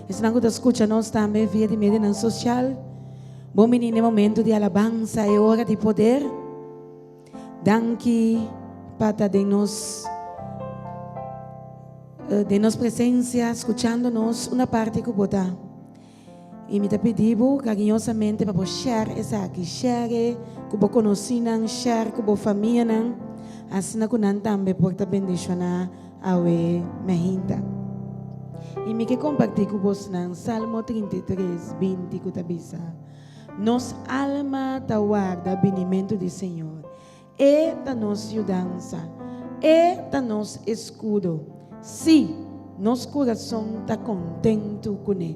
Esnan ku ta skucha nos tambe via di medionan sosial, bon bini na e momento di alabansa, e ora di poder. Danki pa ta den nos den nos presensia, skuchando nos unda parti ku bo ta. I mi ta pidi bo kariñosamente pa bo share esaki, share ku bo konosínan, share ku bo famianan, asina ku nan tambe por ta bendishoná awe mehinta. I mi ke kompartí ku bosnan Salmo 33, 20 ku ta bisa, Nos alma ta warda binimentu di Señor. E ta nos yudansa. E ta nos eskudo. Sí, nos kurason ta kontentu kuné.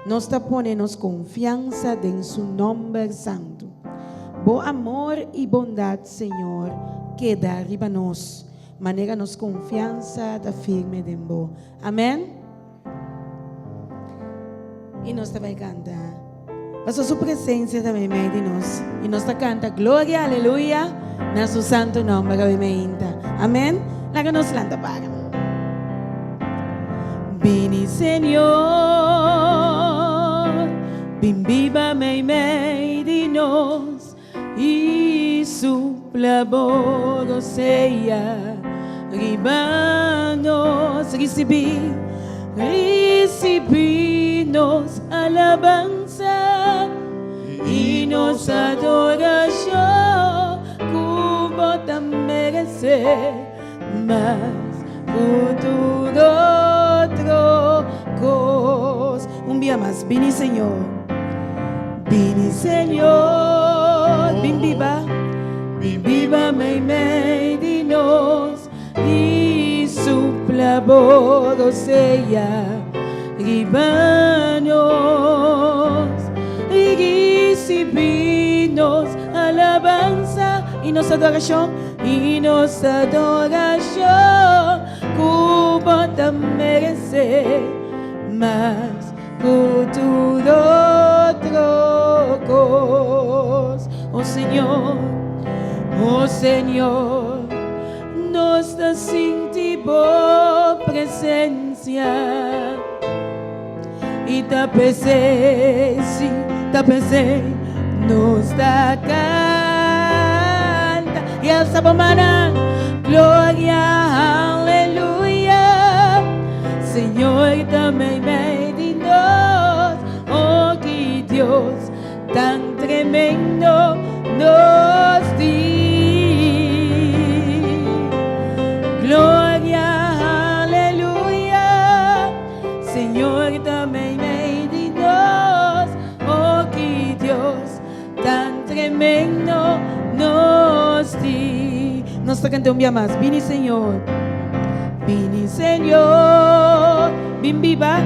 Nos ta pone nos konfiansa den su nòmber santu. Bo amor i bondat, Señor, keda riba nos, manera nos konfiansa ta firme den bo. Amèn. I nos ta bai kanta. Pasobra su presensia ta meimei di nos. I nos ta kanta gloria, aleluya, na su santu nòmber awe meinta. Amèn. Laga nos lanta para. Bini Señor, bin biba meimei di nos. I supla bo rosea riba nos. Risibí, risibí nos alabansa i nos adorashon ku bo ta meresé mas ku tur otro kos. Un bia mas, bini Señor, bini Señor, bin biba, bin biba meimei di nos i supla bo rosea riba nos i risibí nos alabansa i nos adorashon, i nos adorashon ku bo ta meresé. Mas ku tur otro kos. O Señor, o Señor, nos ta sinti bo presencia i ta p'esei, sí, ta p'esei nos ta canta i alsa bo mannan, Gloria, aleluya, Señor ta meimei di nos, oh ki Dios tan tremendo nos tin. Gloria, aleluya, Señor ta meimei di nos, oh ki Dios tan tremendo nos tin. Nos ta canta un bia mas, Bini Señor, bini Señor, bin biba,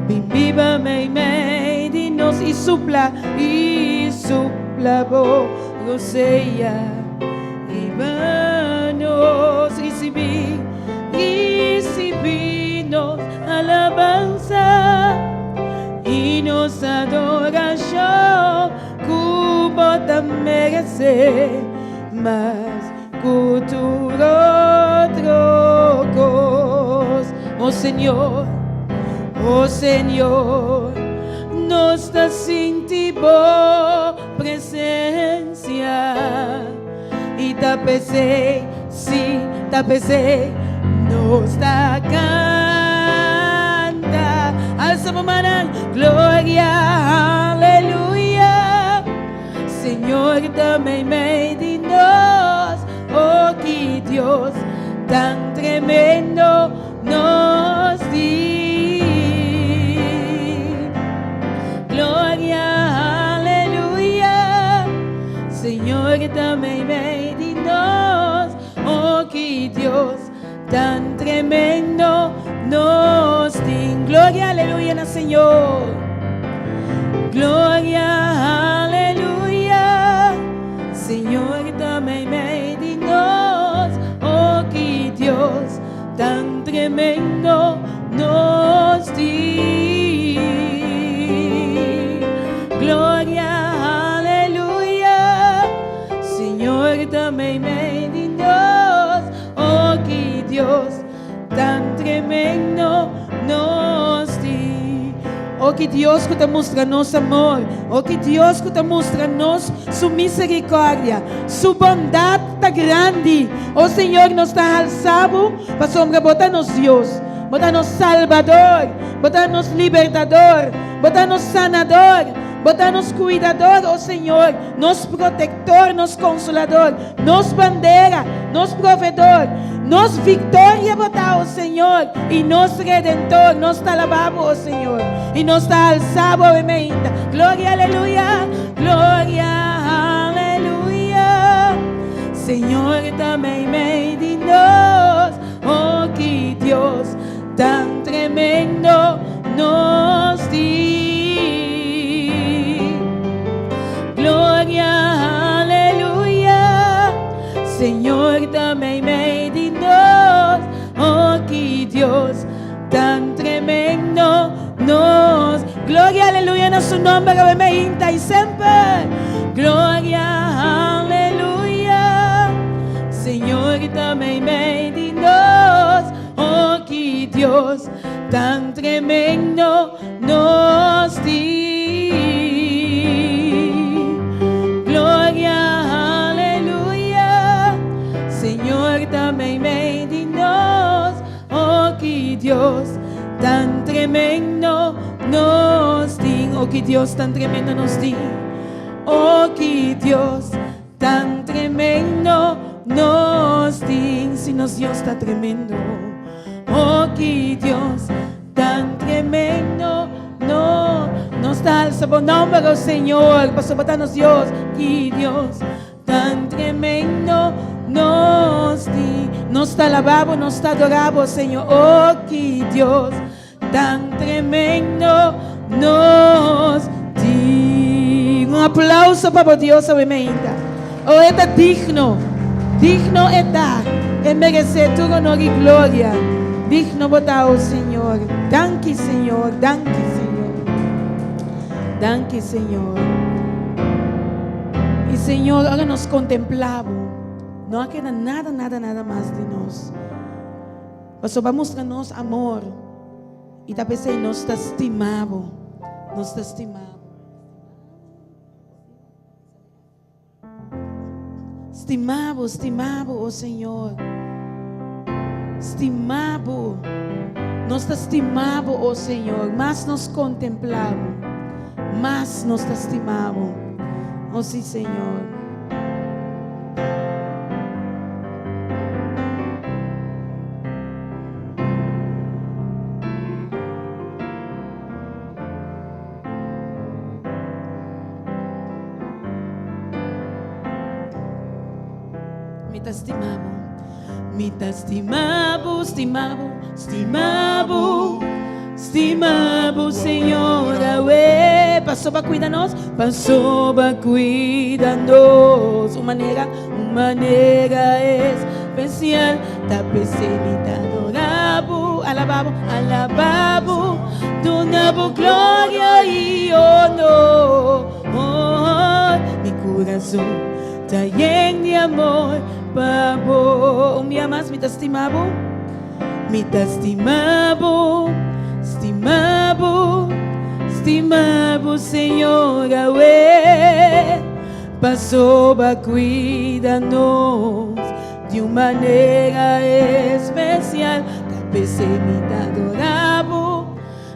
bin biba meimei di nos i supla, i supla bo rosea riba nos. Ricibi, ricibi nos alabansa i nos adorashon ku bo ta meresé mas ku tur otro kos. O Señor, o Señor, nos ta sinti bo presensia i ta p'esei, sí, ta p'esei nos ta kanta. Alsa bo mannan, Gloria, aleluya, Señor ta meimei di nos, oh ki Dios tan tremendo nos tin. Gloria, aleluya, Señor ta meimei di nos, oh ki Dios tan tremendo nos tin. Gloria, aleluya na Señor. Gloria, aleluya, Señor ta meimei di nos, oh ki Dios tan tremendo nos tin. Gloria, aleluya, Señor ta meimei di nos, oh ki Dios tan tremendo nos tin. O ki Dios ku ta mustra nos amor! O ki Dios ku ta mustra nos su miserikòrdia! Su bondat ta grandi! O Señor, nos ta halsa bo, pasobra bo ta nos Dios. Bo ta nos Salbador, bo ta nos Libertador, bo ta nos Sanador, bo ta nos Kuidador, o Señor, nos Protektor, nos Konsolador, nos Bandera, nos Provedor, nos Viktoria bo ta, o Señor, i nos Redentor. Nos ta alabá bo, o Señor, i nos ta halsá bo awe meinta. Gloria, aleluya! Gloria, aleluya! Señor ta meimei di nos. Oh, ki Dios tan tremendo nos tin. Gloria, aleluya, Señor ta meimei di nos. Oh, ki Dios tan tremendo nos. Gloria, aleluya na su nomber awe meinta y semper. Gloria, aleluya, Señor ta meimei di nos. Oh, ki Dios tan tremendo nos tin. Gloria, aleluya, Señor ta meimei di nos. Oh, ki Dios tan tremendo nos tin. Oh, ki Dios tan tremendo nos tin. Oh, ki Dios tan tremendo nos tin. Si nos Dios ta tremendo. Oh, ki Dios tan tremendo no. Nos ta alsa bo nomber, oh Señor, pasobra bo ta nos Dios. Ki Dios Tan tremendo nos di. Nos ta alabá bo, nos ta adorá bo, Señor. Oh, ki Dios tan tremendo nos di. Un aplauso pa bo Dios awe meinta. Oh, e ta digno. Digno e ta. E meresé tur honor i gloria. Digno bo ta, oh Señor. Danki, Señor. Danki, Señor. Danki, Señor. I Señor, ora nos kontemplá Bo, no a keda nada, nada, nada mas di nos. Pasobra Bo a mustra nos amor, i ta p'esei nos ta stima Bo. Nos ta stima Bo. Stima Bo, stima Bo, o Señor. Stima Bo. Nos ta stima Bo, o Señor. Mas nos kontemplá Bo, mas nos ta stima Bo. O sí, Señor. Mi ta stima bo, mi ta stima bo, stima bo, stima bo, stima bo, Señor, awe. Pasobra cuida nos, pasobra cuida nos. Un manera, un manera especial, ta p'esei mi ta adora bo, alaba bo, alaba bo, duna bo gloria i honor. Mi kurason ta yen di amor pa bo. Un bia mas, mi ta stima bo, mi ta stima bo, stima bo, stima bo, Señor, awe. Pasobra cuida nos di un manera especial, ta p'esei mi ta adora bo,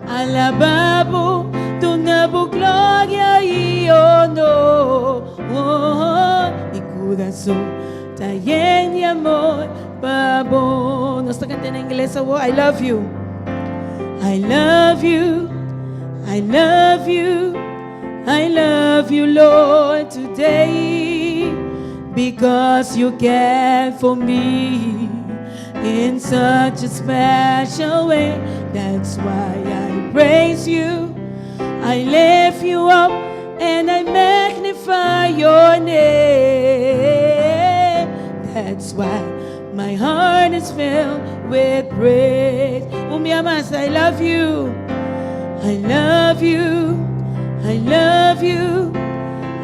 alaba bo, duna bo gloria i honor. Mi curason ta yen di amor pa bo. Nos ta canta na ingles awor, I love you, I love you, I love you. I love you Lord today because you care for me in such a special way. That's why I praise you, I lift you up and I magnify your name. That's why my heart is filled with praise. Un bia mas, I love you. I love you. I love you.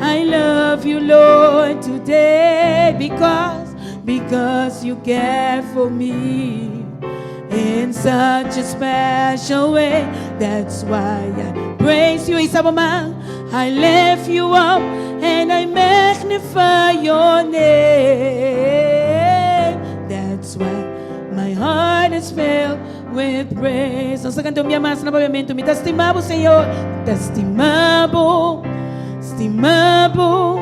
I love you, Lord, today because because you care for me in such a special way. That's why I praise you. Hisa bo man. I lift you up and I magnify your name. That's why my heart is filled with praise. Nos ta kanta un bia mas na papiamentu. Mi ta stima bo, Señor. Mi ta stima bo, stima bo,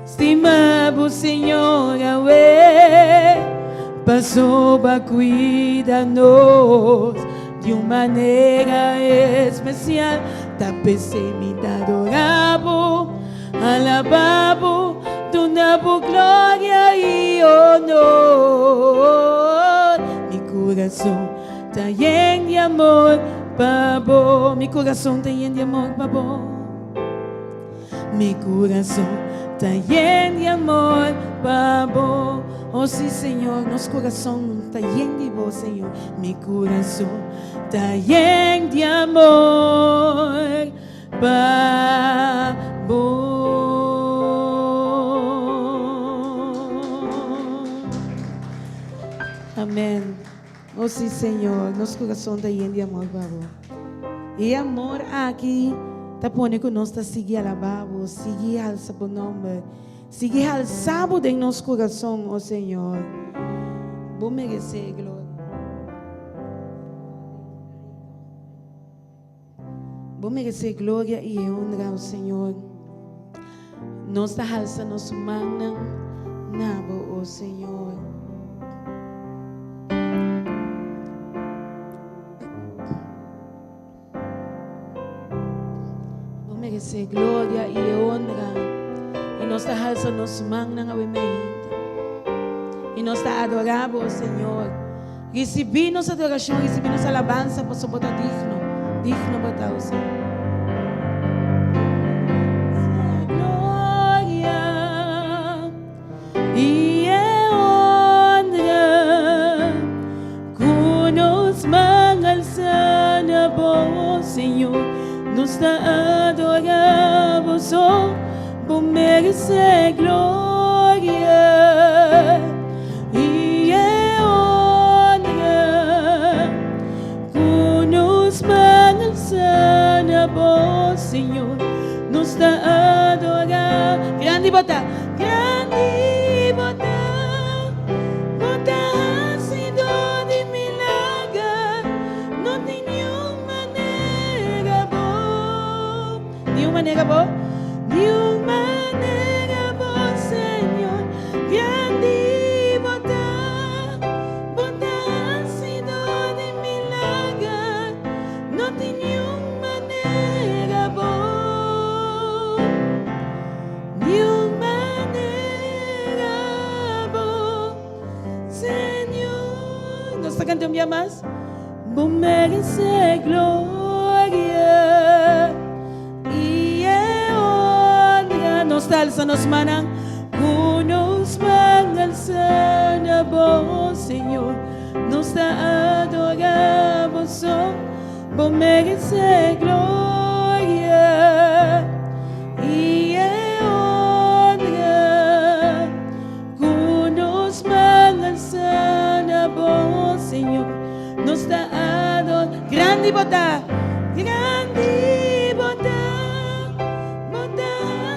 stima bo, Señor, awe. Pasobra cuida nos di un manera especial. Ta p'esei mi ta adora bo, alaba bo, duna bo gloria i honor. Mi kurason ta yen di amor pa bo. Mi kurason ta yen di amor pa bo. Mi kurason ta yen di amor pa bo. Oh sí, Señor, nos kurason ta yen di bo, Señor. Mi kurason ta yen di amor pa bo. Amén. Oh sí, Señor, nos kurason ta yen di amor pa bo. E amor aki ta pone ku nos ta sigui alabá bo, sigui halsa bo nòmber, sigui halsa bo den nos kurason, oh Señor. Bo meresé e gloria. Bo meresé gloria i e honra, o Señor. Nos ta halsa nos mannan na bo, o Señor. Bo meresé gloria i e honra. I nos ta halsa nos mannan awe meinta. I nos ta adorá bo, o Señor. Risibí nos adorashon, risibí nos alabansa, pasobra bo ta digno, digno bo ta, o Señor. Gloria i e honra ku nos man alsa na bo, Señor. Nos ta adorá bo so, bo meresé gloria. I e honra ku nos man alsa na bo, Señor, nos ta adorá. Grandi bo ta, grandi bo ta, bo ta hasidor di milager, no tin niun manera bo. Niun manera bo, niun manera bo, Señor, grandi bo ta, bo ta hasidor di milager, no tin niun manera bo, niun manera bo, Señor. Nos ta canta un bia mas. Bo merece gloria i e honra. Nos ta alsa nos mannan ku nos man alsa na bo, Señor. Nos ta adora bo so. Bo merece gloria i e honra. Ku nos man alsa na bo, Señor, nos ta ador. Grandi bo ta, grandi bo ta, bo ta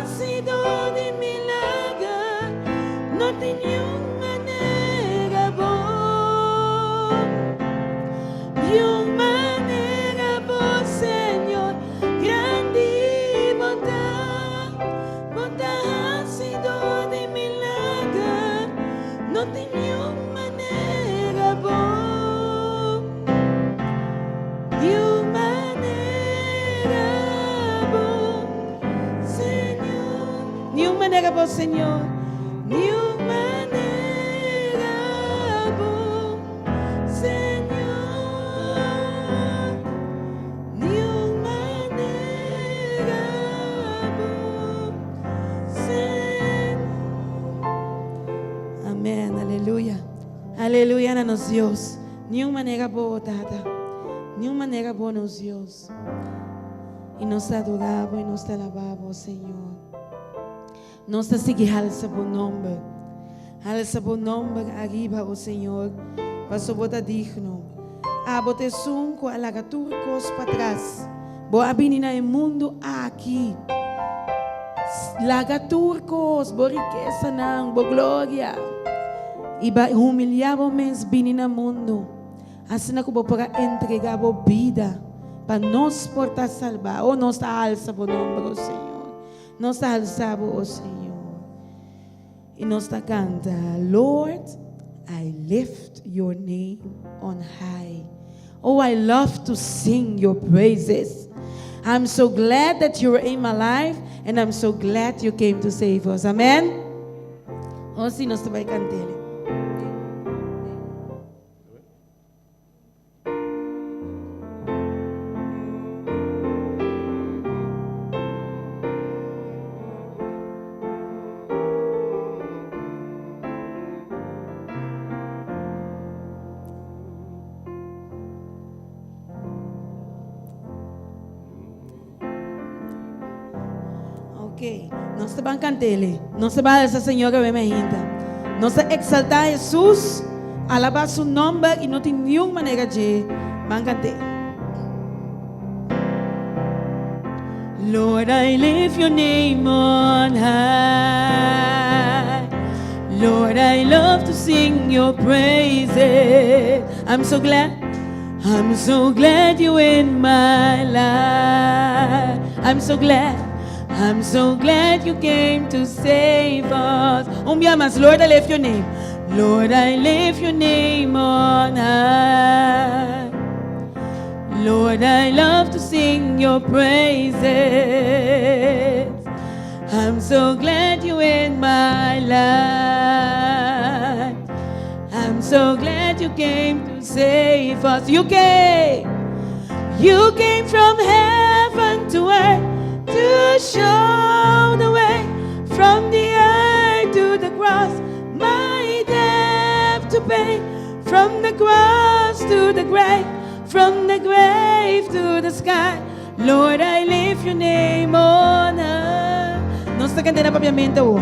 hasidor di milager, no tin niun manera bo, niun manera bo, Señor, grandi bo ta. Bo ta hasi dor di milager, no tin niun manera bo, niun manera bo, Señor. Niun manera bo, Señor, niun manera bo, Señor. Niun manera bo Señor. Amen, aleluya. Aleluya na nos Dios. Niun manera bo, Tata. Niun manera bo, nos Dios. I nos ta adora bo i nos ta alaba bo, Señor. Nos ta sigui halsa bo nomber. Halsa bo nomber ariba, o Señor, paso bo ta digno. Abo ta esun ku a laga tur kos patras. Bo a bini na e mundu aki. Laga tur kos, bo rikesanan, bo gloria, i bai humiliá bo mes bini na mundu, asina ku bo por a entregá bo bida pa nos por ta salbá. O nos ta alsa bo nomber, o Señor. Nos ta alsa bo, o Señor. I nos ta kanta, Lord, I lift your name on high. Oh, I love to sing your praises. I'm so glad that you're in my life and I'm so glad you came to save us. Amen. Oh, si nos ta bai kant'e. Ok, nos ta ban cantele. Nos ta ban alza Señor awe mainta. Nos ta exalta Jesús, alaba su nomber y no tin niun manera dje. Ban cante. Lord, I lift your name on high. Lord, I love to sing your praises. I'm so glad. I'm so glad you in my life. I'm so glad. I'm so glad you came to save us. Un bia mas, Lord, I lift your name. Lord, I lift your name on high. Lord, I love to sing your praises. I'm so glad you in my life. I'm so glad you came to save us. You came. You came from heaven to earth to show the way from the earth to the cross, my debt to pay. From the cross to the grave, from the grave to the sky. Lord, I lift your name on high. Nos ta kanta na papiamento.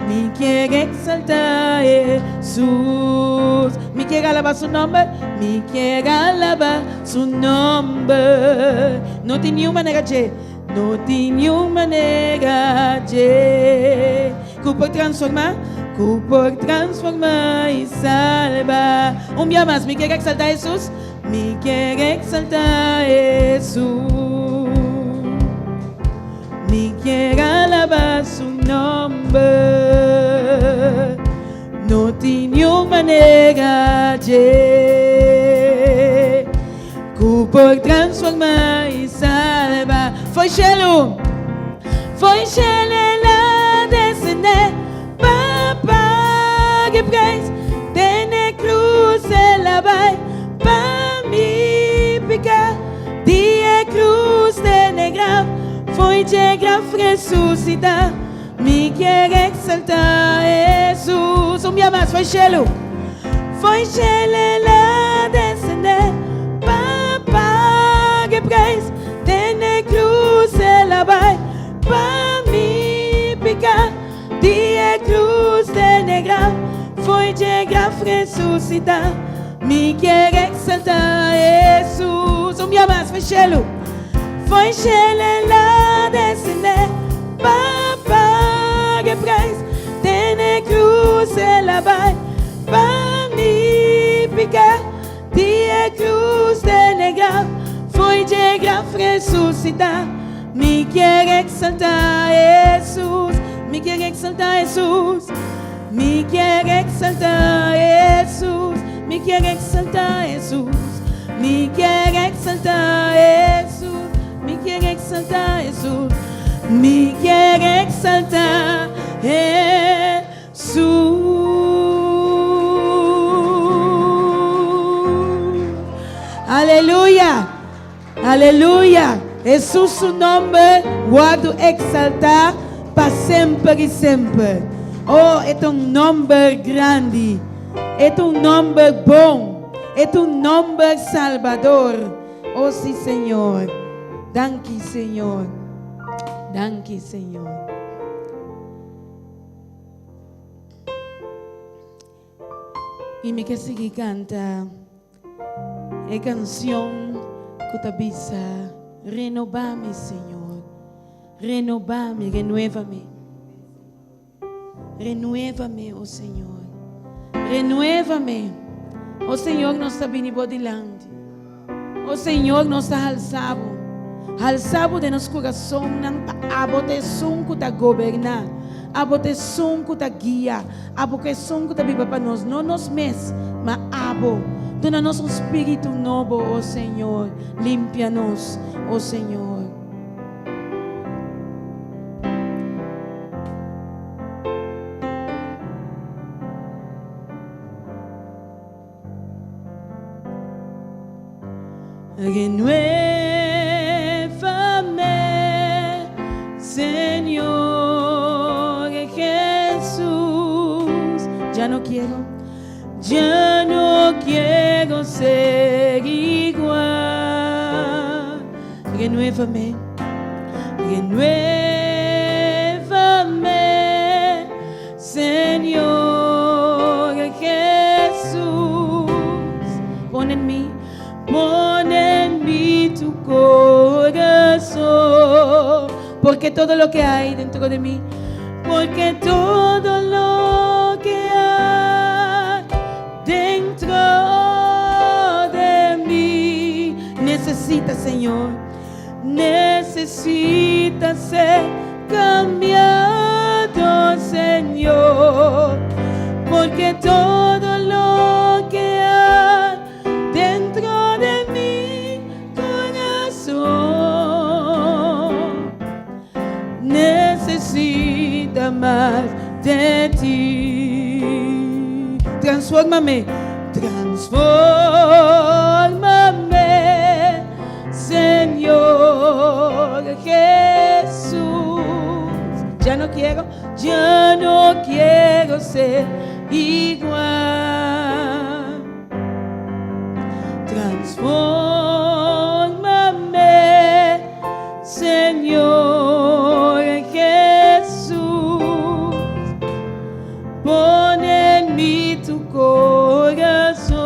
Mi kier exalta Jesus. Mi kier alaba su nomber. Mi kier alaba su nomber. No tin niun manera dje. No tin niun manera dje. Ku por transforma, ku por transforma i salba. Un bia mas, mi kier exalta Jesus. Mi kier exalta Jesus. Mi kier alaba su nomber. No tin niun manera dje. Ku por transforma i salba. Fo'i shelu, fo'i shelu el a descendé pa paga e prijs. Den e cruz el a bai pa mi piká. Di e cruz den e graf, fo'i dje graf resucitá. Mi kier exaltá Jesus. Un bia mas, fo'i shelu. Fo'i shelu el a descendé pa paga e prijs. Den e cruz el a bai pa mi piká. Di e cruz den e graf, fo'i dje graf resucitá. Mi kier exaltá Jesus. Un bia mas, fo'i shelu. Fo'i shelu el a descendé pa paga e prijs. Den e cruz el a bai pa mi piká. Di e cruz den e graf, fo'i dje graf resucitá. Mi kier exaltá Jesus. Mi kier exaltá Jesus. Mi kier exaltá Jesus. Mi kier exaltá Jesus. Mi kier exaltá Jesus. Mi kier exaltá Jesus. Mi kier exaltá Jesus. Aleluya! Aleluya! Jesus su nomber wordo exaltá pa semper i semper. Oh, e ta un nomber grandi. E ta un nomber bon. E ta un nomber salbador. Oh, sí, Señor. Danki, Señor. Danki, Señor. I mi ke sigui kanta. E kansion ku ta bisa, Renobá mi, Señor. Renobá mi, renuévame. Renuévame, oh Señor. Renuévame. Oh Señor, nos ta bini bo dilanti. Oh Señor, nos ta halsa bo. Halsa bo den nos kurasonnan pa abo ta esun ku ta goberná. Abo ta esun ku ta guia. Abo ku esun ku ta biba pa nos, no nos mes, ma abo. Duna nos un spiritu nobo, oh Señor. Limpia nos, oh Señor. Renuévame, Señor Jesús. Ya no quiero, ya no quiero ser igual. Renuévame, renuévame, Señor Jesús. Pon en mí, pon en mí tu corazón, porque todo lo que hay dentro de mí, porque todo lo que hay dentro de mí necesita, Señor, necesita ser cambiado, Señor, porque todo lo que hay dentro de mi corazón necesita más de ti. Transfórmame, transfórmame, Señor Jesús. Ya no quiero, ya no quiero ser igual. Transfórmame, Señor Jesús. Pon en mí tu corazón,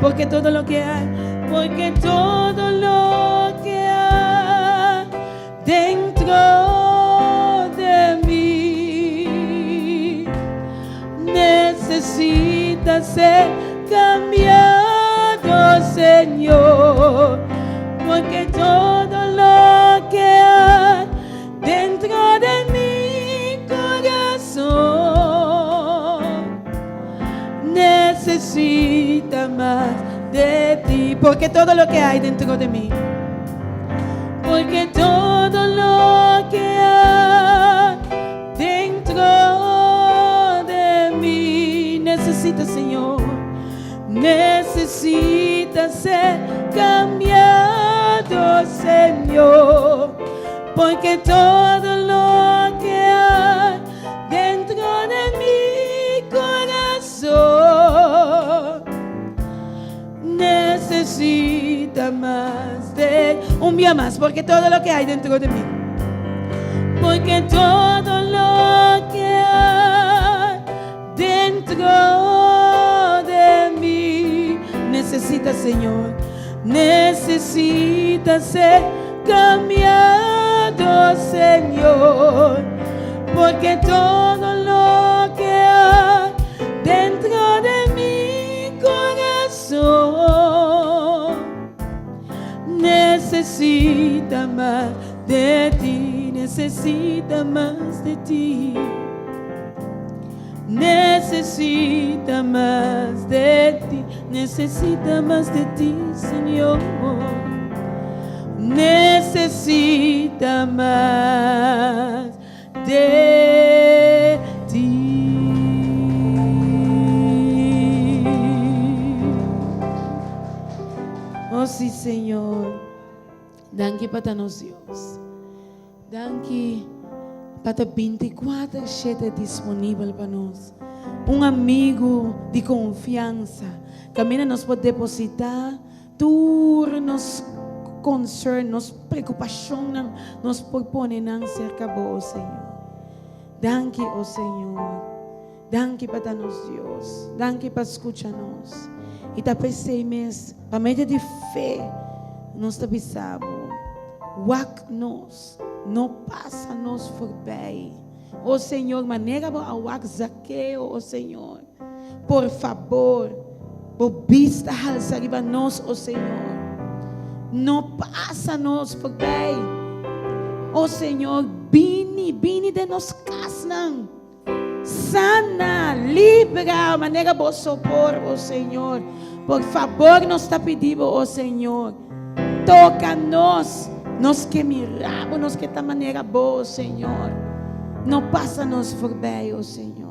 porque todo lo que hay, porque todo lo que hay dentro de mí necesita ser cambiado, Señor, porque todo lo que hay dentro de mi corazón necesita más de ti, porque todo lo que hay dentro de mí, porque todo lo que hay dentro de mí necesita, Señor, necesita ser cambiado, Señor, porque todo lo que hay dentro de mi corazón necesita más de un día más, porque todo lo que hay dentro de mí, porque todo lo que hay dentro de mí necesita, Señor, necesita ser cambiado, Señor, porque todo lo que hay dentro de mi corazón necesita más de ti, necesita más de ti. Necesita más de ti, necesita más de ti, Señor. Necesita más de ti. Oh sí, Señor. Danki pa ta nos Dios. Danki pa ta 24 7 disponibel pa nos. Un amigu di konfiansa. Kaminda nos por depositá tur nos concern, nos preokupashonnan, nos por pone nan serka bo, oh Señor. Danki, oh Señor. Danki pa ta nos Dios. Danki pa skucha nos. I ta p'esei mes, pa medio di fe, nos ta bisa Bo, Wak nos, no pasa nos forbij. O Señor, manera Bo a wak Zakeo, o Señor, por fabor, Bo bista halsa riba nos, o Señor. No pasa nos forbij. O Señor, bini, bini den nos kasnan. Sana, libra, manera Bo so por, o Señor. Por fabor nos ta pidi Bo, o Señor, toca nos. Nos ke mira Bo, nos ke ta manera Bo, o Señor. No pasa nos voorbij, o Señor.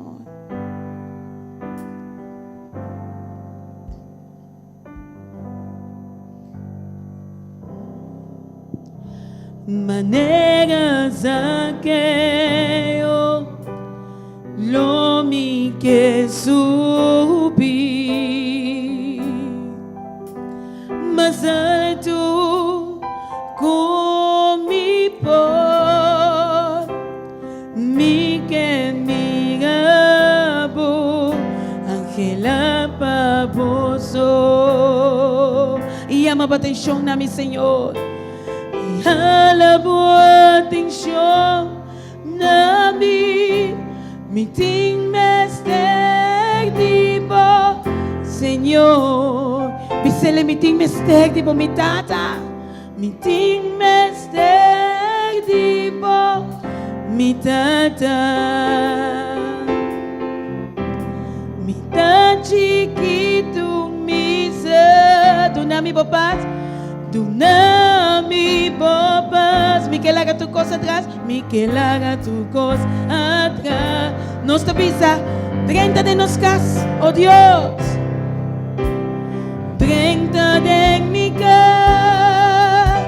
Manera Zakeo lo mi ke subi mas altu ku mi por. Mi ke mira bo, anhela pa bo so. I yama bo atenshon na mi, Señor. I hala bo atenshon na mi. Mi tin mester di bo, Señor. Bisele mi tin mester di bo, mi Tata. Mi tin mester di bo, mi Tata. Mi ta chikitu, mi sa. Duna mi bo pas, duna mi bo pas. Mi ke laga tur kos atras, mi ke laga tur kos atras. Nos ta bisa, drenta den nos kas, o Dios. Drenta den mi kas,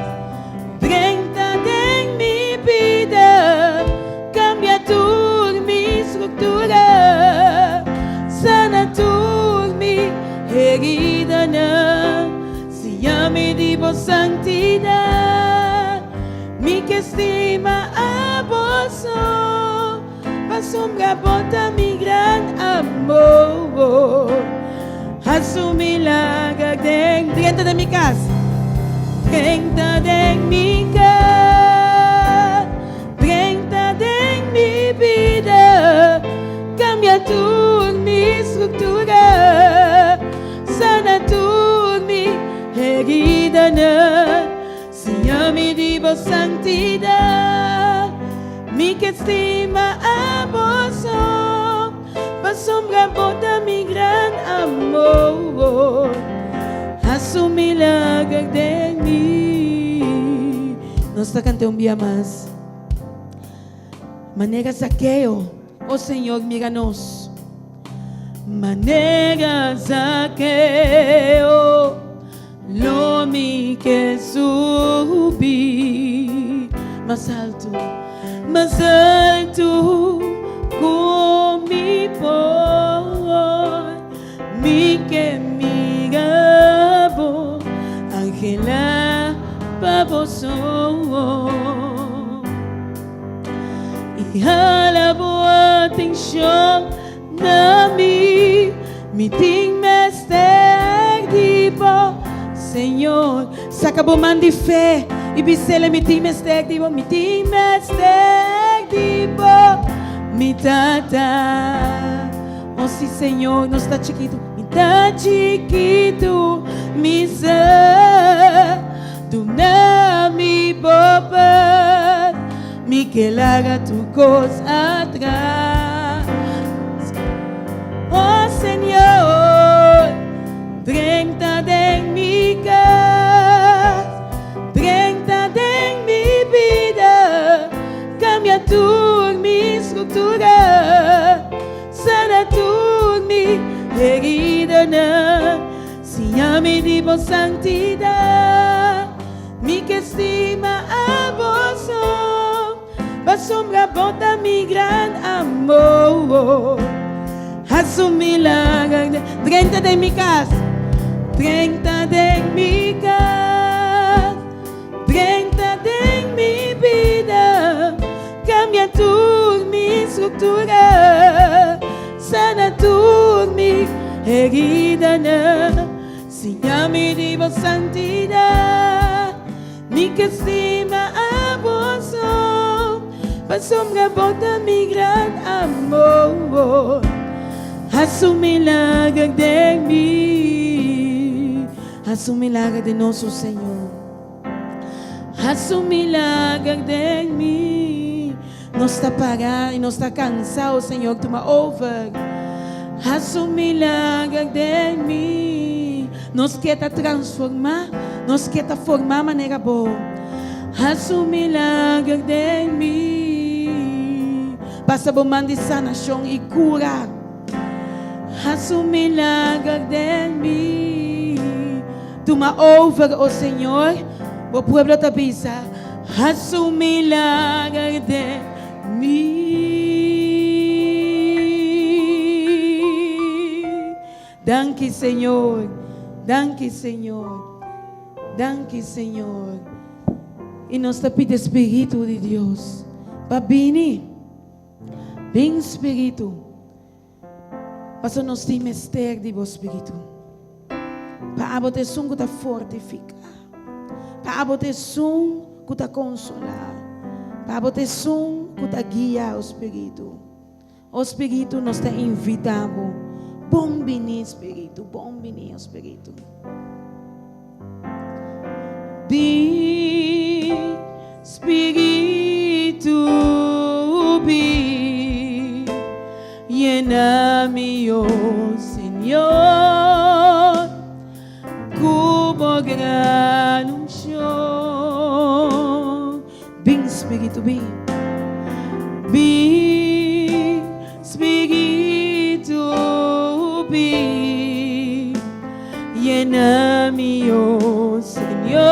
drenta den mi bida, kambia tur mi struktura, sana tur mi heridanan, siña mi di bo santidat, mi ke stima abo so, Pasobra bo ta mi gran amor. Haci un milager den. Drenta den mi cas. Drenta den mi cas. Drenta den mi bida. Cambia tur mi structura. Sana tur mi heridanan. Siña mi di bo santidad, mi ke stima abo so, pasobra bo ta mi gran amor. Hasi un milager den mi. Nos ta kanta un bia mas. Manera Zakeo, o Señor, mira nos. Manera Zakeo. Lo mi ke subi mas altu, mas altu ku mi por. Mi ke mira bo, anhela pa bo so. I hala bo atenshon Na mi, mi tin mester di bo, Señor. Saca bo man di fe i bisele, Mi tin mester di bo, mi tin mester di bo, mi Tata. Oh, si, Señor, nos ta chikitu, mi ta chikitu, mi sa. Duna mi bo pas. Mi ke laga tur kos atras. Oh Señor, drenta den mi kas, drenta den mi bida, kambia tur mi struktura, sana tur mi heridanan, siña mi di bo santidat. Mi ke stima abo so, pasobra bo ta mi gran amor. Hasi un milager den, drenta den mi kas, drenta den mi kas, drenta den mi bida, kambia tur mi struktura, sana tur mi heridanan. Siña mi di bo santidat, Mi ke stima abo so, Pasobra bo ta mi gran amor. Hasi un milager den mi, Hasi un milager den nos, o Señor. Hasi un milager den mi. Nos ta para i nos ta kansa, o Señor, tuma over. Hasi un milager den mi. Nos ke ta transformá, nos ke ta formá manera bo. Hasi un milager den mi. Pasa bo man di sanashon i kura. Hasi un milager den mi. Tuma over, o Señor, bo pueblo ta bisa, Hasi un milager den mi. Danki, Señor. Danki, Señor. Danki, Señor. I nos ta pidi Spiritu di Dios pa bini. Bin, Spiritu. Pasobra nos tin mester di bo Spiritu. Pa abo ta esun ku ta fortifiká. Pa abo ta esun ku ta konsolá. Pa abo ta esun ku ta guia, o Spiritu. O Spiritu, nos ta invitá bo. Bon bini, Spiritu. Bon bini, o Spiritu. Bin, Spiritu, bin, yena mi, o Señor, ku bo gran unshon. Bin, Spiritu, bin. Bin, Spiritu, bin, yena mi, o Señor,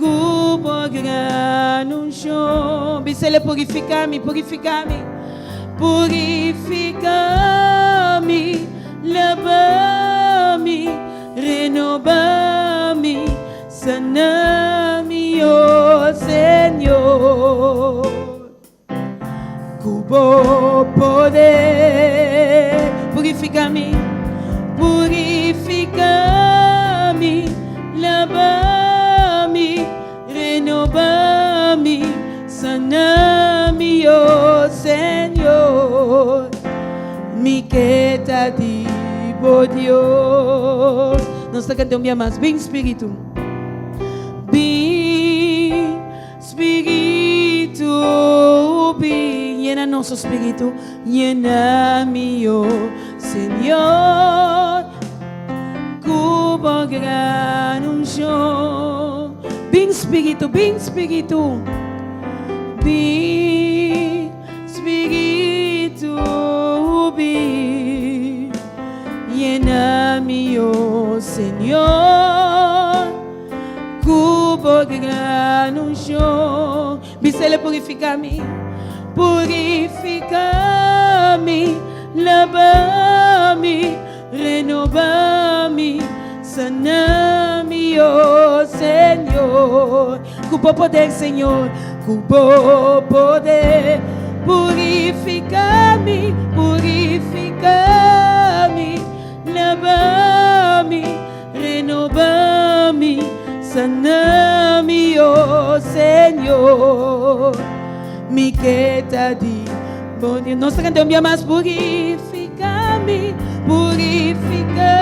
ku bo gran unshon. Bisele, purifiká mi, purifiká mi, purifiká mi, laba mi, renobá mi. Sana mi, o Señor, ku bo poder. Purifiká mi, purifiká mi, laba mi, renobá mi, sana mi, o Señor. Mi ke ta di bo Dios. Nos ta kanta un bia mas. Bin Spiritu. Bin Spiritu, bin. Yena nos, o Spiritu. Yena mi, o Señor, ku bo gran unshon. Bin Spiritu, bin Spiritu. Bin. Spiritu bin, yena mi, o Señor, ku bo gran unshon. Bisele purifiká mi, purifiká mi, laba mi, renobá mi, sana mi, o Señor, ku bo poder, Señor, ku bo poder. Purifiká mi, purifiká mi, laba mi, renobá mi, sana mi, o Señor. Mi ke ta di bo Dios. Nos ta kanta un bia mas. Purifiká mi, purifiká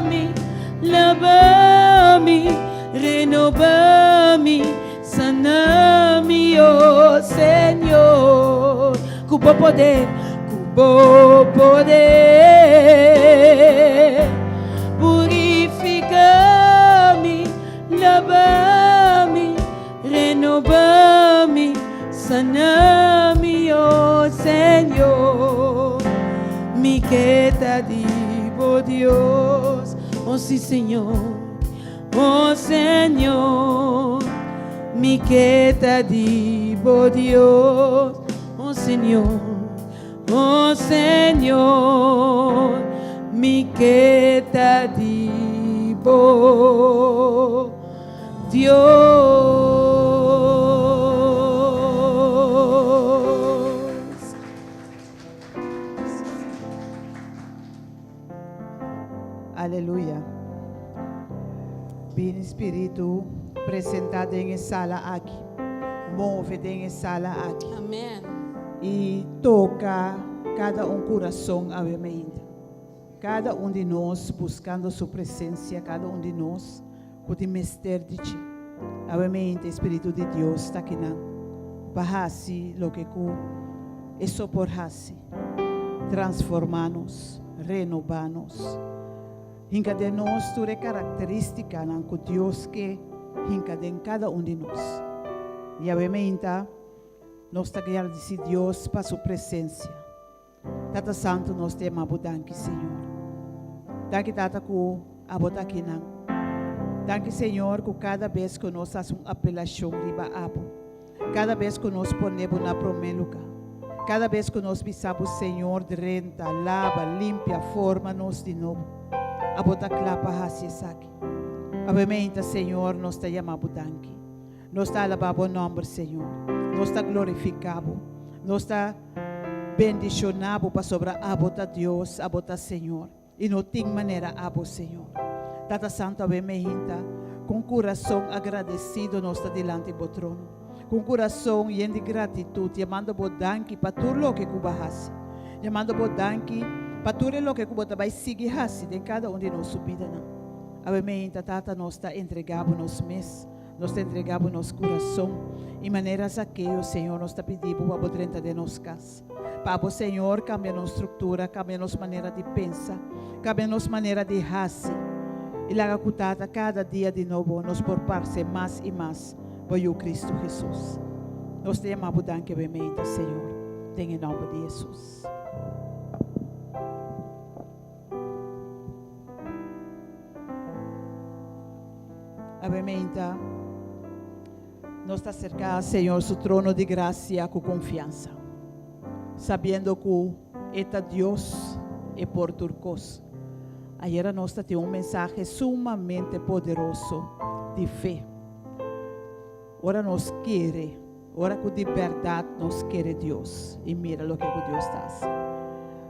mi, laba mi, renobá mi, sana mi, o Señor. Ku bo poder, ku bo poder. Purifiká mi, laba mi, renobá mi, sana mi, o Señor. Mi ke ta di bo Dios. O sí, Señor. O Señor, mi ke ta di bo Dios. O Señor, o Señor, mi ke ta di bo Dios. Spiritu presentá den e sala aki. Move den e sala aki. Amen. I toka kada un kurason awe mainta. Kada un di nos buskando su presensia, kada un di nos ku tin mester di dje. Awe mainta e Spiritu di Dios ta akinan pa hasi loke ku e so por hasi, transformá nos, renobá nos. Hinka den nos tur e karakterístikanan ku Dios ke hinka den kada un di nos. I awe meinta nos ta gradisí Dios pa su presensia. Tata Santu nos ta yama bo danki Señor. Danki Tata ku abo ta akinan. Danki Señor ku kada bes ku nos hasi un apelashon riba abo, kada bes ku nos pone bo na promé lugá, kada bes ku nos bisa bo Señor drenta, laba, limpia, forma nos di nobo, abo ta kla pa hasi esaki. Awe meinta Señor nos ta yama bo danki. Nos ta alabá bo nòmber Señor. Nos ta glorifiká bo. Nos ta Bendishoná bo pasobra abo ta Dios, abo ta Señor, i no tin manera abo, Señor. Tata Santu awe mehinta, ku un kurason agradesido nos ta dilanti bo trono, ku un kurason yen di gratitut, yamando bo danki pa tur loke ku bo a hasi, yamando bo danki pa tur e loke ku bo ta bai sigui hasi den kada un di nos su bidanan. Awe mehinta, Tata, nos ta entregá bo nos mes. Nos ta entrega bo nos kurason i manera Zakeo, Señor, nos ta pidi bo pa bo drenta den nos kas. Pa bo, Señor, kambia nos struktura, kambia nos manera di pensa, kambia nos manera di hasi i laga ku Tata kada dia di nobo nos por parse mas i mas bo Yu Kristu Hesus. Nos ta yama bo danki awe meinta, Señor, den e nòmber di Hesus. Awe meinta, nos ta aserká Señor su trono di grasia ku konfiansa, sabiendo ku E ta Dios, E por tur kos. Ayera nos ta tin un mensahe sumamente poderoso di fe. Ora nos kere, ora ku di bèrdat nos kere Dios i mira loke ku Dios ta hasi.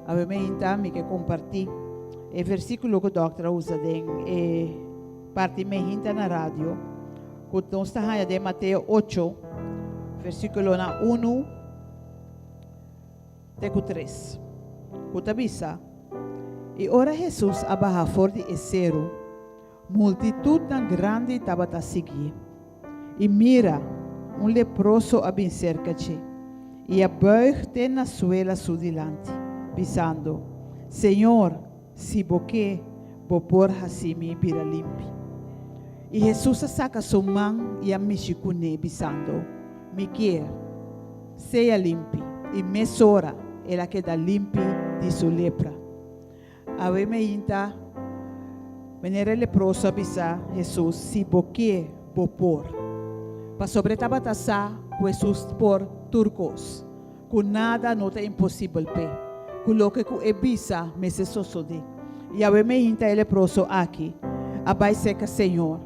Awe meinta mi ke kompartí e versíkulo ku dòkter a usa den e parti meinta na radio, ku nos ta haña den Mateo ocho, versíkulonan unu te ku tres, ku ta bisa, I ora Hesus a baha for di e seru, Multitutnan grandi tabata siguié. I mira, un leproso a bin serka dje, i a buig te na suela su dilanti, bisando, Señor, si bo ke, bo por hasi mi bira limpi. I Hesus a saka su man i a mishi kuné, bisando, Mi kier. Sea limpi. I mesora el a keda limpi di su lepra. Awe meinta, manera e leproso a bisa Hesus, Si bo ke, bo por. Pasobra e tabata sa ku Hesus por tur kos, ku nada no ta imposibel p'e, ku loke ku e bisa mester sosodé. I awe meinta e leproso aki a bai serka Señor.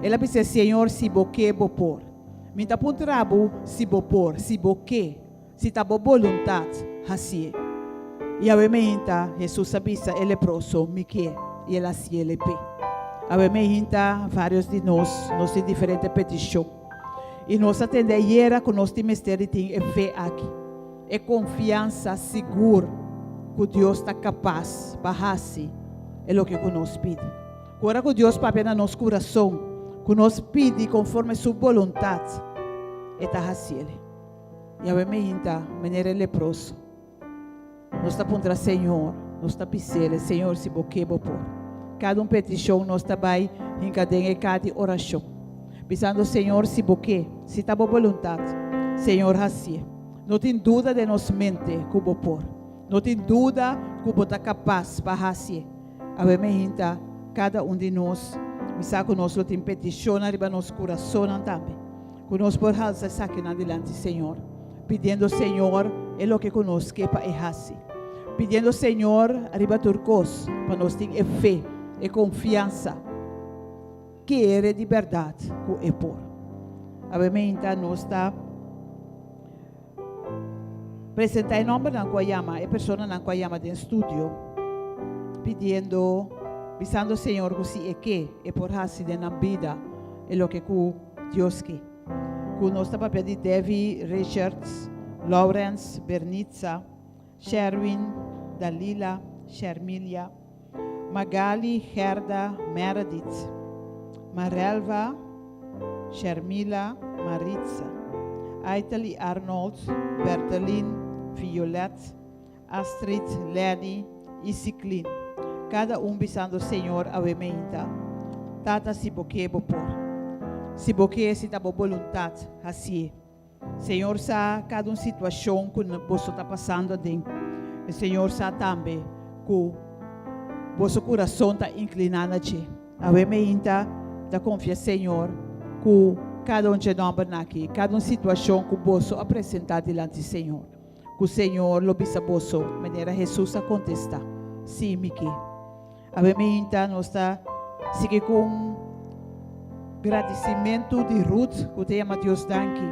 El a bis'é, Señor, si bo ke, bo por. Mi ta puntra bo si bo por, si bo ke. Si ta bo boluntat, hasié. I awe meinta, Hesus a bisa e leproso, Mi ke, i el hasié lep'é. Awe meinta, vários di nos, nos tin diferente petishon. I nos a tende ayera ku nos tin mester di tin e fe aki, e konfiansa sigur ku Dios ta kapas pa hasi e loke ku nos pidi. Ku ora ku Dios papia na nos kurason, ku nos pidi konforme su boluntat, e ta hasiel. Yahweh me hinta manera e leproso. Nos ta puntra Señor, nos ta bisele, Señor, si bo ke bo por. Kada un petishon nos ta bai hinka den e ka di orashon, bisando, Señor, si bo ke, si ta bo boluntat, Señor, hasié. No tin duda den nos mente ku bo por. No tin duda ku bo ta kapas pa hasié. Awe me hinta kada un di nos, mi sa ku nos lo tin petishonnan riba nos kurasonnan tambe. Ku nos por halsa esakinan dilanti Señor, pidiendo Señor e loke ku nos ke pa e hasi. Pidiendo Señor riba tur kos pa nos tin e fe, e konfiansa, kere di bèrdat ku e por. Awe meinta nos ta presenta e nòmbernan ku a yama, e personanan ku a yama den studio, pidiendo, bisando Señor ku si e ke, e por hasi den nan bida. e loke ku Dios ke. Ku nos ta papia di Devi Richards, Lawrence, Bernitza, Sherwin, Dalila, Shermilia, Magali, Gerda, Meredith, Marelva, Shermila, Maritza, Aitel i Arnold, Berthelin, Violet, Astrid, Lenny i Siklin, kada un bisando Señor awe meinta, Tata si bo ke bo por. Si bo ke si ta bo boluntat, hasié. Señor sa kada un situashon ku boso ta pasando aden. E Señor sa tambe ku boso kurason ta inkliná na dje. Awe meinta ta konfia Señor ku kada un dje nòmbernan aki, kada un situashon ku boso a presentá dilanti Señor. Ku Señor lo bisa boso, manera Hesus a kontestá, Sí, mi ke. Awe meinta nos ta sigui ku un gradisimentu di Ruth ku ta yama Dios danki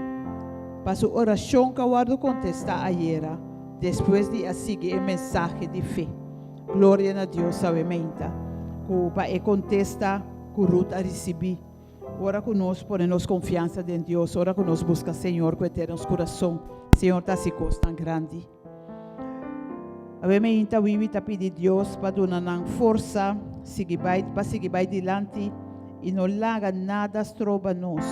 pa su orashon ku a wòrdu kontestá ayera despues di a sigui e mensahe di fe. Gloria na Dios awe meinta ku pa e kontesta ku Ruth a risibí. Ora ku nos pone nos konfiansa den Dios, ora ku nos buska Señor ku henter nos kurason, Señor ta hasi kosnan grandi. Awe meinta Wiwi ta pidi Dios pa duna nan forsa sigui bai pa sigui bai dilanti i no laga nada stroba nos.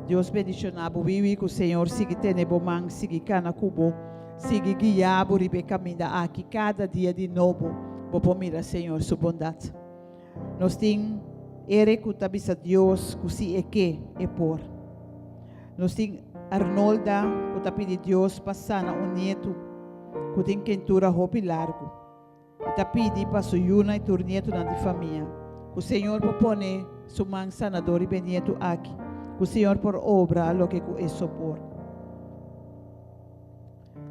Dios bendishoná bo Wiwi ku Señor sigui tene bo man, sigui kana ku bo, sigui guia bo riba e kaminda aki kada dia di nobo bo por mira Señor su bondat. Nos tin Eric ku ta bisa Dios ku si e ke, e por. Nos tin Arnolda ku ta pidi Dios pa sana un nietu ku tin kentura hopi largu. E ta pidi pa su yunan i tur nietunan di famia ku Señor por pone su man sanador riba e nietu aki, ku Señor por obra loke ku e so por.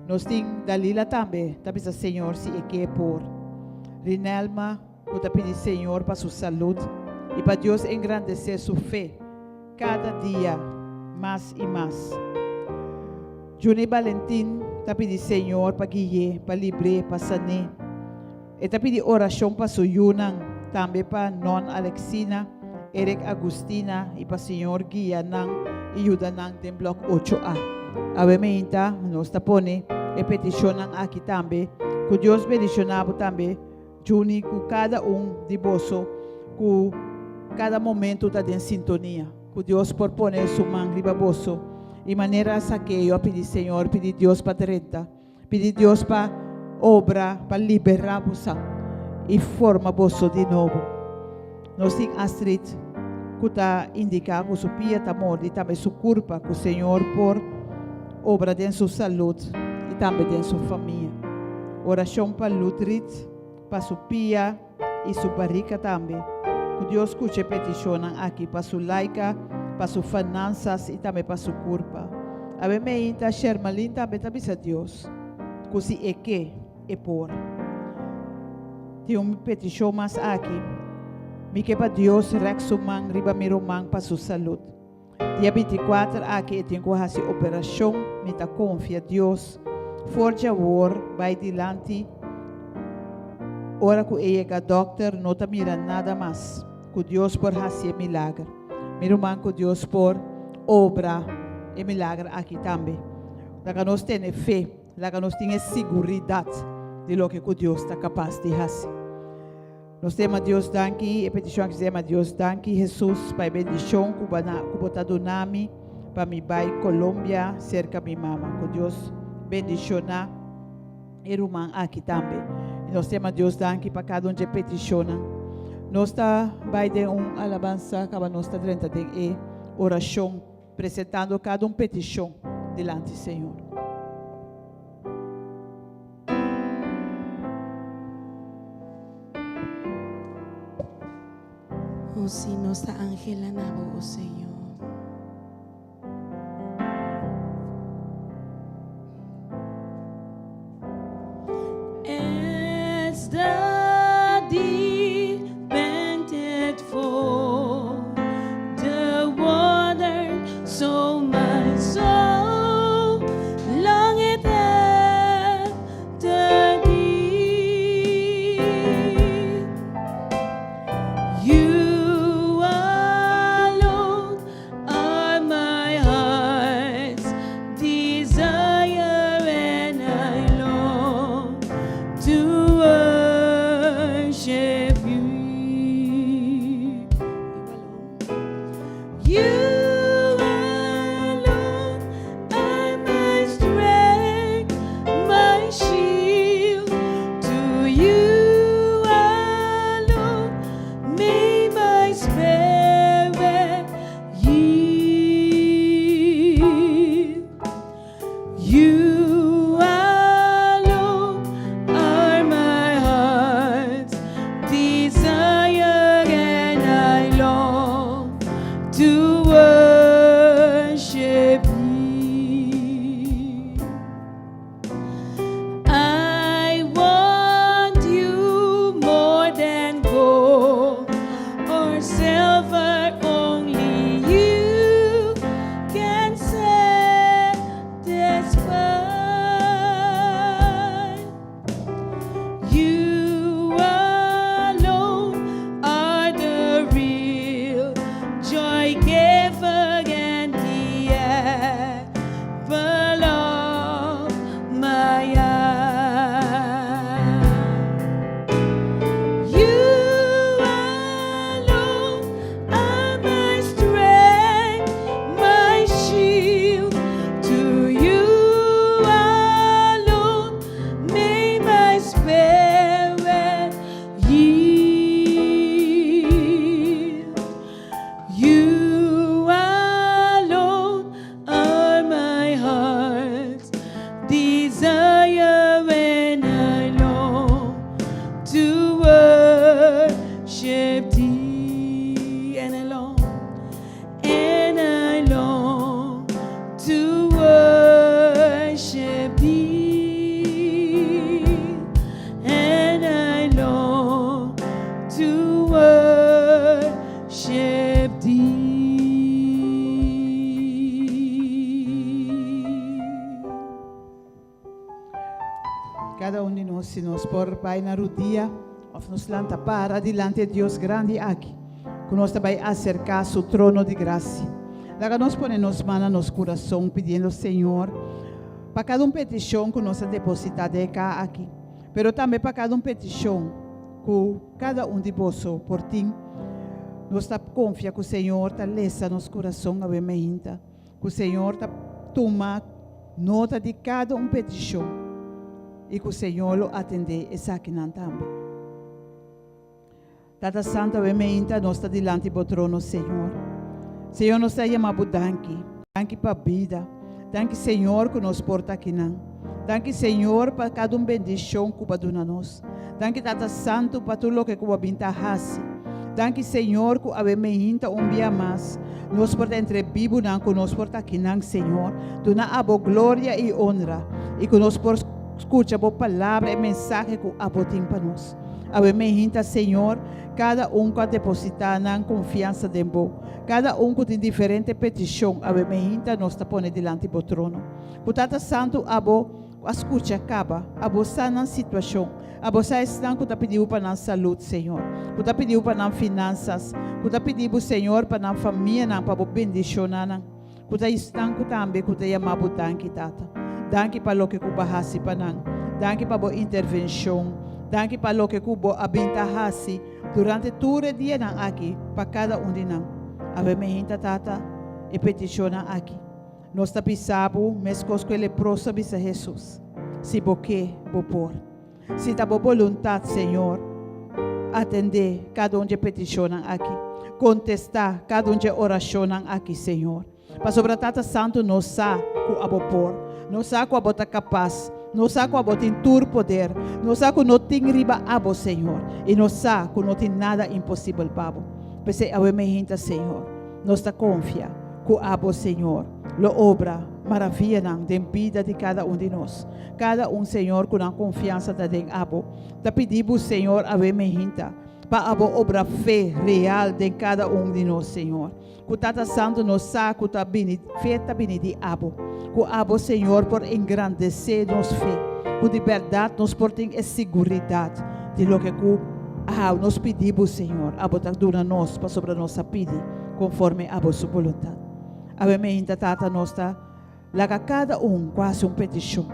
Nos tin Dalila tambe ta bisa Señor si e ke e por. Rinelma ku ta pidi Señor pa su salud i pa Dios engrandesé su fe kada dia mas i mas. Juni Balentin ta pidi Señor pa gui'é, pa libr'é, pa san'é. E ta pidi orashon pa su yunan, tambe pa Non Alexina, Eric Agustina i pa Señor guia nan i yuda nan den blòk ocho A. Awe meinta nos ta pone e petishonnan aki tambe. Ku Dios bendishoná bo tambe Juni ku kada un di boso ku kada momentu ta den sintonia. Ku Dios por pone su man riba boso i manera Sakeo a pidi Señor pidi Dios pa drenta. Pidi Dios pa obra pa liberá bosan i forma boso di nobo. Nos tin Astrid ku ta indiká ku su pia ta mordi tambe su kurpa ku Señor por obra den su salud i tambe den su famia. Orashon pa Ludrit pa su pia i su barika tambe. Ku Dios skucha e petishonnan aki pa su laika, pa su finansas i tambe pa su kurpa. Awe meinta Shermalin tambe ta bisa Dios ku si e ke, e por. Tin un petishon mas aki, Mi ke pa Dios rèk su man riba mi ruman pa su salud. Dia 24 aki e tin ku hasi operashon, mi ta konfia Dios for djawor bai dilanti ora ku e yega dòkter no ta mira nada mas ku Dios por hasi e milager. Mi ruman ku Dios por obra e milager aki tambe. Laga nos tene fe, laga nos tin e siguridat di loke ku Dios ta kapas di hasi. Nos ta yama Dios danki, e petishon aki se yama Dios danki Hesus pa e bendishon ku bo ku bo ta duna mi pa mi bai Colombia serka mi mama. Ku Dios bendishona e ruman aki tambe. I nos ta yama Dios danki pa kada un dje petishonnan. Nos ta bai den un alabansa kaba nos ta drenta den e orashon presentando kada un petishon dilanti Señor. O si nos ta anhela na bo, o Señor. As the deer panted for the water, so my soul longeth after thee. You alone. Kada un di nos, si nos por bai na rudia òf nos lanta para dilanti e Dios grandi aki, ku nos ta bai aserká su trono di grasia. Laga nos pone nos man na nos kurason pidiendo Señor pa kada un petishon ku nos a depositá den e kaha aki, pero tambe pa kada un petishon ku kada un di boso por tin. Nos ta konfia ku Señor ta lesa nos kurason awe meinta. Ku Señor ta tuma nota di kada un petishon i ku Señor lo atendé esakinan tambe. Tata Santu, awe meinta nos ta dilanti bo trono, Señor. Señor, nos ta yama bo danki. Danki pa bida. Danki, Señor, ku nos por ta akinan. Danki, Señor, pa kada un bendishon ku bo a duna nos. Danki, Tata Santu, pa tur loke ku bo a bin ta hasi. Danki, Señor, ku awe meinta un bia mas nos por ta entre bibunan, ku nos por ta akinan, Señor. Duna abo gloria i onra i ku nos por skucha bo palabra, e mensahe ku abo tin pa nos. Awe meinta, Señor, kada un ku a depositá nan konfiansa den bo, kada un ku tin diferente petishon, awe meinta nos ta pone dilanti bo trono. Ku Tata Santu abo Ku a skucha kaba. Abo sa nan situashon. Abo sa esnan ku ta pidi bo pa nan salud, Señor. Ku ta pidi bo pa nan finansas. Ku ta pidi bo, Señor, pa nan famianan, pa bo bendishoná nan. Ku ta esnan ku tambe ku ta yama bo danki, Tata. Danki pa loke ku bo a hasi pa nan. Danki pa bo intervenshon. Danki pa loke ku bo a bin ta hasi durante tur e dianan aki pa kada un di nan. Awe mi hinta, Tata, e petishonnan aki. Nos ta bisa bo meskos ku e leproso a bisa Hesus, Si bo ke, bo por. Si ta bo boluntat, Señor, atendé kada un dje petishonnan aki. Kontestá kada un dje orashonnan aki, Señor. Pasobra Tata Santu, nos sa ku abo por. Nos sa ku abo ta kapas. Nos sa ku abo tin tur poder. Nos sa ku no tin riba abo, Señor. I nos sa ku no tin nada imposibel pa bo. P'esei awe mi hinta, Señor, nos ta konfia ku abo, Señor, lo obra maravianan den bida di kada un di nos. Kada un, Señor, ku nan konfiansa ta den abo, ta pidi bo, Señor, awe mi hinta, pa abo obra fe real den kada un di nos, Señor. Ku Tata Santu nos sa ku ta bini, fe ta bini di abo. Ku abo, Señor, por engrandesé nos fe. Ku di bèrdat nos por tin e siguridat di loke ku abo nos pidi bo, Señor, abo ta duna nos pasobra nos a pidi konforme abo su boluntat. Awe meinta, Tata, nos ta laga kada un ku hasi un petishon.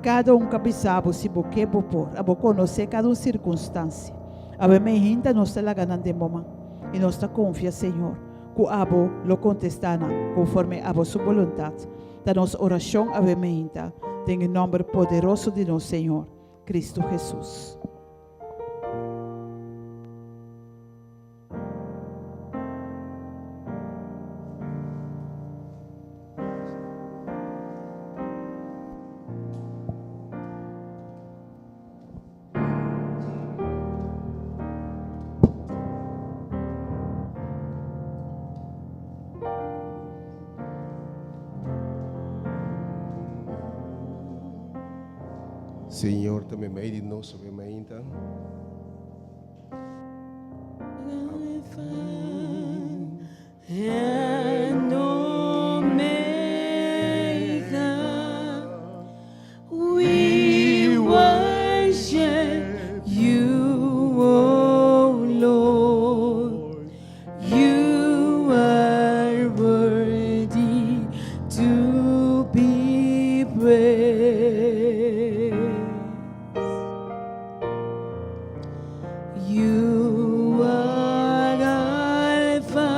Kada un ku a bisa bo si bo ke bo por. Abo konosé kada un sirkunstansia. Awe meinta nos ta laga nan den bo man. I nos ta konfia, Señor, ku abo lo kontestá nan konforme abo su boluntat. Ta nos orashon awe meinta den e nòmber poderoso di nos Señor, Kristu Hesus. Señor ta meimei di nos awe mainta. And Omega, we worship you, O Lord. You are worthy to be praised. You are Alpha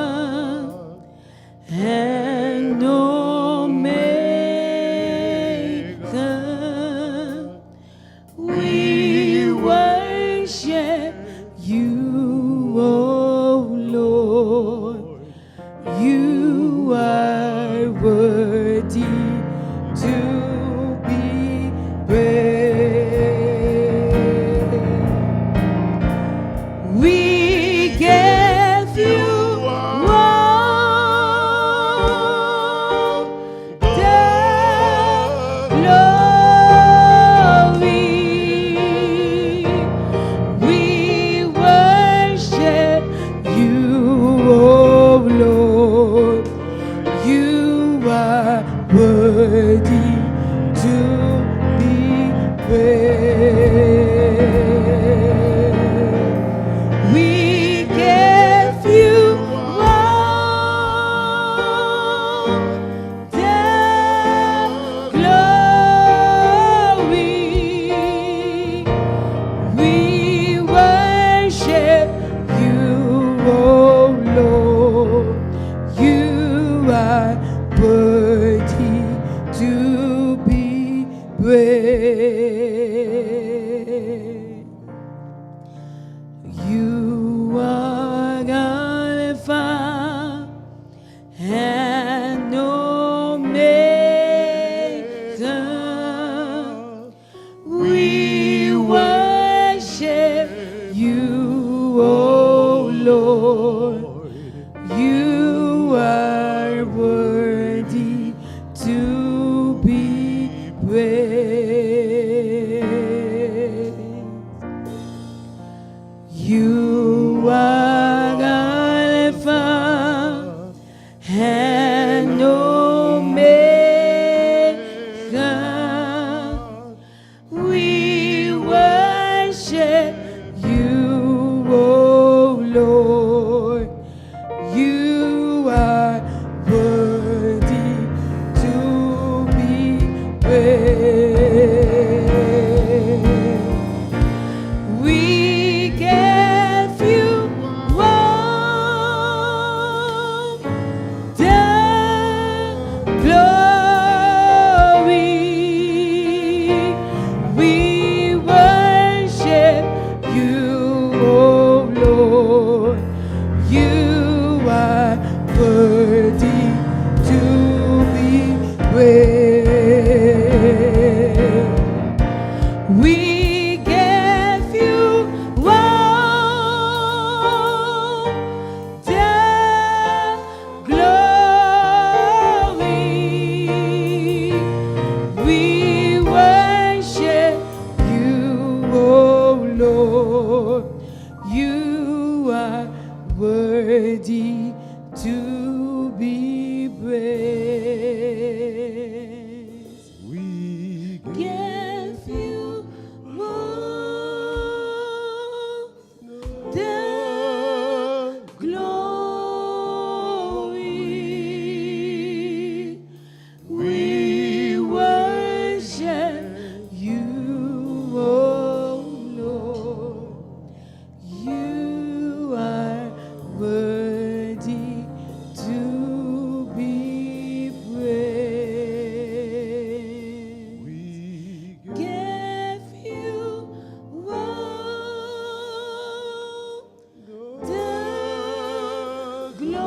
and Omega. We worship you, O Lord. You are worthy to be praised. We give you all The glory. We worship you, O Lord. You are worthy to be praised. You are Alpha and Omega. We worship you, O Lord. You are worthy to be praised. You are Alpha and Omega. We worship you, O Lord. You are worthy to be praised. We give you all the glory. We worship you, O Lord. You are worthy to be praised. We give you all the glory. We worship you, O Lord. You are worthy to be praised. We Give you all the glory. We worship you, O Lord. You are worthy to be praised. We Give you all the glory.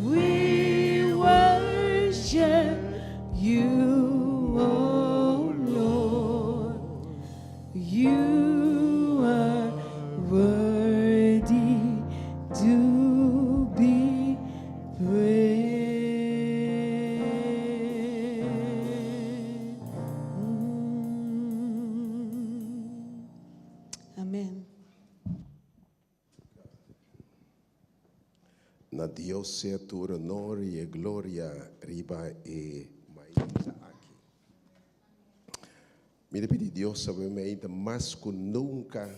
We worship you, O Lord. You are worthy to be praised. Amen. Na Dios sea tur honor i gloria riba e mainta aki. Mi ta pidi Dios awe mainta mas ku nunka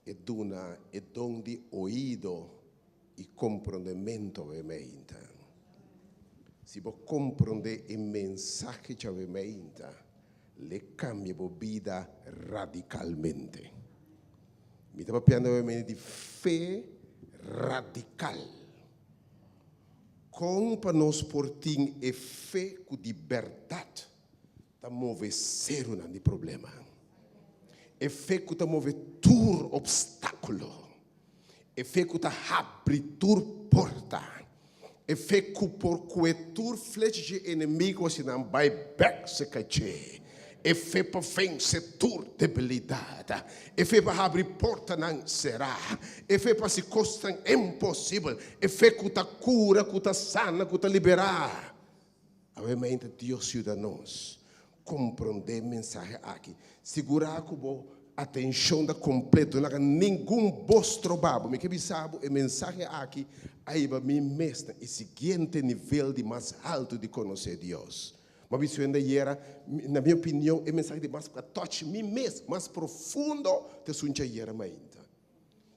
e duna e don di oido i komprondementu awe mainta. Si bo komprondé e mensahe awe mainta, lo kambia bo bida radikalmente. Mi ta papiando di fe radikal. Kon pa nos por tin e fe ku di berdat ta move serunan di problema. E fe ku ta move tur opstákulo. E fe ku ta habri tur porta. E fe ku por kue tur flecha di enemigu asina nan bai bèk serka dje. E fe pa vense tur debilidat. E fe pa habri portanan será. E fe pa hasi kosnan imposibel. E fe ku ta kura, ku ta sana, ku ta liberá. Awe mainta Dios yuda nos komprondé e mensahe aki. Sigurá ku bo atenshon ta kompleto. No laga ningun bos stroba bo. Mi ke bisa bo e mensahe aki a hiba mi mes na e siguiente nivel di mas haltu di konosé Dios. M'a bisa ayera, na mi opinion, e mensahe di mas ku a touch mi mes mas profundo ta esun ayera mainta.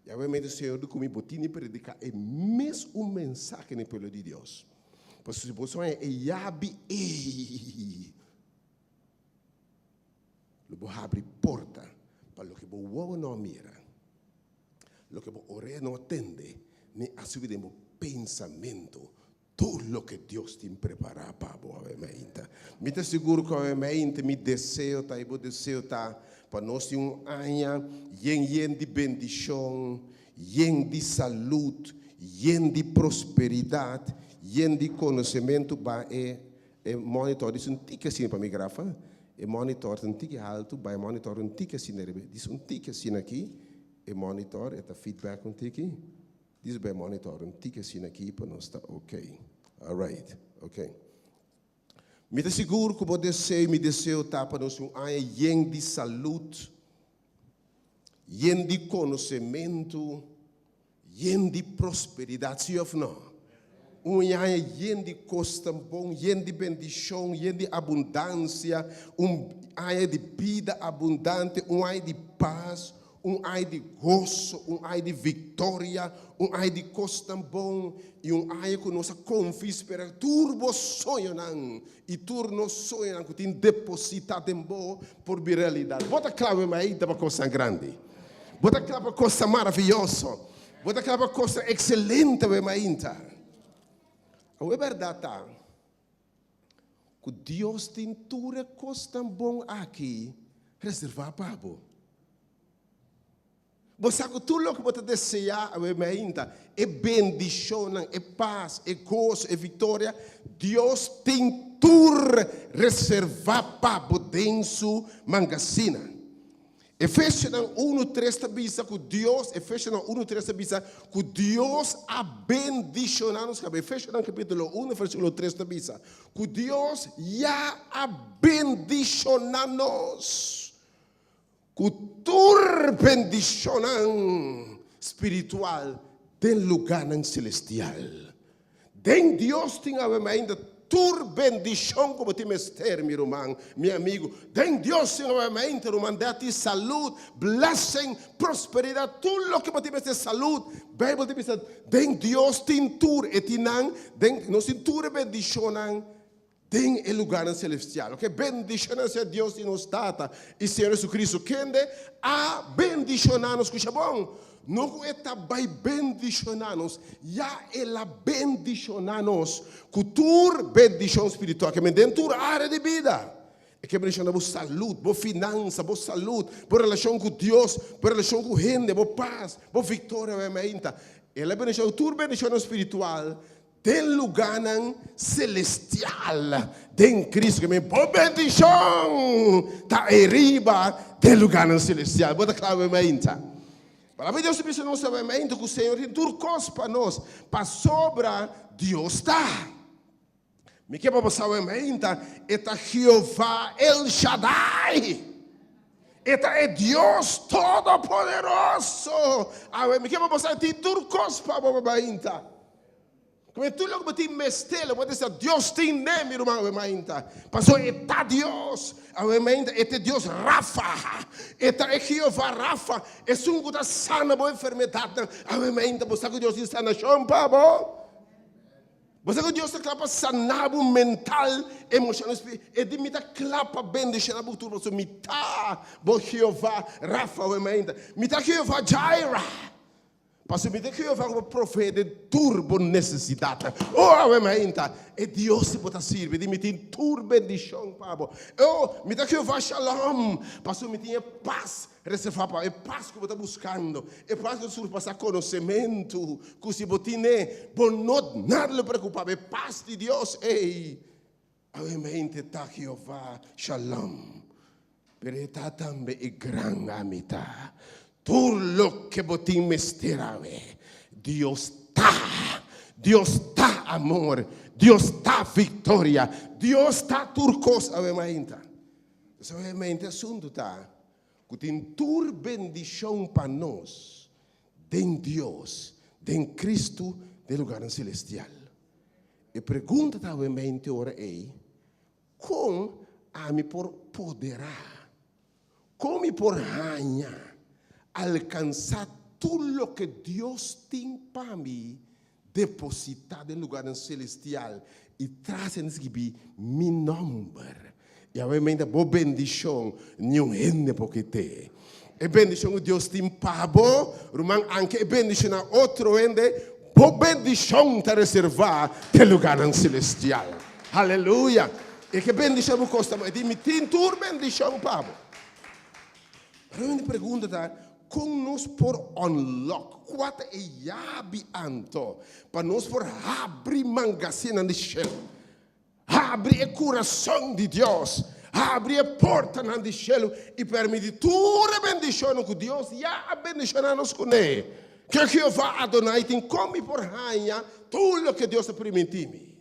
I awe Señor di ku mi bo tin di prediká e mes un mensahe na e pueblo di Dios. Pasobra si boso haña e yabi ei, lo bo habri porta pa loke bo wowo no a mira, loke bo orea no a tende, ni a subi den bo pensamentu. Tur loke Dios tin prepará pa bo awe mainta. Mi ta sigur ku awe mainta mi deseo ta i bo deseo ta pa nos tin un aña yen yen di bendishon, yen di salud, yen di prosperidat, yen di konosementu. Ba e e monitor dis un tiki asina pa mi grafa. E monitor ta un tiki haltu, ba e monitor un tiki asina riba. Dis un tiki asina aki e monitor, e ta feedback un tiki. Dis bay monitor un tiki asina aki pa nos ta ok. Alright, ok. Mi ta sigur ku bo deseo y mi deseo ta pa nos un aña yen di salud, yen di konosementu, yen di prosperidat, si of no? Un aña yen di kosnan bon, yen di bendishon, yen di abundansia, un aña di bida abundante, un aña di pas, Un ai di goso, un ai di viktoria, un ai di kosnan bon i un ai ku nos a konfia i spera tur bo soñonan i tur nos soñonan ku tin depositá den bo por bira realidat. Bo ta kla wemaita pa kosnan grandi. Bo ta kla pa kosnan maravioso. Bo ta kla pa kosnan ekselente wemaita. Awor e bèrdat ta ku Dios tin tur e kosnan bon aki reservá pa bo. Bo sa ku tur loke bo ta deseá awe mainta, e bendishonnan, e pas, e goso, e viktoria, Dios tin tur reservá pa bo den su mangasina. Efesionan unu tres ta bisa ku Dios, Efesionan unu tres ta bisa ku Dios a bendishoná nos kaba. Efesionan kapítulo unu versíkulo tres ta bisa ku Dios ya a bendishoná nos ku tur bendishonnan spiritual den lugánan selestial. Den Dios tin awe mainta tur bendishon ku bo tin mester, mi ruman, mi amigu. Den Dios tin awe mainta, ruman, dat tin salud, blessing, prosperidat, tur loke bo tin mester, salud. Bijbel ta bisa, den Dios tin tur, e tin nan, den, nos tin tur e bendishonnan den e lugarnan celestial. Oke, bendishonan sea Dios di nos Tata i Señor Jesucristo, kende a bendishoná nos. Skucha bon, no ku e ta bai bendishoná nos, ya el a bendishoná nos ku tur bendishon spiritual, ke men den tur área di bida. E ke bendishoná bo salud, bo finansa, bo salud, bo relashon ku Dios, bo relashon ku hende, bo pas, bo viktoria, wèmeinta. El a bendishoná ku tur bendishonnan spiritual Den lugánan selestial den Cristo. Ke men bo bendishon ta eriba den lugánan selestial. Bo ta kla awe mainta? Palabra di Dios ta bisa nos awe mainta ku Señor tin tur kos pa nos, pasobra Dios ta. Mi ke pa bo sa awe mainta, e ta Jehová El Shaddai. E ta e Dios Todopoderoso. Awe mi ke pa bo sa tin tur kos pa bo mainta. Come tur loke bo tin mester, lo bo ta bisa Dios tin ne, mi ruman, awe mainta. Pasobra e ta Dios. Awe mainta e ta e Dios Rafa. E ta e Jehová Rafa, esun ku ta sana bo enfermedatnan. Awe mainta bo sa ku Dios tin sanashon pa bo. Bo sa ku Dios ta kla pa sana bo mental, emoshonal, spiritual. E di mi ta kla pa bendishoná bo tur pasobra mi ta bo Jehová Rafa awe mainta. Mi ta Jehová Jireh. Pasobra mi ta Jehová ku bo provee den tur bo nesesidatnan. O awe mainta, e Dios di bo ta sirbi, di mi tin tur bendishon pa bo. O, mi ta Jehová Shalom, pasobra mi tin e pas reservá pa bo, e pas ku bo ta buskando, e pas ku ta surpasá konosementu, ku si bo tin'é, bo no nada lo preokupá bo, e pas di Dios ei. Awe mainta ta Jehová Shalom. Pero e ta tambe e gran Amita. Tur loke bo tin mester awe, Dios ta. Dios ta amor. Dios ta viktoria. Dios ta tur kos awe mainta. Entonces awe mainta e asuntu ta ku tin tur bendishon pa nos den Dios, den Kristu, den lugarnan selestial. E pregunta ta awe mainta e ora ei, Kon ami por poderá? Kon mi por haña, alkansá. Tur loke Dios tin pa mi depositá den lugarnan selestial i tras e skibí mi nòmber. I awe meinta bo bendishon niun hende por kit'é. E bendishon ku Dios tin pa bo, ruman, anke e bendishoná otro hende, bo bendishon ta reservá den lugarnan selestial. Aleluya! E ke bendishon bo kosta bo? E di, Mi tin tur bendishon pa bo. Pero mi pregunta ta, kon nos por unlock, kua ta e yabi anto pa nos por habri mangasenan di shelu, habri e kurason di Dios, habri e portanan di shelu i permiti tur e bendishonnan ku Dios ya a bendishoná nos kuné? Ke Jehová Adonai tin kon mi por haña tur loke Dios a primintí mi?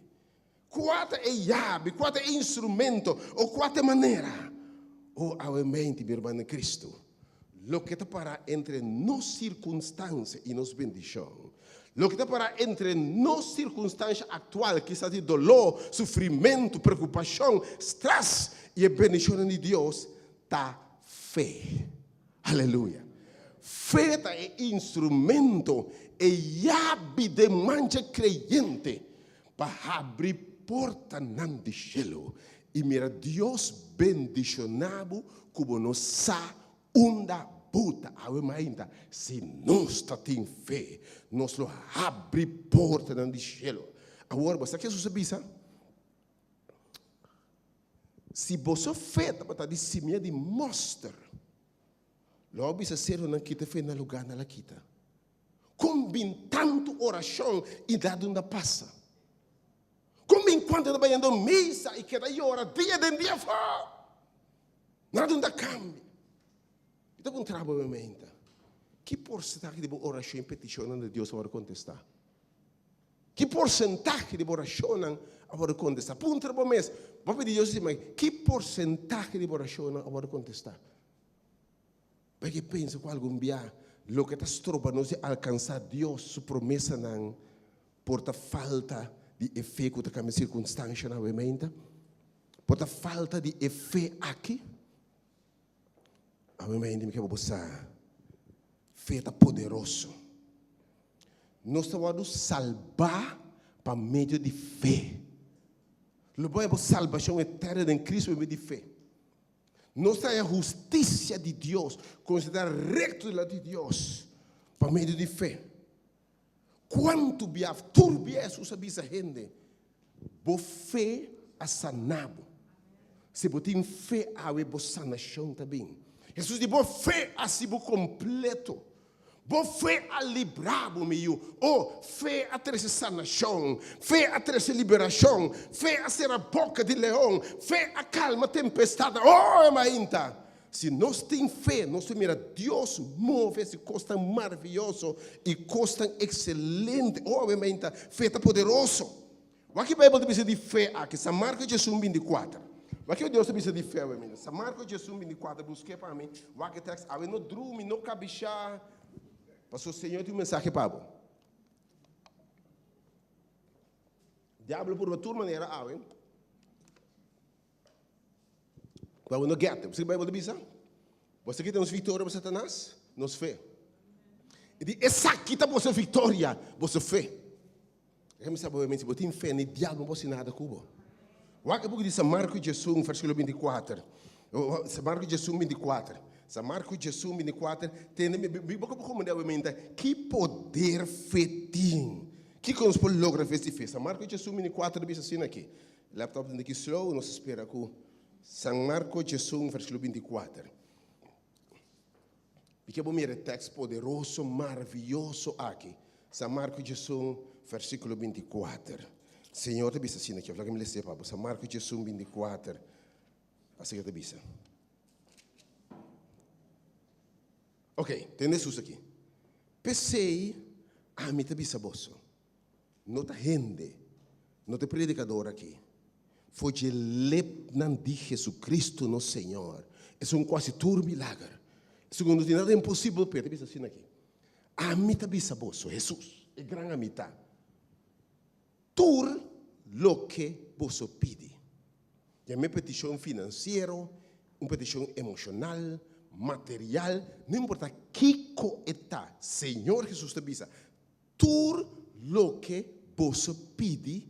Kua ta e yabi, kua ta e instrumento o kua ta e manera? O awe menti, mi ruman den Cristo, loke ta para entre nos sirkunstansia i nos bendishon, loke ta para entre nos sirkunstansha aktual, kisas di doló, sufrimentu, preokupashon, strès, i e bendishonnan di Dios, ta fe. Aleluya! Fe ta e instrumento, e yabi den man dje kreyente Pa habri portanan di shelu i mira Dios bendishoná bo ku bo no sa unda bo ta awe mainta. Si nos ta tin fe, nos lo habri portanan di shelu. Awor, bo sa ke Jesus a bisa? Si boso fe tabata di simia di mòster, lo a bisa serunan kita fe na lugá nan a kita. Kon bin tantu orashon i nada no ta pasa? Kon bin kuantu ta bayendo misa i keda yora dia den dia afó? Nada no ta kambia. Mi ta puntra bo menta, ki porsentahe di bo orashon i petishonnan di Dios a wòrdu kontestá? Ki porsentahe di bo orashonnan a wòrdu kontestá? Puntra bo mes, bo a pidi Dios i si, ki porsentahe di bo orashonnan a wòrdu kontestá? Bai ke pensa ku algun bia loke ta stroba nos di alkansá Dios su promesanan por ta falta di e fe ku ta kambia sirkunstanshanan awe meinta? Por ta falta di e fe aki? Awe meinta mi ke pa bo sa, fe ta poderoso. Nos ta wòrdu salbá pa medio di fe. Lo bo haña bo salbashon eterno den Kristu pa medio di fe. Nos ta haña hustisia di Dios, konsiderá rekto dilanti di Dios pa medio di fe. Kuantu bia, tur bia Hesus a bisa hende, Bo fe a sana bo. Si bo tin fe awe, bo sanashon ta bin. Hesus di, Bo fe a hasi bo kompleto. Bo fe a libra bo, mi yu. O, fe a trese sanashon. Fe a trese liberashon. Fe a sera boka di leon. Fe a kalma tempestat. O, e mainta! Si nos tin fe, nos ta mira Dios move hasi kosnan maravioso i kosnan ekselente. O, e mainta, fe ta poderoso. Wak ki Beibel ta bisa di fe aki? San Marko diesun 24. Wak ki Dios ta bisa di fe awe mi. San Marko diesun 24, busk'é pa mi. Wak e tèks awe. No drumi, no kabishá, pasobra Señor tin un mensahe pa bo. Diablo purba tur manera awe pa bo no gèt. Bo sa ki Beibel ta bisa? Bo sa kita nos viktoria pa Satanas? Nos fe. I di esaki ta boso viktoria, boso fe. Laga mi sa bo si bo tin fe ni diablo no por hasi nada ku bo. Wak e buki di San Marko diesun versíkulo 24. San Marko diesun 24. San Marko diesun 24. Tende mi mi boka por komprende awe menta ki poder fe tin. Kiko nos por logra ves di fe. San Marko diesun 24 ta bisa asina aki. Laptop ta aki slow, nos ta spera ku San Marko diesun versíkulo 24. Mi ke bo mira e tèks poderoso, maravioso aki. San Marko diesun, versíkulo 24. Señor ta bisa asina aki. Laga mi les'é pa bo. San Marko diesun, 24. Asina ta bisa. Ok, tende Hesus aki. P'esei ami ta bisa boso, no ta hende, no ta e predikador aki, for dje lepnan di Jesucristo nos Señor, esun ku hasi tur milager, esun ku no tin nada imposibel p'e, ta bisa asina aki, Ami ta bisa boso, Hesus, e gran ami ta, tur loke boso pidi, yam'é petishon finansiero, un petishon emoshonal, material, no importa kiko e ta. Señor Jesus ta bisa, Tur loke boso pidi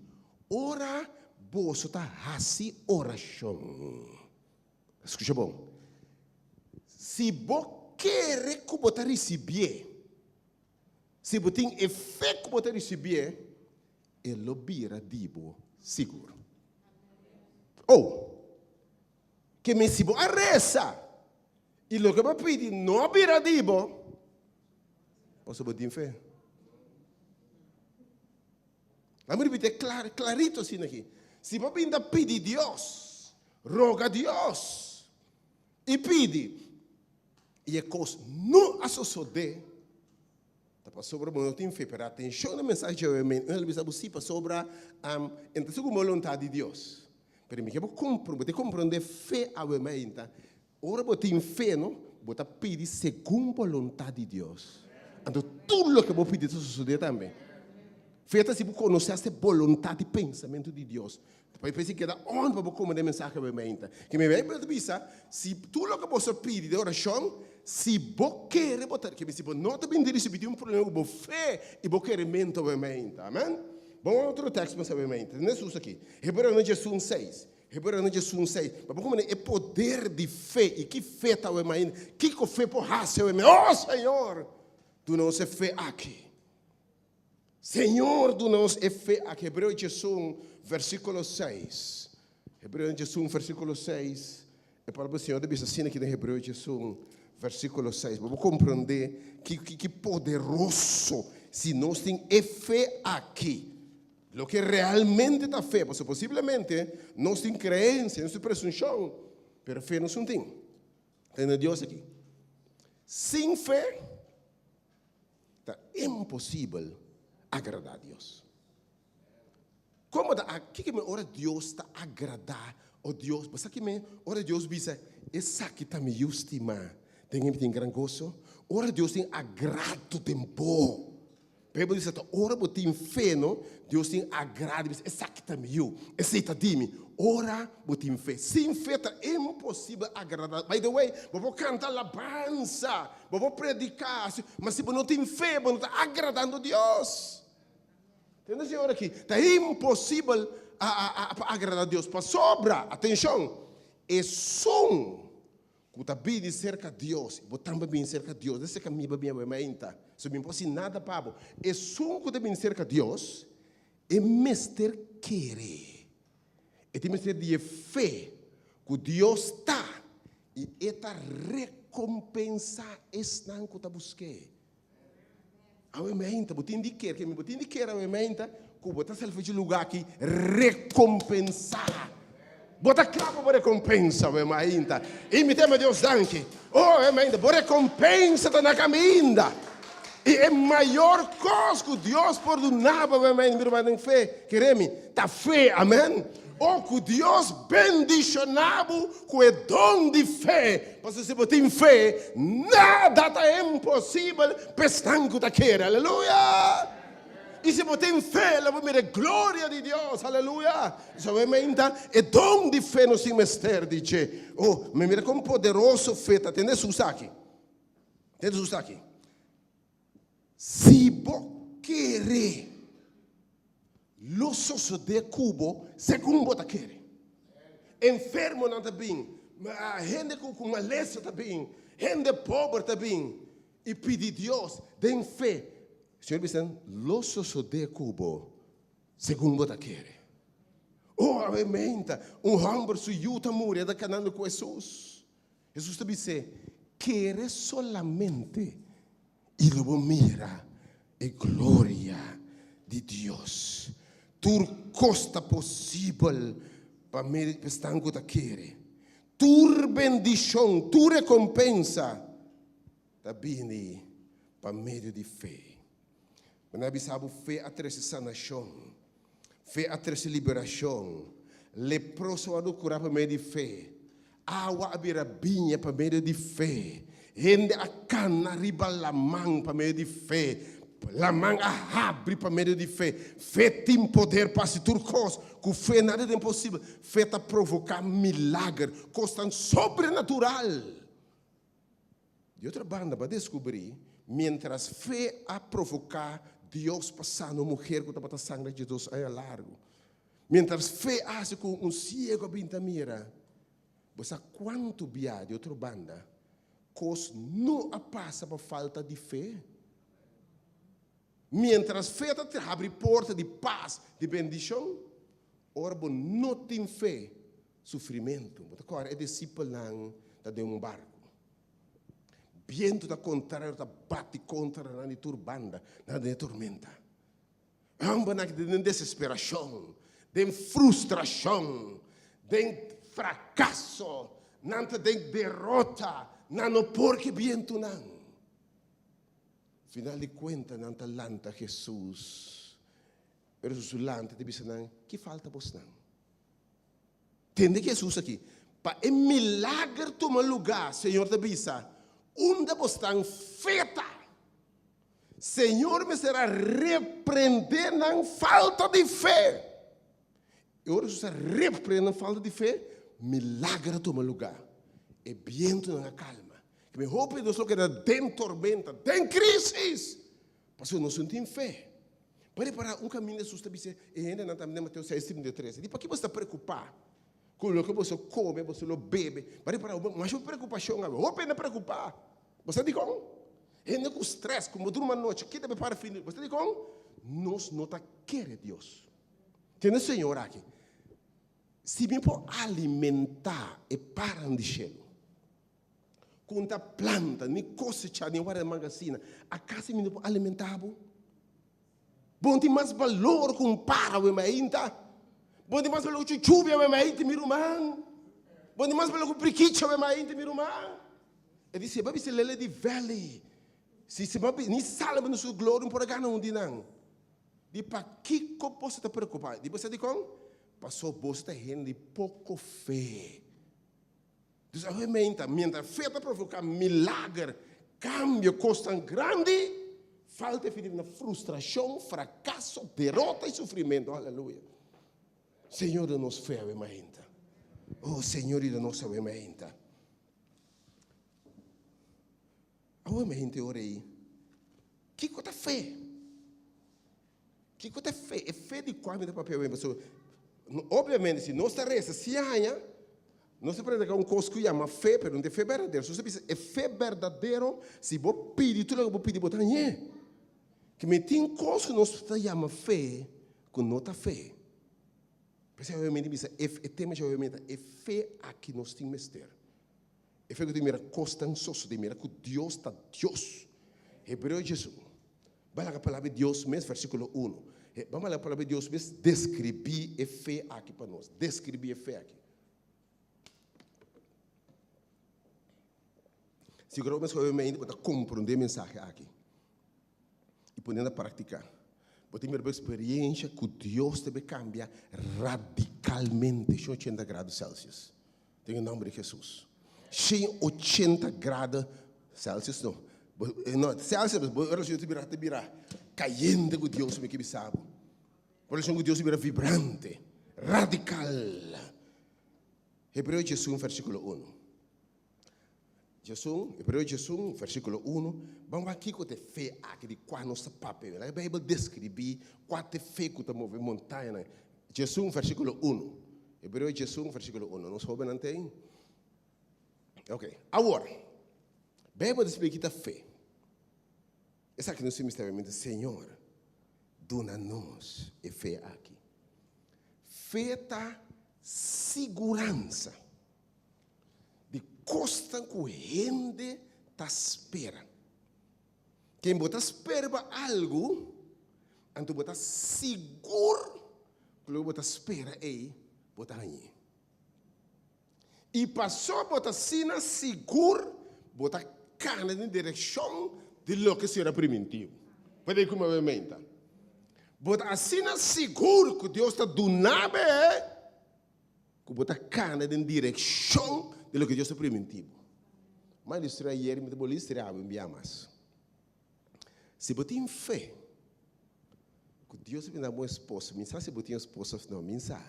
ora boso ta hasi orashon. Skucha bon. Si bo kere ku bo ta risibié, si bo tin e fe ku bo ta risibié, e lo bira di bo sigur. Oh, ke men si bo a resa i loke bo a pidi no a bira di bo, pasobra bo tin fe. Laat me repite klar, klarito asina aki. Si bo bin ta pidi Dios, roga Dios i pidi, i e kos no a sosodé, ta pasobra bo no tin fe. Pero atenshon na mensahe djawe men, un hende bisa bo si pasobra e ta segun boluntat di Dios. Pero mi ke bo kompro, bo ta komprondé fe awe mainta. Ora bo tin fe no, bo ta pidi segun boluntat di Dios. Anto tur loke bo pidi ta sosodé tambe. Fe ta si bo konosé hasta e boluntat i pensamentu di Dios. Ta pa p'esei keda on pa bo komprendé e mensahe awe mainta. Ke mi Beibel ta bisa, si tur loke boso pidi den orashon, si bo kere bo ta, ke si bo no ta bin di risibí tin un problema ku bo fe i bo kerementu awe mainta. Amen. Bon otro tekst mas awe mainta. Tende Hesus aki. Hebreonan 11:6. Hebreonan 11:6. Pa bo komprendé e poder di fe i ki fe ta awe mainta, kiko fe por hasi awe mainta. Oh Señor, duna nos e fe aki. Señor, duna nos e fe aki. Hebreo 11, versíkulo 6. Hebreo 11, versíkulo 6. E palabra di Señor ta bisa asina aki den Hebreo 11, versíkulo 6. Pa bo komprendé ki, ki, ki poderoso si nos tin e fe aki. Loke realmente ta fe, pasobra posiblemente nos tin creencia, nos tin presuncion, pero fe nos no tin. Tende Dios aki. Sin fe ta imposibel agrada Dios. Como ta, kiko men ora Dios ta agrada o Dios, bo sa ki men ora Dios bisa, esaki ta mi yu stima, den mi tin gran goso? Ora Dios tin agrado den bo. Bijbel bisa ta ora bo tin fe no, Dios tin agrado bisa esaki ta mi yu, esei ta di mi. Ora bo tin fe. Sin fe ta imposibel agrada. By the way, bo por canta alabansa, bo por predica, ma si bo no tin fe, bo no ta agradando Dios. Tende Señor aki? Ta imposibel pa agrada Dios. Pasobra, atencion, esun Ku ta bini serka Dios, i bo tambe bini serka Dios, no serka mi bo bini awe mainta, so mi no por hasi nada pa bo. Esun ku ta bini serka Dios, e mester kere, e tin mester di e fe ku Dios ta, i e ta rekompensá esnan ku ta busk'é. Awe mainta, bo tin di kere, ke mi bo tin di kere awe mainta ku bo ta sali for dje lugá aki rekompensá. Bo ta kla pa bo rekompensa awe mainta. I mi tema Dios danki. Oh, awe mainta, bo rekompensa ta na kaminda. I e mayor kos ku Dios por duna bo awe mainta, mi ruman den fe, kere mi, ta fe. Amen. Oh, ku Dios bendishoná bo ku e don di fe, pasobra si bo tin fe, nada ta imposibel pa esnan ku ta kere. Aleluya! I si bo tin fe, lo bo mira e gloria di Dios. Aleluya! Solamente e don di fe nos tin mester di dje. Oh, mi mira kon poderoso fe ta. Tende Hesus aki. Tende Hesus aki. Si bo kere, lo sosodé ku bo segun bo ta kere. Enfermonan ta bin, hende ku malesa ta bin, hende pober ta bin i pidi Dios den fe. Señor bisa nan, lo sosodé ku bo segun bo ta kere. Oh, awe meinta, un hòmber su yu ta muri, e ta kanando ku Hesus. Hesus ta bis'é, Kere solamente i lo bo mira e gloria di Dios. Tur kos ta posibel pa medio di esnan ku ta kere. Tur bendishon, tur rekompensa ta bini pa medio di fe. Mi a bisa bo, fe a trese sanashon, fe a trese liberashon, leproso a wòrdu kurá pa medio di fe, awa a bira biña pa medio di fe, hende a kana riba laman pa medio di fe, laman a habri pa medio di fe. Fe tin poder pa hasi tur kos, ku fe nada ta imposibel. Fe ta provoká milager, kosnan sobrenatural. Di otro banda, bo a deskubrí, miéntras fe a provoká Dios pa sana un muher ku tabata sangra djesdos aña largu, miéntras fe a hasi ku un siegu a bin ta mira, bo sa kuantu bia di otro banda kos no a pasa pa falta di fe? Miéntras fe ta habri porta di pas, di bendishon, ora bo no tin fe, sufrimentu. Bo ta kòrda e disipelnan ta den un barku. Bientu ta kontrario ta bati kontra nan di tur banda, nan den e tormenta. Hòmbernan aki ta den desesperashon, den frustrashon, den frakaso, nan ta den derota, nan no por ku e bientunan. Final di kuenta nan ta lanta Hesus. Pero Hesus lanta i ta bisa nan, Ki falta bosnan? Tende ki Hesus aki, Pa e milager tuma lugá, Señor ta bisa, unda bosnan fe ta? Señor mester a reprendé nan falta di fe. I ora Hesus a reprendé nan falta di fe, milager a tuma lugá. E bientunan a kalma. Ke mi hopi nos lo keda den tormenta, den krísis, pasobra nos no tin fe. Pa repará un kaminda Hesus ta bisa e hendenan tambe den Mateo seis, 33, di pakiko boso ta preokupá ku loke boso kome, boso lo bebe? Pa repará masha preokupashon awe, hopi hende preokupá. Bo sa dikon? Hende ku strès, ku no durmi anochi, kita be para fin di. Bo sa dikon? Nos no ta kere Dios. Tende Señor aki, si mi por alimentá e paranan di shelu, Ku ta planta, ni kosechá, ni warda magasina, akaso mi no por alimentá bo? Bo no tin mas balor ku un para awe mainta? Bo no tin mas balor ku chuchubi awe mainta, mi ruman? Bo no tin mas balor ku prikichi awe mainta, mi ruman? E di, si e bo a bisa lele di valley, si si bo a bisa, ni Salomon den su gloria no por a gana un di nan. Di pakiko boso ta preokupá? Di bo sa dikon? Pasobra boso ta hende di poko fe. Dus awe meinta, mientras fe ta provoca milager, cambio, cosnan grandi, falta e fe na frustracion, fracaso, derota y sufrimento. Aleluya. Señor da nos fe awe mainta. Oh, Señor da nos awe mainta. Awe mainta ora ei. Kiko ta fe? Kiko ta e fe? E fe di kua mi ta papia awe? Pasobra, obviamente, si nos ta resa si haña, nos ta prediká un kos ku yama fe, pero no ta e fe berdadero. So, nos ta bisa, e fe berdadero, si bo pidi tur loke bo pidi, bo ta hañ'é. Ke mi tin kos ku nos ta yama fe ku no ta fe. P'esei awe mi ta bisa, e tema dje awe mi ta e fe aki nos tin mester. E fe ku tin mira kosnan sosodé, mira ku Dios ta Dios. Hebreo djesun. Bai laga palabra di Dios mes, versíkulo uno. Ban laga palabra di Dios mes deskribí e fe aki pa nos. Deskribí e fe aki. Sigurá bo mes ku obviamente bo ta komprondé e mensahe aki i pone na praktika. Bo tin mira bo eksperiensha ku Dios ta kambia radikalmente, 180 grado Celsius. Den e nòmber di Hesus. 180 grado Celsius no. No, Celsius, bo relashon ta bira, ta bira kayente ku Dios, mi ke bisa bo. Bo relashon ku Dios ta bira vibrante, radikal. Hebreo 11 versíkulo 1. 11, Hebreo 11 versíkulo 1. Ban wak kiko ta e fe aki di kua nos ta papia. Laga e Beibel deskribí kua ta e fe ku ta move montañanan. 11 versíkulo 1. Hebreo 11 versíkulo 1. Nos hóbennan ta ei? Ok. Awor, Beibel ta splika ki ta fe. Esaki nos tin mester mente, Señor, duna nos e fe aki. Fe ta siguransa. Di kosnan ku hende ta spera. Ken bo ta spera pa algu, anto bo ta sigur ku loke bo ta spera ei, bo ta hañ'é. I pasobra bo ta asina sigur, bo ta kana den direkshon di loke Señor a primintí bo. Por ei ku mi a menta. Bo ta asina sigur ku Dios ta duna bo e. Ku bo ta kana den direkshon di loke Dios a primintí bo. M'a ilustrá ayer i mi ta bolbe ilustrá awe un bia mas. Si bo tin fe ku Dios a brinda bo un esposo, mi sa si bo tin esposo òf no, mi sa.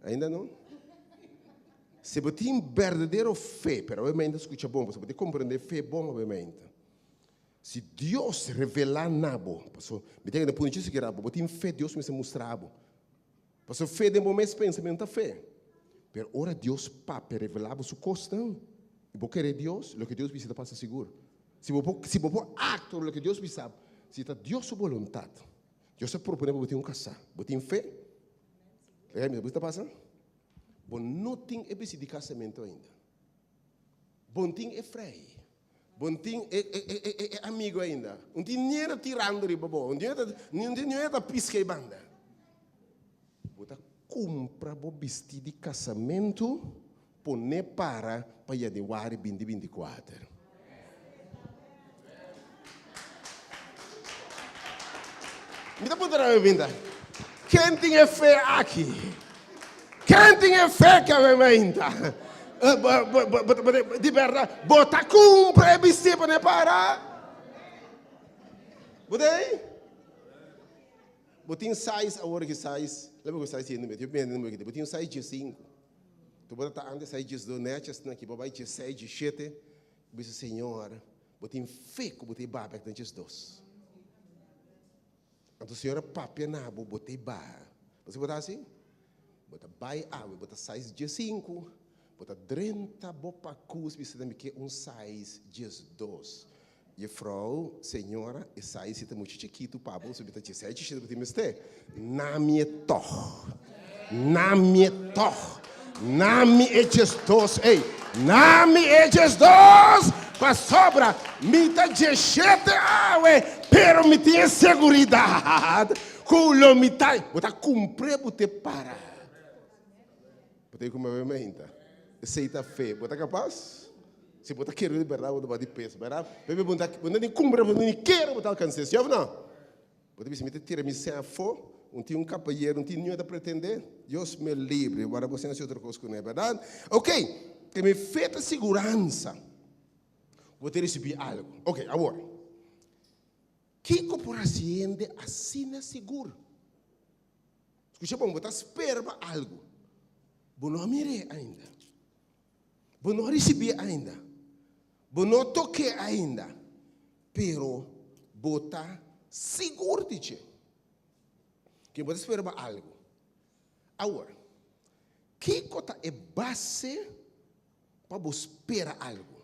Ainda no? Si bo tin berdadero fe, pero obviamente skucha bon, pasobra bo tin komprendé fe bon obviamente. Si Dios revelá na bo, pasobra mi ta kere pone djis aki rabo, bo tin fe Dios mester mustra bo. Pasobra fe den bo mes pensamentu ta fe. Pero ora Dios papia revelá bo su kosnan, i bo kere Dios, loke Dios bisa ta pasa sigur. Si bo por, si bo por aktua loke Dios bisa bo, si ta Dios su boluntat, Dios a proponé pa bo tin un kasá, bo tin fe? Lei mi, bo ta pasa? Bo no tin e bisti di kasamentu ainda. Bo no tin e frei. Bo no tin e, e, e, e, e amigo ainda. No tin niende tirando riba bo. No tin niende ta piska e banda. Bo ta kumpra bo bisti di kasamentu, pone para pa yanüari binti 24. Mi ta puntra mi binta, ken tin e fe aki? Ken tin e fe ke awe mainta? Di bèrdat, bo ta kumpra e bistí pa ne para? Bo ta ei? Bo tin size awor ki size, lebe ku size yendo mete, yo mende numero ki, bo tin un size 15. Tu bo ta antes size 12 netjes aki, bo bai 16, 17. Bisa, Señor, bo tin fe ku bo ta e baha bek den djesdos. Anto Señor a papia na bo, bo ta e baha. Bo sa bo ta hasi? Bo ta bai awe, bo ta size 15, bo ta drenta bo pakus, bisa ta mi ke un size 12. Jefrouw, Señora, e size si ta muchu chikitu pa bo, so mi ta 16, 17 bo tin mester. Na mi e tog. Na mi e tog. Na mi e 12 ei. Na mi e 12! Pasobra mi ta 17 awe, pero mi tin e seguridat ku lo mi ta. Bo ta kumpr'é bo te para. Bo ta ku mi mainta. Esei ta fe. Bo ta kapas? Si bo ta kere di bèrdat bo ta bati peso, bèrdat? P'e bo ta bo no tin kumpra, bo no ni kere bo ta alkans'é, si òf no? Bo ta bisa mi ta tira mi sèn afó, un tin un kabayero, un tin niño ta pretendé. Dios me libre, wara bo sèn hasi otro kos kuné, bèrdat? Ok, ke mi fe ta siguransa ku bo ta risibí algu. Ok, awor, kiko por hasi hende asina sigur? Skucha bon, bo ta spera pa algu, bo no a mir'é ainda. Bo no a risibié ainda. Bo no a tok'é ainda. Pero bo ta sigur di dje. Ke bo ta spera pa algu. Awor, kiko ta e base pa bo spera algu?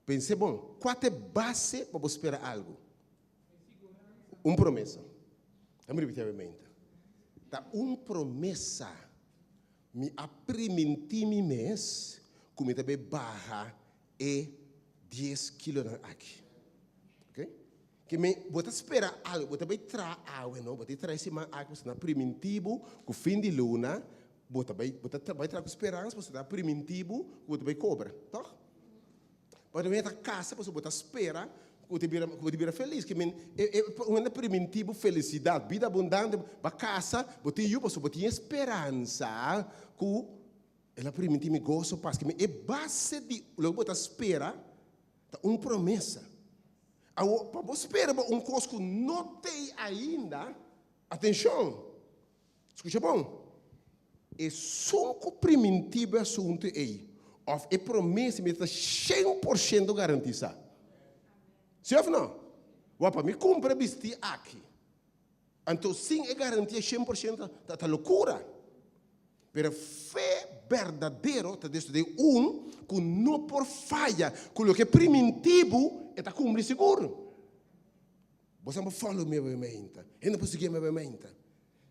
Pens'é bon, kua ta e base pa bo spera algu? Un promesa. Dame ripití awe-mente. Ta un promesa. Mi a primintí mi mes ku mi ta bai baha e dies kilonan aki. Ok? Ke men, bo ta spera algu, bo ta bai traha awe, no? Bo ta traha e siman aki, pasobra nan a primintí bo ku fin di luna bo ta bai, bo ta bai traha ku speransa pasobra nan a primintí bo ku bo ta bai kobra, tòg? Pasobra bo ta kasa pasobra bo ta spera ku bo bira ku bo ta bira felis. Ke men e e un hende primintí bo felisidat, bida abundante, bo a kasa, bo tin yu pasobra bo tin e speransa ku el a primintí mi goso, pas. Ke men e base di loke bo ta spera ta un promesa. Awor pa bo spera bo un kos ku no t'ei ainda, atenshon, Skucha bon, esun ku primintí bo e asuntu ei òf e promesa mester ta 100% garantisá. Sí òf no? Wak, pa mi kumpra e bistí aki, anto sin e garantia 100% ta ta lokura. Pero fe berdadero ta desto den un ku no por faya, ku loke primintí bo e ta kumpli sigur. Bo sa bo follow mi awe mainta. Hende por sigui mi awe mainta.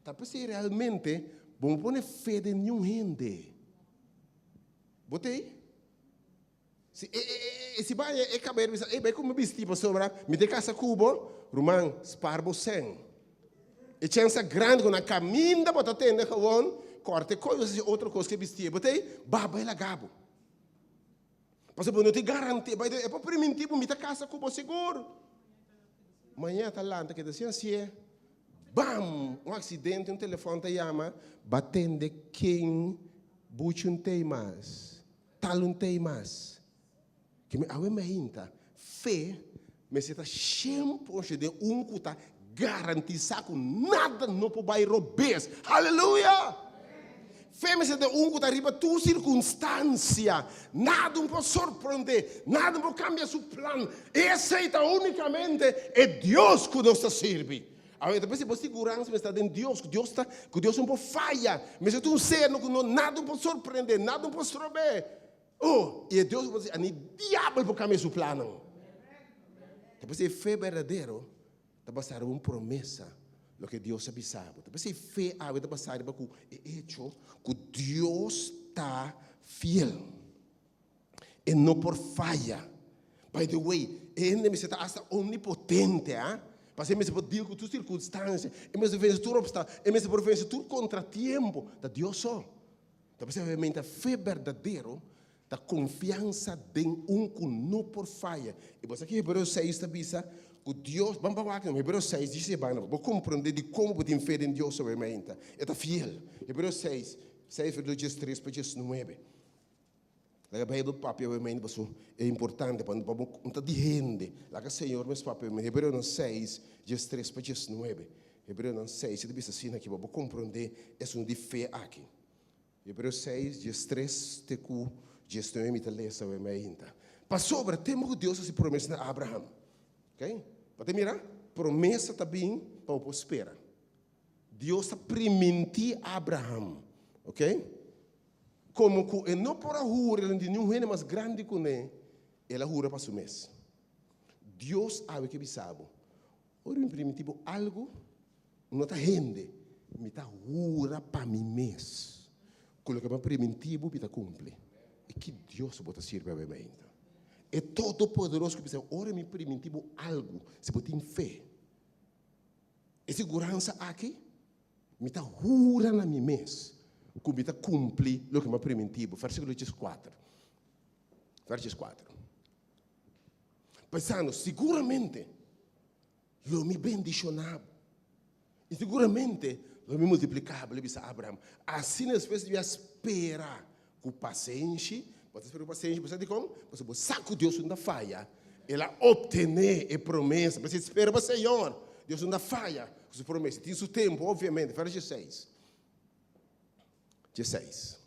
Ta p'esei realmente bo no pone fe den niun hende. Bo t'ei? Si e e e si bai e kabayer bisa, ey bai ku mi bisti pasobra mi ta kasa ku bo, ruman, spar bo sèn. E chèns ta grandi ku na kaminda bo ta tende gewon kòrta e koyo si otro kos ke bistié. Bo t'ei? Ba bai laga bo. Pasobra bo no tin garantia. Bai e por primintí bo mi ta kasa ku bo sigur. Mañana ta lanta keda sin hasié. Bam! Un aksidente, un telefòn ta yama, ba tende ken buchi un tei mas, tal un tei mas. Ke mi awe mainta, fe mester ta 100% den un ku ta garantisá ku nada no por bai robes. Haleluya! Fe mester ta un ku ta riba tur sirkunstansia. Nada no por sorprendé, nada no por kambia su plan. Esei ta únikamente e Dios ku nos ta sirbi. Awe ta pensa bo siguransa mester ta den Dios, ku Dios ta, ku Dios no por faya. Mester ta un ser no ku no nada no por sorprendé, nada no por strob'é. Oh, i e Dios ku por hasi, ni diabel por kambia su plannan. Ta pensa e fe berdadero Ta basá riba un promesa, loke Dios a bisa bo. Ta p'esei fe awe ta basá riba ku e echo ku Dios ta fiel. E no por faya. By the way, e hende mester ta asta omnipotente, a? Pasobra e mester por deal ku tur sirkunstansia, e mester vense tur obstákulo, e mester por vense tur kontratiempo. Ta Dios so. Ta p'esei obviamente fe berdadero Ta konfiansa den un ku no por faya. I bo sa ki Hebreos seis ta bisa? Ku Dios, ban pa wak Hebreos seis djis e banda pa bo komprondé dikon bo tin fe den Dios awe mainta. E ta fiel. Hebreos seis, seis versíkulo diestres pa diesnuebe. Laga Beibel papia awe mainta pasobra e importante pa pa bo no ta di hende. Laga Señor mes papia awe mainta. Hebreonan seis, diestres pa diesnuebe. Hebreonan seis e ta bisa asina aki pa bo komprondé esun di fe aki. Hebreo seis, 13 te ku 19 mi ta lesa awe mainta. Pasobra tempu ku Dios hasi promesa na Abraham, ok? Bo ta mira? Promesa ta bin pa bo por spera. Dios a primintí Abraham, ok? Komo ku e no por a hura di niun hende mas grandi kuné, el a hura pa su mes. Dios awe ke bisa bo, Ora mi primintí bo algu, no ta hende, mi ta hura pa mi mes ku loke mi a primintí bo mi ta kumpli. I ki Dios bo ta sirbi awe mainta? E Todopoderoso ku bisa, ora mi primintí bo algu, si bo tin fe, e siguransa aki, mi ta hura na mi mes ku mi ta kumpli loke mi a primintí bo. Versíkulo dieskuater. Verso dieskuater. Pensando, siguramente lo mi bendishoná bo i siguramente lo mi multipliká bo, el a bisa Abraham. Asina despues di a spera ku pasenshi, bo ta spera ku pasenshi, bo sa dikon? Pasobra bo sa ku Dios no ta faya. El a optené e promesa. P'esei spera pa Señor. Dios no ta faya ku su promesa. Tin su tempu, obviamente. Verso dieseis. Dieseis.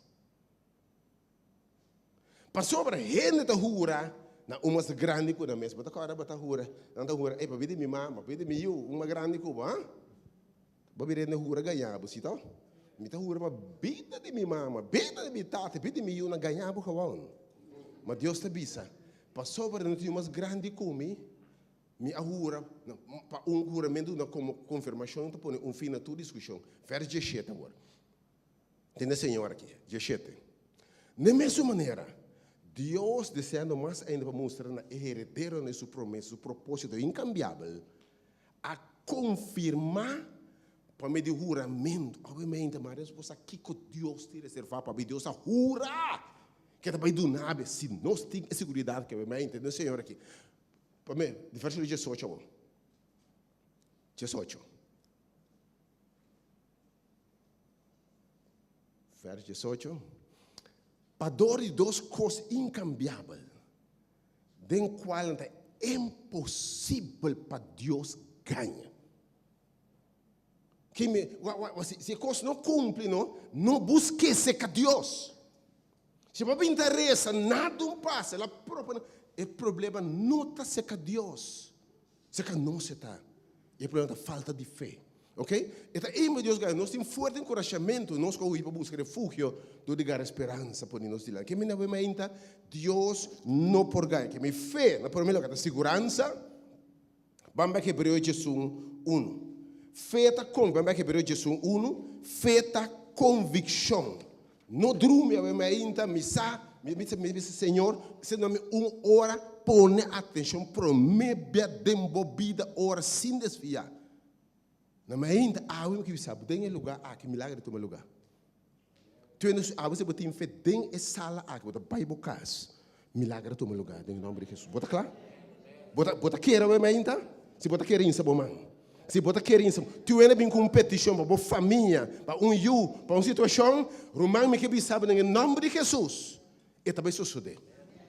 Pasobra hende ta hura na un mas grandi ku nan mes. Bo ta kòrda bo ta hura, nan ta hura, ey, pabia di mi mama, pabia di mi yu, un mas grandi ku bo, ha? Bo bira hende hura gaña bo, si to? Mi ta hura pa bida di mi mama, bida di mi tata, bida di mi yu, nan gaña bo gewoon. Ma Dios ta bisa, pasobra no tin yu mas grandi ku mi, mi a hura pa un huramentu duna komo konfirmashon ta pone un fin na tur diskushon. Vèrs diesshete awor. Tende Señor aki, 17. N'e mesun manera, Dios, deseando mas ainda pa mustra na e herederonan di su promesa su propósito inkambiabel, a konfirmá pa medio di huramentu. Obviamente, Maria nos por sa kiko Dios tin reservá pa Dios a hura ke ta bai duna be si nos tin e seguridat ke obviamente. Tende Señor aki. Pa mi, di versíkulo 18 awor. 18. Vers 18, Pa dor di dos kos inkambiabel, den kualnan ta imposibel pa Dios gaña. Ke mi, wa, wa, wa, si, si e kos no kumpli, no, no busk'é seka Dios. Si bo bin ta resa, nada un pasa, el a propone, e problema no ta seka Dios. Serka nos e ta. I e problema ta falta di fe. Ok? E ta ey Dios gana. Nos tin fuerte enkurashamentu. Nos ku a hui pa buska refugio dor di gara speransa pone nos dilanti. Ke mende awe mainta? Dios no por gaña. Ke mi fe na prome lugar ta siguransa. Ban bek Hebreo diesun unu. Fe ta kon, ban bek Hebreo diesun unu. Fe ta konvikshon. No drumi awe mainta, mi sa, mi bisa, mi bisa Señor, si duna mi un ora, pone atencion prome bia den bo bida ora sin desvia. Na mainta awe mi ke bisa bo, den e lugar aki milagro ta tuma lugar. Tuendo su awe si bo tin fe den e sala aki, bo ta bai bo cas, milagro ta tuma lugar den e nomber di Jesus. Bo ta kla? Bo ta, bo ta kere awe mainta? Si bo ta kere insa bo man. Si bo ta kere insa, tu hende bin ku un petishon pa bo famia, pa un yu, pa un situashon, ruman mi ke bisa bo den e nòmber di Hesus, e ta bai sosodé.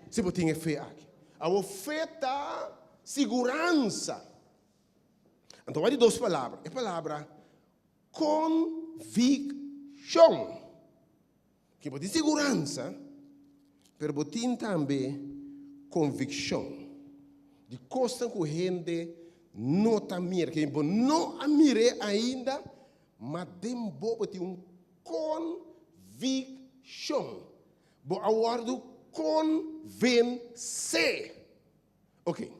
Si bo tin e fe aki. Awor fe ta siguransa. Anto wak di dos palabra. E palabra konvikshon. Ke bo tin siguransa, pero bo tin tambe konvikshon di kosnan ku hende no ta mira, ke bo no a mir'é ainda, ma den bo bo tin un konvikshon. Bo a wòrdu konvensé. Ok,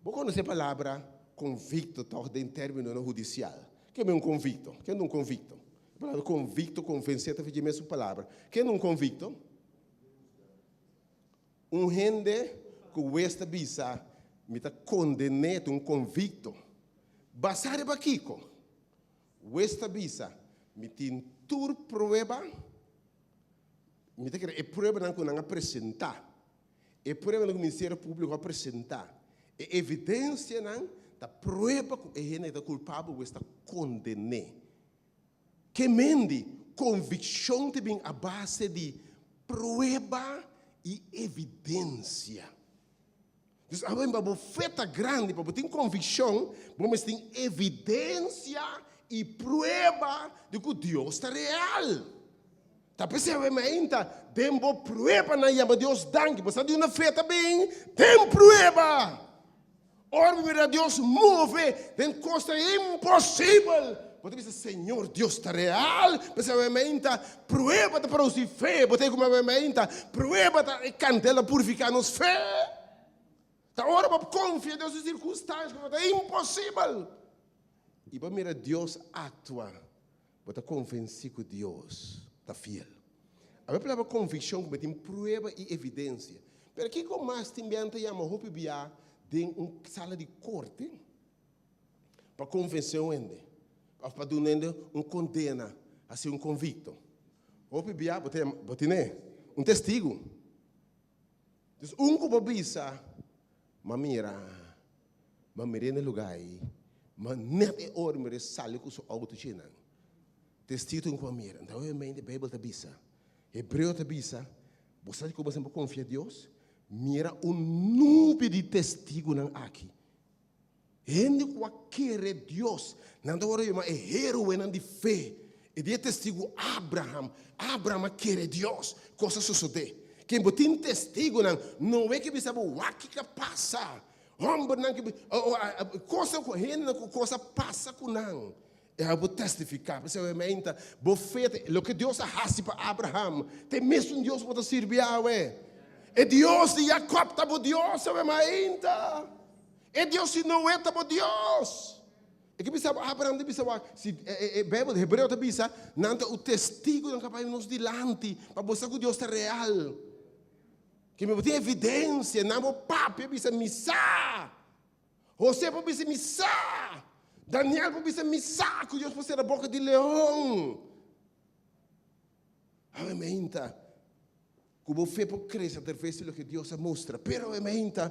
bo konosé palabra konvikto tòg den términonan hudisial. Ke men un konvikto? Ken ta un konvikto? E palabra konvikto, konvensé ta fidji mesun palabra. Ken ta un konvikto? Un hende ku wes ta bisa, mi ta konden'é, ta un konvikto. Basá riba kiko? Wes ta bisa, mi tin tur prueba, mi ta kere e pruebanan ku nan a presentá. E pruebanan ku Ministerio Públiko a presentá, e evidensianan ta prueba ku e hende ta kulpabel wes ta konden'é. Ke men di konvikshon ta bin a base di prueba i evidensia. Dus awe pa bo fe ta grandi, pa bo tin konvikshon, bo mester tin evidensia i prueba di ku Dios ta real. Ta p'esei awe mainta den bo pruebanan yama Dios danki. Bo sa di unda fe ta bin? Den prueba! Ora bo mira Dios move den kosnan imposibel, bo ta bisa, Señor, Dios ta real. P'esei awe mainta prueba ta produsi fe. Bo ta e kuma awe mainta prueba ta e kandela purifiká nos fe. Ta ora bo konfia den su sirkunstansia ku ta imposibel i bo mira Dios aktua. Bo ta konvensí ku Dios ta fiel. Awe palabra konvikshon ku tin prueba i evidensia. Pero kiko mas tin biaha ta yama hopi bia den un sala di korte pa konvensé un hende òf pa duna hende un kondena, hasi un konvikto? Hopi bia bo ta yama, bo tene un testigu. Dus un ku bo bisa, Ma mira, ma mir'é na e lugá ei, ma nèt e ora mir'é sali ku su outo dje nan. Testigu tin ku a mira. Anto obviamente Beibel ta bisa, Hebreo ta bisa, Bo sa di kon bo semper konfia Dios? Mira un nube di testigunan aki. Hende ku a kere Dios, nan ta wòrdu yamá e héroenan di fe. E di e testigu Abraham. Abraham a kere Dios, kos a sosodé. Ken bo tin testigunan, Noe ke bisa bo wak kiko a pasa. Hòmbernan ke kosnan ku hendenan ku kos a pasa ku nan. E a bo testifiká. P'esei awe meinta, bo fe ta loke Dios a hasi pa Abraham, ta e mesun Dios bo ta sirbi awe. E Dios di Jakòb ta bo Dios awe mainta. E Dios di Noe ta bo Dios. E ke bisa bo, Abraham ta bisa wak, si e Bijbel Hebreo ta bisa, nan ta un testigo nan ka bai nos dilanti pa bo sa ku Dios ta real. Ke mi bo tin evidensia, nan bo papia bisa mi sa. Jose por bisa mi sa. Daniel por bisa mi sa ku Dios por sera boka di leon. Awe meinta. Ku bo fe por krese atraves di loke Dios a mustra. Pero e mainta,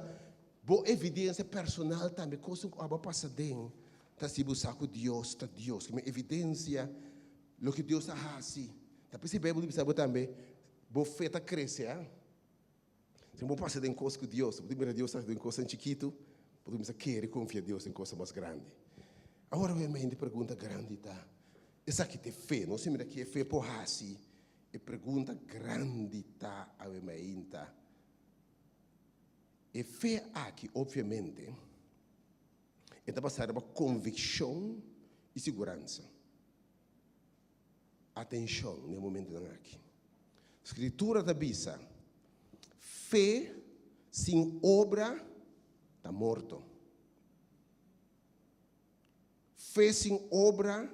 bo evidensia personal tambe, kosnan ku abo a pasa den, ta hasi bo sa ku Dios ta Dios. Kimen evidensia loke Dios a hasi. Ta p'esei Beibel ta bisa bo tambe, bo fe ta krese, a. Si bo pasa den kos ku Dios, bo ta mira Dios ta hasi den kosnan chikitu, bo ta kuminsá kere konfia Dios den kosnan mas grandi. Awor, obviamente, e pregunta grandi ta, esaki ta e fe? Nos a mira ki e fe por hasi. E pregunta grandi ta awe mainta, E fe aki obviamente e ta basa riba konvikshon i siguransa. Atenshon na e momentunan aki. Skritura ta bisa, Fe sin obra ta morto. Fe sin obra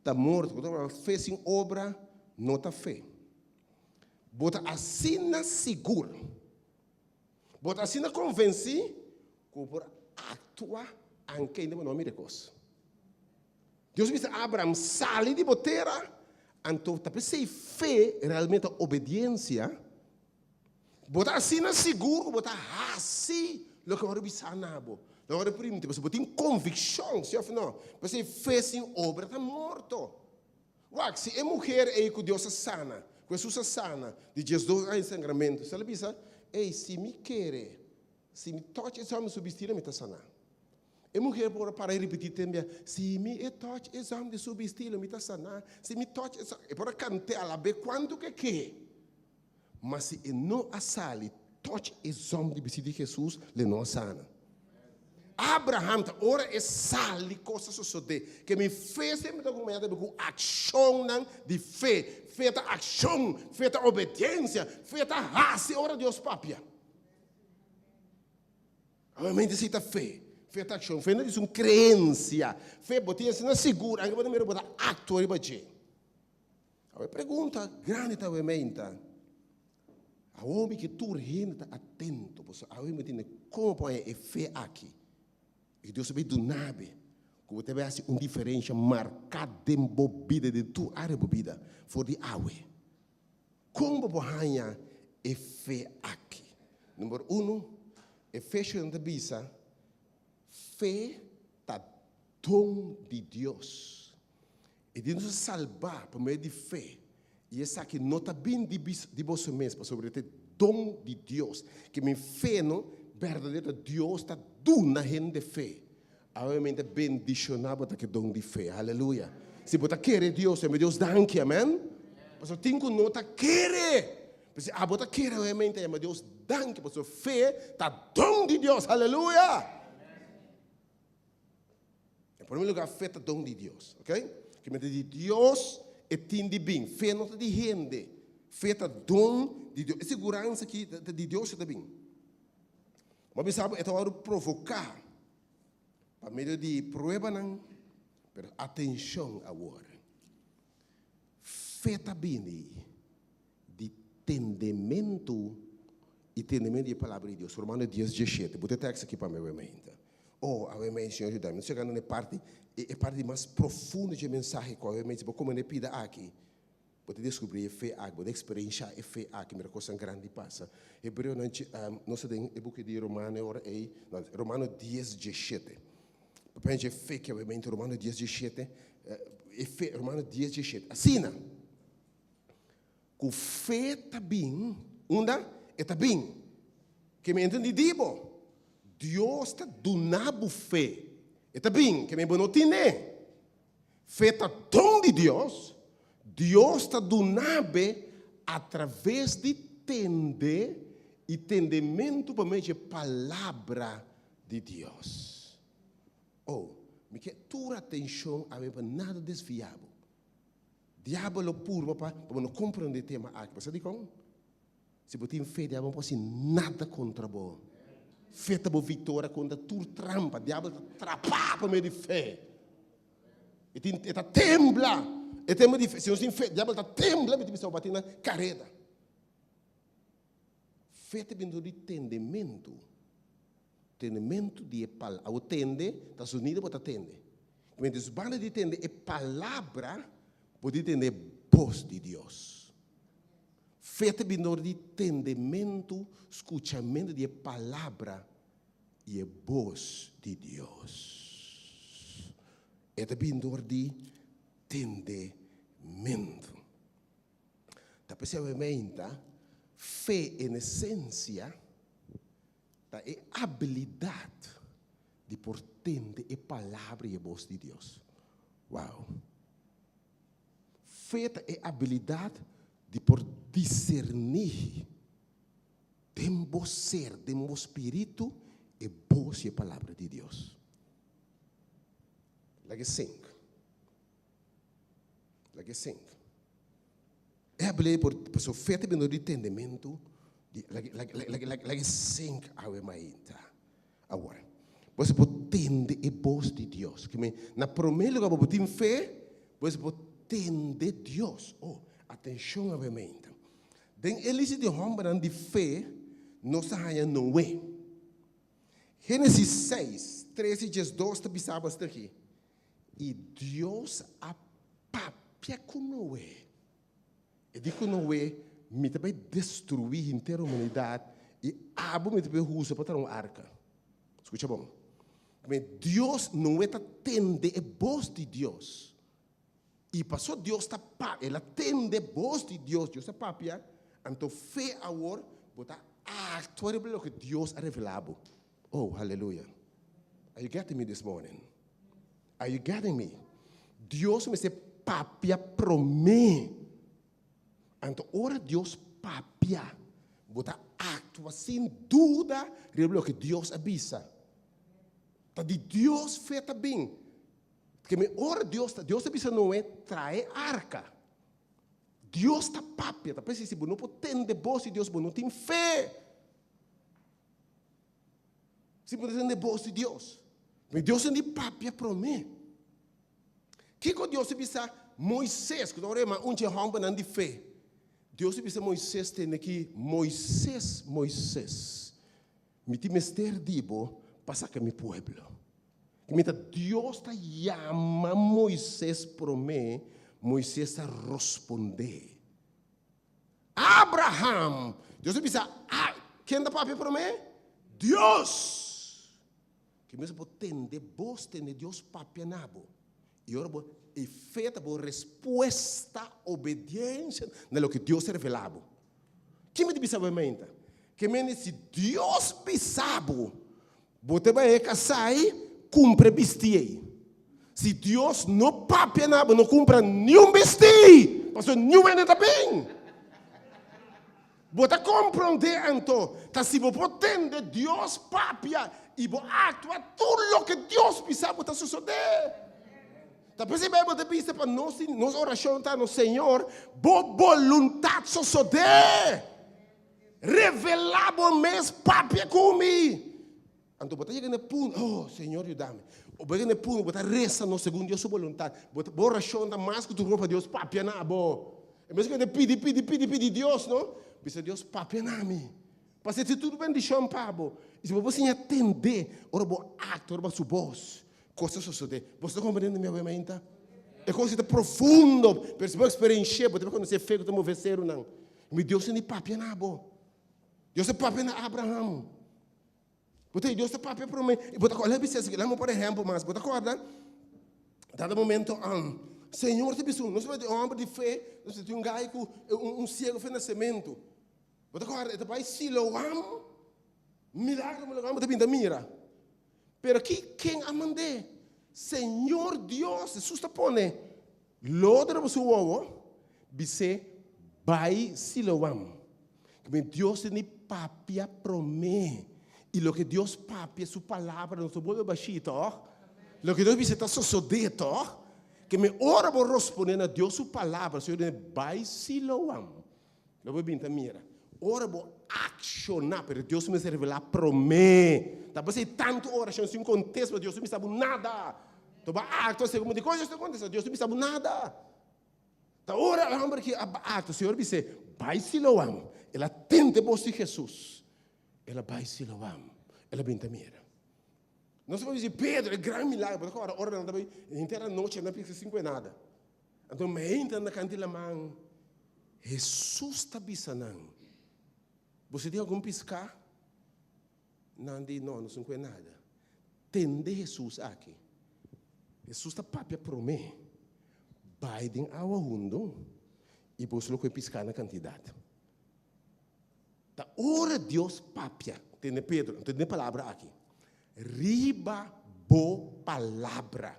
ta morto. Ku otro palabra, fe sin obra no ta fe. Bo ta asina sigur, bo ta asina konvensí ku bo por aktua anke ainda bo no a mira e kos. Dios a bisa Abraham, Sali di bo tera, anto ta p'esei fe realmente ta obediensia. Bo ta asina sigur ku bo ta hasi loke ora bisa na bo. Loke ora primiti, pasobra bo tin konvikshon, si òf no? P'esei fe sin obra ta morto. Wak, si e muher ei ku Dios a sana, ku Hesus a sana, di diesdos aña di sangramentu, si el a bisa, Ei, si mi kere, si mi tòch e hòmber su bistida, mi ta saná. E muher por a para i ripití ten bia, Si mi e touch e zòm di su bistí, lo mi ta saná. Si mi touch e zòm. E por a kant'é alab'é kuantu ku e ke. Ma si e no a sali touch e zòm di bistí di Hesus, lo e no a sana. Abraham ta ora e sali kos a sosodé. Ke mi fe semper ta kuminsá tambe ku akshonnan di fe. Fe ta akshon, fe ta obediensia, fe ta hasi ora Dios papia. Obviamente esei ta fe. Fe ta akshon. Fe no ta un kreensia. Fe bo tin asina sigur, anke bo ta mira bo ta aktua riba dje. Awe pregunta grandi ta obviamente, awor mi ke tur hende ta atento, pasobra awe mi tene komo pa haña e fe aki. I Dios ta bay duna bo ku bo ta bay hasi un diferensha marká den bo bida, den tur área di bo bida, for di awe. Kon bo por haña e fe aki? Number uno, Efesionan ta bisa, Fe ta don di Dios. E di nos a salbá pa medio di fe, i esaki no ta bin di di boso mes, pasobra e ta e don di Dios. Ke mi fe no berdadero ta Dios ta duna hende fe. Awe mi ta bendishoná bo ta ku e don di fe. Aleluya. Si bo ta kere Dios, yama Dios danki. Amen. Pasobra tin ku no ta kere. Pero si abo ta kere awe mi ta yama Dios danki pasobra fe ta don di Dios. Aleluya. En primer lugar, fe ta don di Dios. Ok? Ke mester di Dios e tin di bin. Fe no ta di hende. Fe ta don di Dios. E siguransa aki ta di Dios e ta bin. Bo a bisa bo e ta wòrdu provoká pa medio di pruebanan, pero atenshon awor. Fe ta bini di tendementu i tendementu di e Palabra di Dios. Romano dies diesshete. Bo ta e tekst aki pa mi awe mainta. Oh, awe mainta Señor yuda mi. Nos yegando na e parti, e parti mas profundo dje mensahe ku awe mainta si bo kome na e pida aki, Bo ta deskubrí e fe aki, bo ta eksperenshá e fe aki, mira kosnan grandi pasa. Hebreonan, nos ta den e buki di Romano e ora ei, no, Romano dies diesshete. Papia dje fe ki obviamente Romano dies diesshete, e fe, Romano dies diesshete. Asina, ku fe ta bin, unda? E ta bin. Ke mi entendí di bo, Dios ta duna bo fe. E ta bin, ke mi bo no tine. Fe ta don di Dios, Dios ta dunabe atraves di tende i tendementu pa medio dje Palabra di Dios. Oh, mi ke tur atenshon awe pa nada desviá bo. Diabel lo purba pa bo no komprendé e tema aki. Bo sa dikon? Si bo tin fe, diabel no por hasi nada kontra bo. Fe ta bo viktoria kontra tur trampa. Diabel ta trapá pa medio di fe. E tin, e ta tembla. E tema di fe. Si nos tin fe, diabel ta tembla, mi ta bisa bo bati na kareda. Fe ta bin dor di tendementu. Tendementu di e pal. Abo tende, ta zonido bo ta tende. Mientras banda di tende e palabra, bo di tende e bos di Dios. Fe ta bin dor di tendementu, skuchamentu di e Palabra i e bos di Dios. E ta bin dor di tendementu. Ta p'esei meinta, fe en esensia ta e abilidat di por tende e Palabra i e bos di Dios. Wow! Fe ta e abilidat di por diserní den bo ser, den bo spiritu, e bos i e Palabra di Dios. Laga e sink. Laga e sink. E abilidat di por, pasobra fe ta bini di tendementu, di, laga, laga, laga, laga, laga e sink awe mainta. Awor, bo mester por tende e bos di Dios. Ke men, na promé lugar bo por tin fe, bo mester por tende Dios. Oh, atenshon awemente. Den e lista di hòmbernan di fe, nos ta haña Noe. Génesis seis, tres i diesdos ta bisa bo esaki, I Dios a papia ku Noe. E di ku Noe, Mi ta bai destruí henter humanidat i abo mi ta bai usa pa traha un arka. Skucha bon. Kume Dios, Noe ta tende e bos di Dios. I paso Dios ta papia, el a tende bos di Dios, Dios a papia, anto fe awor bo ta aktua riba loke Dios a revelá bo. Oh, haleluya. Are you getting me this morning? Are you getting me? Dios mester papia promé. Anto ora Dios papia, bo ta aktua sin duda riba loke Dios a bisa. Ta di Dios fe ta bin. Ke mi ora Dios ta, Dios ta bisa Noe, trae arka. Dios ta papia, ta p'esei si bo no por tende bos di Dios, bo no tin fe. Si bo no tende bos di Dios. Mi Dios a di papia promé. Kiko Dios a bisa Moises, ku ta ora yama un dje hòmbernan di fe? Dios a bisa Moises tende ki, Moises, Moises, mi tin mester di bo pa saka mi pueblo. Ki mita Dios ta yama Moises promé, Moises ta rospondé. Abraham! Dios a bisa, ken ta papia promé? Dios! Ki mester bo tende bos, tende Dios papia na bo. I ora bo, e fe ta bo respuesta, obediencia na loke Dios a revela bo. Ki mi ta bisa bo e mainta? Ke mende si Dios bisa bo, bo ta bai e kasai, kumpra e bisti ei. Si Dios no papia na bo, no kumpra niun bisti, pasobra niun hende ta bin. Bo ta komprondé anto ta si bo por tende Dios papia i bo aktua tur loke Dios bisa bo ta sosodé. Ta p'esei Beibel ta bisa pa nos tin nos orashon ta, Nos Señor, bo boluntat sosodé. Revelá bo mes, papia ku mi. Anto bo ta yega na e punto, oh, Señor yuda mi. Bo yega na e punto, bo ta resa no segun Dios su boluntat. Bo ta, bo orashon ta mas ku tur pa Dios papia na bo. En bes ku bo ta pidi, pidi, pidi, pidi Dios, no? Bisa Dios, papia na mi. Pasobra si tur bendishon pa bo. I si bo por siña tende ora bo aktua riba su bos, kos ta sosodé. Bo ta komprende mi awe mainta? E kos ta profundo, pero si bo eksperensh'é, bo ta bai konosé fe ku ta move serunan. Mi Dios a ni papia na bo. Dios a papia na Abraham. Bo ta Dios ta papia prome. I bo ta kòrda, bisa esaki, laga mi por ehèmpel mas. Bo ta kòrda dado momento Señor ta bisa un, no solamente un hòmber di fe, no solamente un gai ku un siego fe nasementu. Bo ta kòrda, e ta bai Siloam, milagro, milagro, bo ta bin ta mira. Pero ki ken a mand'é? Señor Dios, Hesus ta pone lodo riba su wowo, bis'é, Bai Siloam. Kimen Dios tin di papia promé. I loke Dios papia, su palabra no ta bolbe bashí, tòg? Loke Dios bisa ta sosodé, tòg? Kimen ora bo rosponde na Dios su palabra, Señor di, Bai Siloam. Lo bo bin ta mira. Ora bo akshoná, pero Dios mester revelá promé. Ta p'esei tantu orashon sin kontesta, pasobra Dios no bisa bo nada. Ta bo a aktua segun bo di, Kon Dios ta kontestá? Dios no bisa bo nada. Ta ora e hòmber aki a aktua, Señor bis'é, Bai Siloam. El a tende bos di Hesus. El a bai Siloam. El a bin ta mira. Nos ta por bisa Pedro, e gran milagro. Bo ta kòrda ora nan ta bai henter anochi nan a piska sin kue nada. Anto meinta na kanti laman, Hesus ta bisa nan, Boso tin algun piská? Nan di, No, nos no kue nada. Tende Hesus aki. Hesus ta papia promé, Bai den awa hundu i boso lo kue piská na kantidat. Ta ora Dios papia, tende Pedro, tende e palabra aki, Riba bo palabra.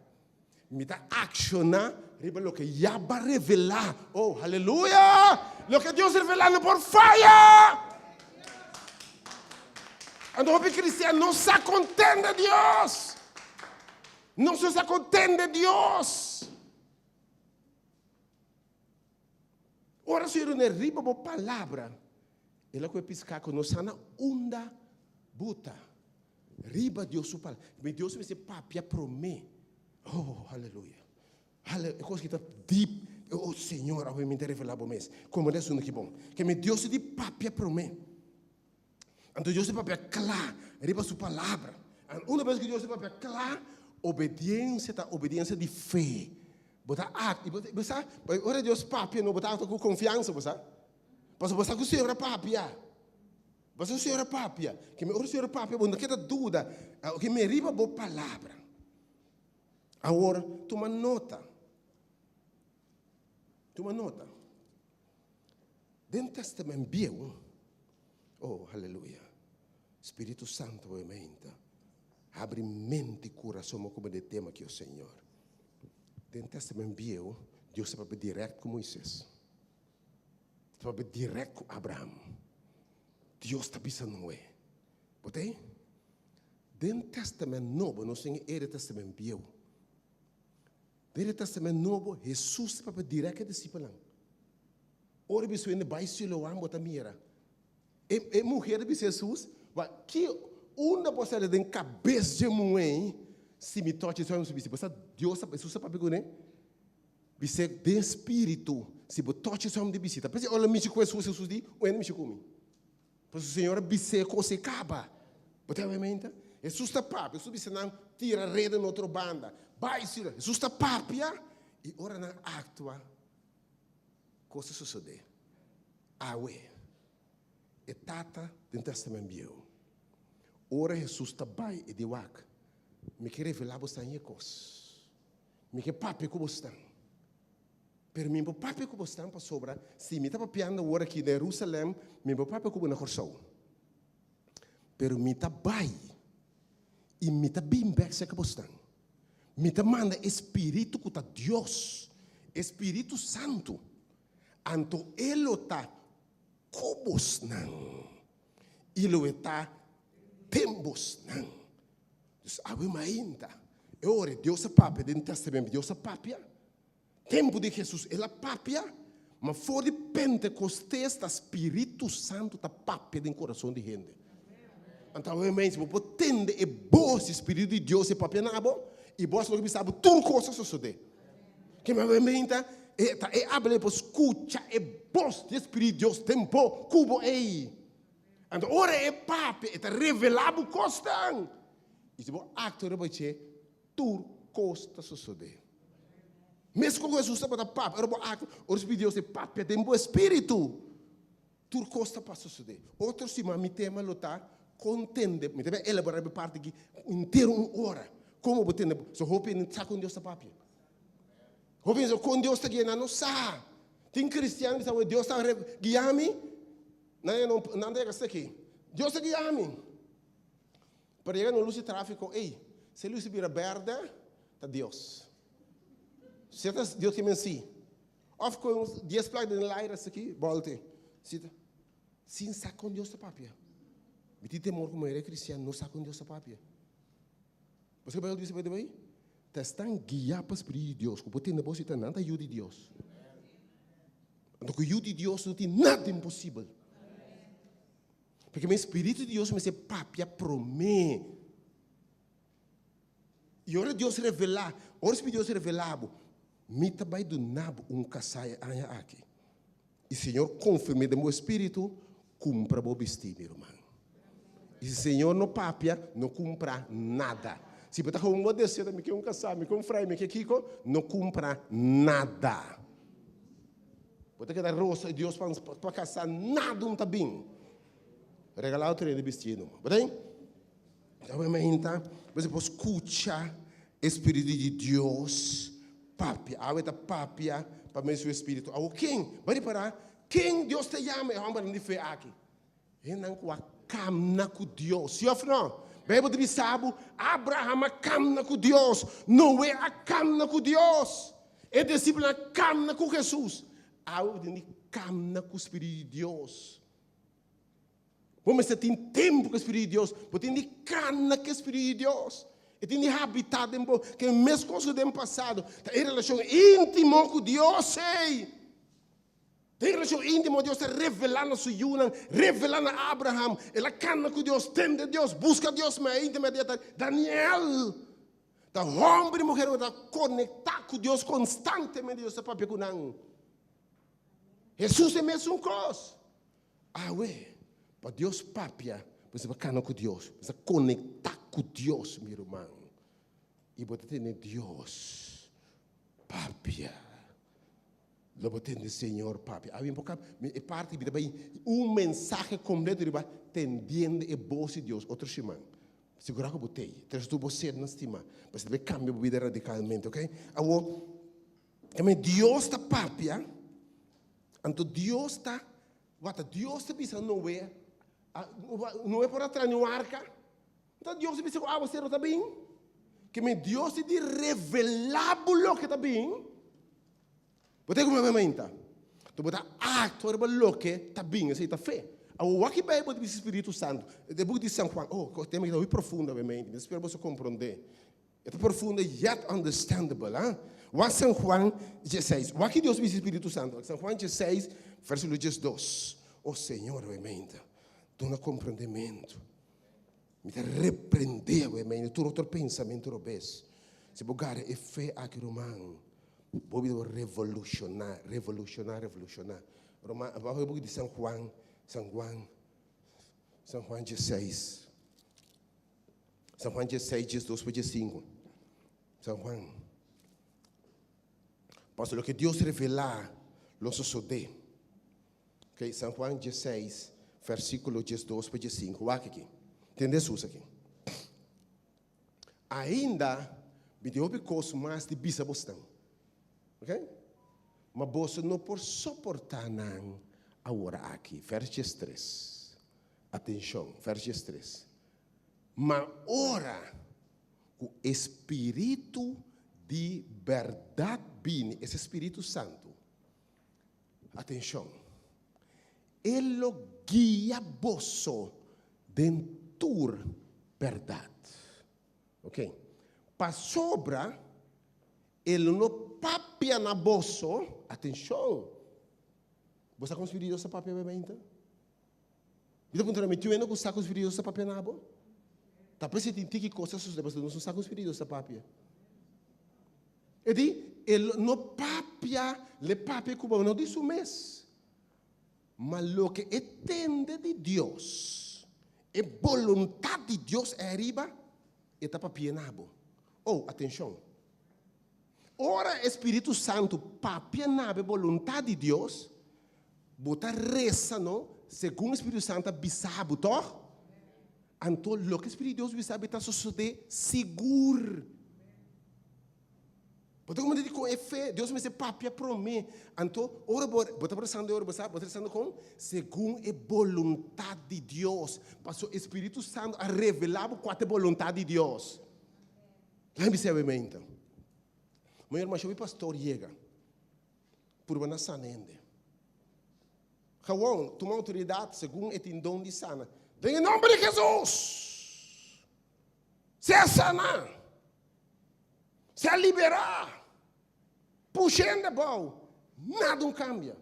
Mi ta akshoná riba loke ya ba revelá. Oh, haleluya! Loke Dios revelá no por faya! Anto hopi kristian no sa kontende Dios. Nos no sa kontende Dios. Ora Señor duna riba bo palabra, el a kohe piská ku no sa na unda buta. Riba Dios su palabra. Mi Dios mester papia promé. Oh, aleluya. Hale, e kos ki ta deep. Oh, Señor, awe mi ta revelá bo mes. Komo ta esun ki bon. Ke mi Dios di papia promé. Anto Dios di papia kla riba su palabra. En una bes ku Dios di papia kla, obediensia ta obediensia di fe. Bo ta aktua, i bo, bo sa, ora Dios papia no, bo ta aktua ku konfiansa, bo sa. Pasobra bo sa ku Señor a papia. Pasobra Señor a papia. Ke mi ora Señor a papia, bo no keda duda. Ke mi riba bo palabra. Awor, tuma nota. Tuma nota. Den Testament Bieu, oh, haleluya, Spiritu Santo bo e meinta. Habri mente i kurason pa komprendé e tema aki, o Señor. Den Testament Bieu, Dios ta papia dirèkt ku Moises. Ta papia dirèkt ku Abraham. Dios ta bisa Noe. Bo ta ei? Den Testament Nobo, nos tin e era Testament Bieu. Den e Testament Nobo, Hesus ta papia dirèkt ku e disipelnan. Ora e bisa hende bai Siloam, bo ta mira. E e muher a bisa Hesus, Wa, ki unda bo a sali den kabes dje muhé si mi tochi su bisti? Bo sa Dios a Hesus a papia kuné? Bis'é den spiritu, si bo tochi su di bisti. Ta p'esei ora el a mishi ku Hesus, Hesus di, Un hende mishi ku mi. Pasobra Señor a bis'é kos ei kaba. Bo ta wèmenta? Hesus ta papia, Hesus bisa nan tira reda na otro banda, bai sira. Hesus ta papia i ora nan aktua, kos ta sosodé. Awe, e Tata den Testament Bieu. Ora Hesus ta bai e di wak, Mi ke revelá bosnan e kos. Mi ke papia ku bosnan. Pero mi por papia ku bosnan pasobra si mi ta papiando awor aki na Herusalèm, mi por papia ku bo na Kòrsou. Pero mi ta bai i mi ta bin bèk serka bosnan. Mi ta manda e Spiritu ku ta Dios, e Spiritu Santu. Anto e lo ta ku bosnan i lo e ta den bosnan. Dus awe mainta, e ora Dios a papia den Testament, Dios a papia. Tempu di Hesus el a papia, ma for di Pentekostes ta Spiritu Santu ta papia den kurason di hende. Anto awe mens bo por tende e bos di Spiritu di Dios e papia na bo, i bo a loke bisa bo tur kos a sosode. Ke awe meinta e ta e abel por skucha e bos di e Spiritu di Dios den bo ku bo ei. Anto ora e papia e ta revelá bo kosnan. I si bo aktua riba dje, tur kos ta sosodé. Meskos ku Hesus tabata papia, ora bo aktua, ora Spiritu di Dios e papia den bo espíritu, tur kos ta pa sosodé. Otro siman mi tema lo ta kon tende, mi ta bai elaborá riba e parti aki entero un ora, komo bo tende, so hopi hende sa kon Dios ta papia. Hopi hende sa kon Dios ta guia nan, no sa. Tin kristian ku bisa, Dios ta guia mi, Nan no nan ta yega hasta aki. Dios a guia mi. Pero yega na un lus di trafiko, ey, si e lus bira berde, ta Dios. Si ta Dios ke men si. Of ku un dies plak den laira hasta aki, bolte. Si ta, sin sa kon Dios ta papia. Mi tin temor ku mayoria kristian no sa kon Dios ta papia. Pasobra Beibel bisa bay? Ta esnan guiá pa Spiritu di Dios, ku por tende bos i ta nan ta yu di Dios. Anto ku yu di Dios no tin nada imposibel. Porque mi Spiritu di Dios mester papia promé. I ora Dios revelá, ora Spiritu di Dios revelá bo, mi ta bai duna bo un kasá e aña aki. I Señor konfirm'é den bo espíritu, kumpra bo bistí, mi ruman. I si Señor no papia, no kumpra nada. Si bo ta ku un bo deseo ta mi ke un kasá, mi ke un frei, mi ke kiko, no kumpra nada. Bo ta keda rosa i Dios pa kasá, nada un ta bin. Regalá otro hende bistí numa. Bo ta bin? Awe mainta bo por skucha e Spiritu di Dios papia. Awe ta papia pa medio di su Espiritu. Awo ken? Bo a ripará ken Dios ta yama e hòmbernan di fe aki? Hendenan ku a kamna ku Dios. Sí òf nò? Beibel ta bisa bo, Abraham a kamna ku Dios, Noe a kamna ku Dios, e disipelnan a kamna ku Hesus. Awe bo tin di kamna ku Spiritu di Dios. Bo mester tin tempu ku e Spiritu di Dios. Bo tin di kana ku e Spiritu di Dios. E tin di habitá den bo. Ke meskos ku den pasado. Ta e relashon íntimo ku Dios ei. Den relashon íntimo Dios ta revelá na su yunan, revelá na Abraham. El a kana ku Dios, tende Dios, buska Dios, ma e intermediario ta Daniel. Ta hòmber i muher ku ta konektá ku Dios konstantemente. Dios ta papia ku nan. Hesus e mesun kos. Awe, pa Dios papia, bo mester kana ku Dios, bo mester konektá ku Dios, mi ruman. I bo ta tende Dios papia. Lo bo tende Señor papia. Awe mi por kap, mi e parti mi ta bai un mensahe kompleto riba tendiendo e bos di Dios otro siman. Sigurá ku bo tei. Tres tur bo sernan stimá. Pasobra ta bai kambia bo bida radikalmente, ok? Awor, Dios ta papia. Anto Dios ta, wata Dios ta bisa Noe, Noe por a traha un arka? Ta Dios a bisa ku awaseru ta bin? Ke men Dios tin di revelá bo loke ta bin. Bo ta kumsa mainta. Anto bo ta aktua riba loke ta bin, esei ta fe. Awor wak e Beibel ta bisa Spiritu Santu. Den buki di San Juan, oh, e tema aki ta hopi profundo awe mainta. Mi ta spera boso komprondé. E ta profundo yet understandable, ah. Wak San Juan dieseis. Wak ki Dios bisa Spiritu Santu. San Juan dieseis, versíkulo diesdos. Oh Señor, awe mainta, duna komprondementu. Mi ta reprendé awe mainta tur otro pensamentu robes. Si bo gara e fe aki, ruman, bo bida bo revolushoná, revolushoná, revolushoná. Ruman, wak e buki di San Juan, San Juan, San Juan dieseis. San Juan dieseis, diesdos pa diesinku. San Juan. Pasobra loke Dios revelá lo sosodé. Ok, San Juan dieseis, versíkulo diesdos pa diesinku. Wak aki. Tende Hesus aki. Ainda mi tin hopi kos mas di bisa bosnan. Ok? Ma boso no por soportá nan awor aki. Vers diestres. Atenshon, vers diestres. Ma ora ku e Spiritu di bèrdat bini, es e Spiritu Santu, atenshon, e lo guia boso den tur bèrdat. Oke. Pasobra e lo no papia na boso, atenshon, bo sa kon Spiritu di Dios ta papia awe? Mi ta puntra mi, Tin hende ku sa ku Spiritu Dios ta papia na bo? Ta p'esei tin tiki kos ta sosodé pasobra nos no sa ku Spiritu Dios ta papia. E di, E lo no papia, l'e papia ku bo, no di su mes. Ma loke e tende di Dios, e boluntat di Dios ei ariba, e ta papia na bo. Oh, atenshon! Ora e Spiritu Santu papia na bo e boluntat di Dios, Bo ta resa no segun Spiritu Santu a bisa bo, tòg? Anto loke Spiritu di Dios bisa bo ta sosodé sigur. Bo ta komprendé dikon e fe, Dios mester papia promé. Anto ora bo bo ta rezando ora bo sa bo ta rezando kon? Segun e boluntat di Dios. Pasobra e Spiritu Santu a revelá bo kua ta e boluntat di Dios. Laga mi bisa bo e meinta. Mayor masha hopi pastor yega. Purba na sana hende. Gewoon, tuma outoridat segun e tin don di sana. Den e nomber di Hesus! Sea sana! Sea liberá! Pusha hende abou! Nada un kambia.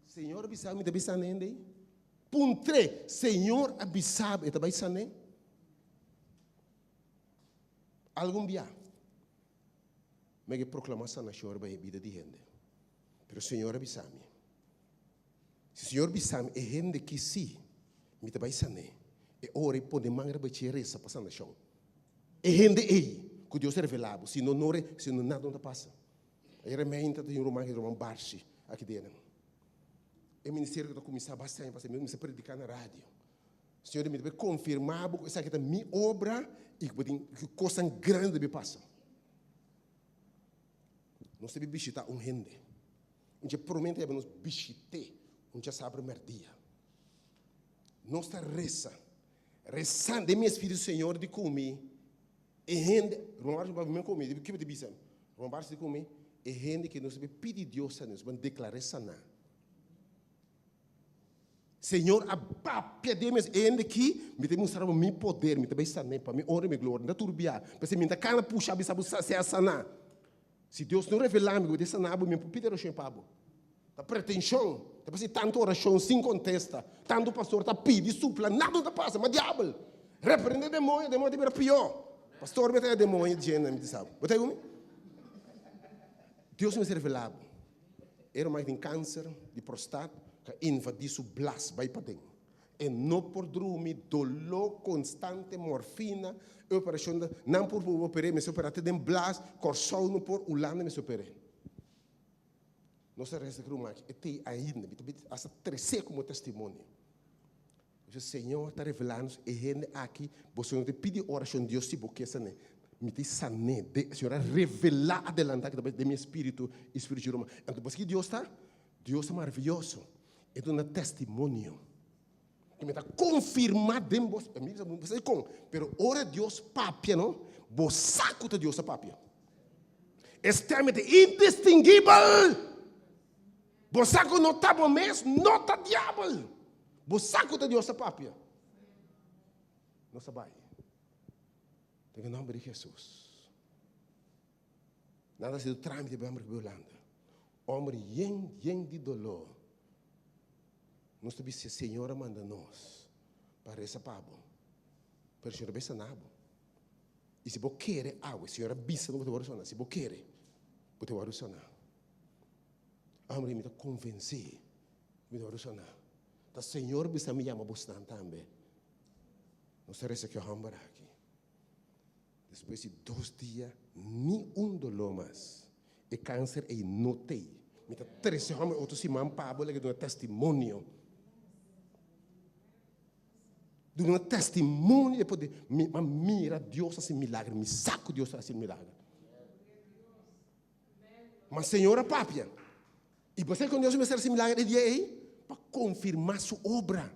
Señor a bisa mi ta bai sana hende ei? Puntr'é, Señor a bisa bo e ta bai san'é? Algun bia. Mi a ke proklama sanashon riba e bida di hende. Pero Señor a bisa mi, Si Señor bisa mi e hende ki si, mi ta bai san'é. E ora ei pone man riba dje resa pa sanashon. E hende ei ku Dios a revelá bo, si no no re, si no nada no ta pasa. Ayer meinta ta tin un ruman, ruman Barshi aki den. E ministerio ku ta kuminsá basta aña pasa, mi a kuminsá prediká na radio. Señor, mi ta konfirmá bo ku esaki ta mi obra i ku bo tin ku kosnan grandi debe pasa. Nos debe bishitá un hende. Un dje promé ta yaba nos bishit'é un djasabra mèrdia. Nos ta resa, resando den mi espíritu, Señor di ku mi e hende, ruman Barsi papia men ku mi, kiko bo ta bisa? Ruman Barsi di ku mi e hende ke nos debe pidi Dios sa nos, ban deklar'é saná. Señor a papia den mes hende ki mi ta mustra bo mi poder, mi ta bai sané pa mi honra i mi gloria. Mi ta turbiá, p'esei mi ta kana pusha bisa bo sea saná. Si Dios no revelá mi ku bo ta saná bo, mi no por pidi orashon pa bo. Ta pretenshon, ta p'esei tantu orashon sin kontesta, tantu pastor ta pidi, supla, nada no ta pasa, ma diabel! Reprende demoño, demoño ta bira pió. Pastor mi ta demoño djena, mi ta sa bo. Bo ta oí mi? Dios mester revelá bo. E ruman tin kanser di prostat ku a invadí su blas bai paden. E no por drumi, doló konstante, morfina, e operashon ta, nan por por oper'é, mester operá te den blas, Kòrsou no por, Hulanda mester oper'é. Nos ta resa ku ruman aki, e t'ei ainda, mi ta bin asta tres'é komo testimonio. Entonces Señor ta revela nos e hende aki, boso no ta pidi oracion Dios si bo ke sané. Mi ta sané. De, Señor a revela adelanta ki ta den mi espiritu y spiritu ruma. Anto paske Dios ta? Dios ta maravilloso. E duna testimonio. Ku mi ta konfirmá den bo, mi no sa dikon, pero ora Dios papia no, bo sa ku ta Dios a papia. E stèm ta indistinguibel. Bo sa ku no ta bo mes, no ta diabel. Bo sa ku ta Dios a papia. Nos a bai. Den e nòmber di Hesus. Nan ta hasiendo trámite pa e hòmber ku bai Hulanda. Hòmber yen yen di doló. Nos ta bisa, Señor a manda nos pa resa pa bo, pero Señor a bai sana bo. I si bo kere awe, Señor a bisa bo ta wòrdu sana. Si bo kere, bo ta wòrdu sana. Hòmber, mi ta konvensí mi ta wòrdu sana. Ta Señor bisa mi yama bosnan tambe. Nos ta resa ku e hòmber aki. Despues di dos dia, ni un doló mas. E kanser ei no t'ei. Mi ta trese hòmber otro siman pa bo laga duna testimonio. Duna testimonio di poder. Mi a mira Dios hasi milager. Mi sa ku Dios ta hasi milager. Ma Señor a papia. I bo sa kon Dios mester hasi milager e dia ei? Pa konfirmá su obra.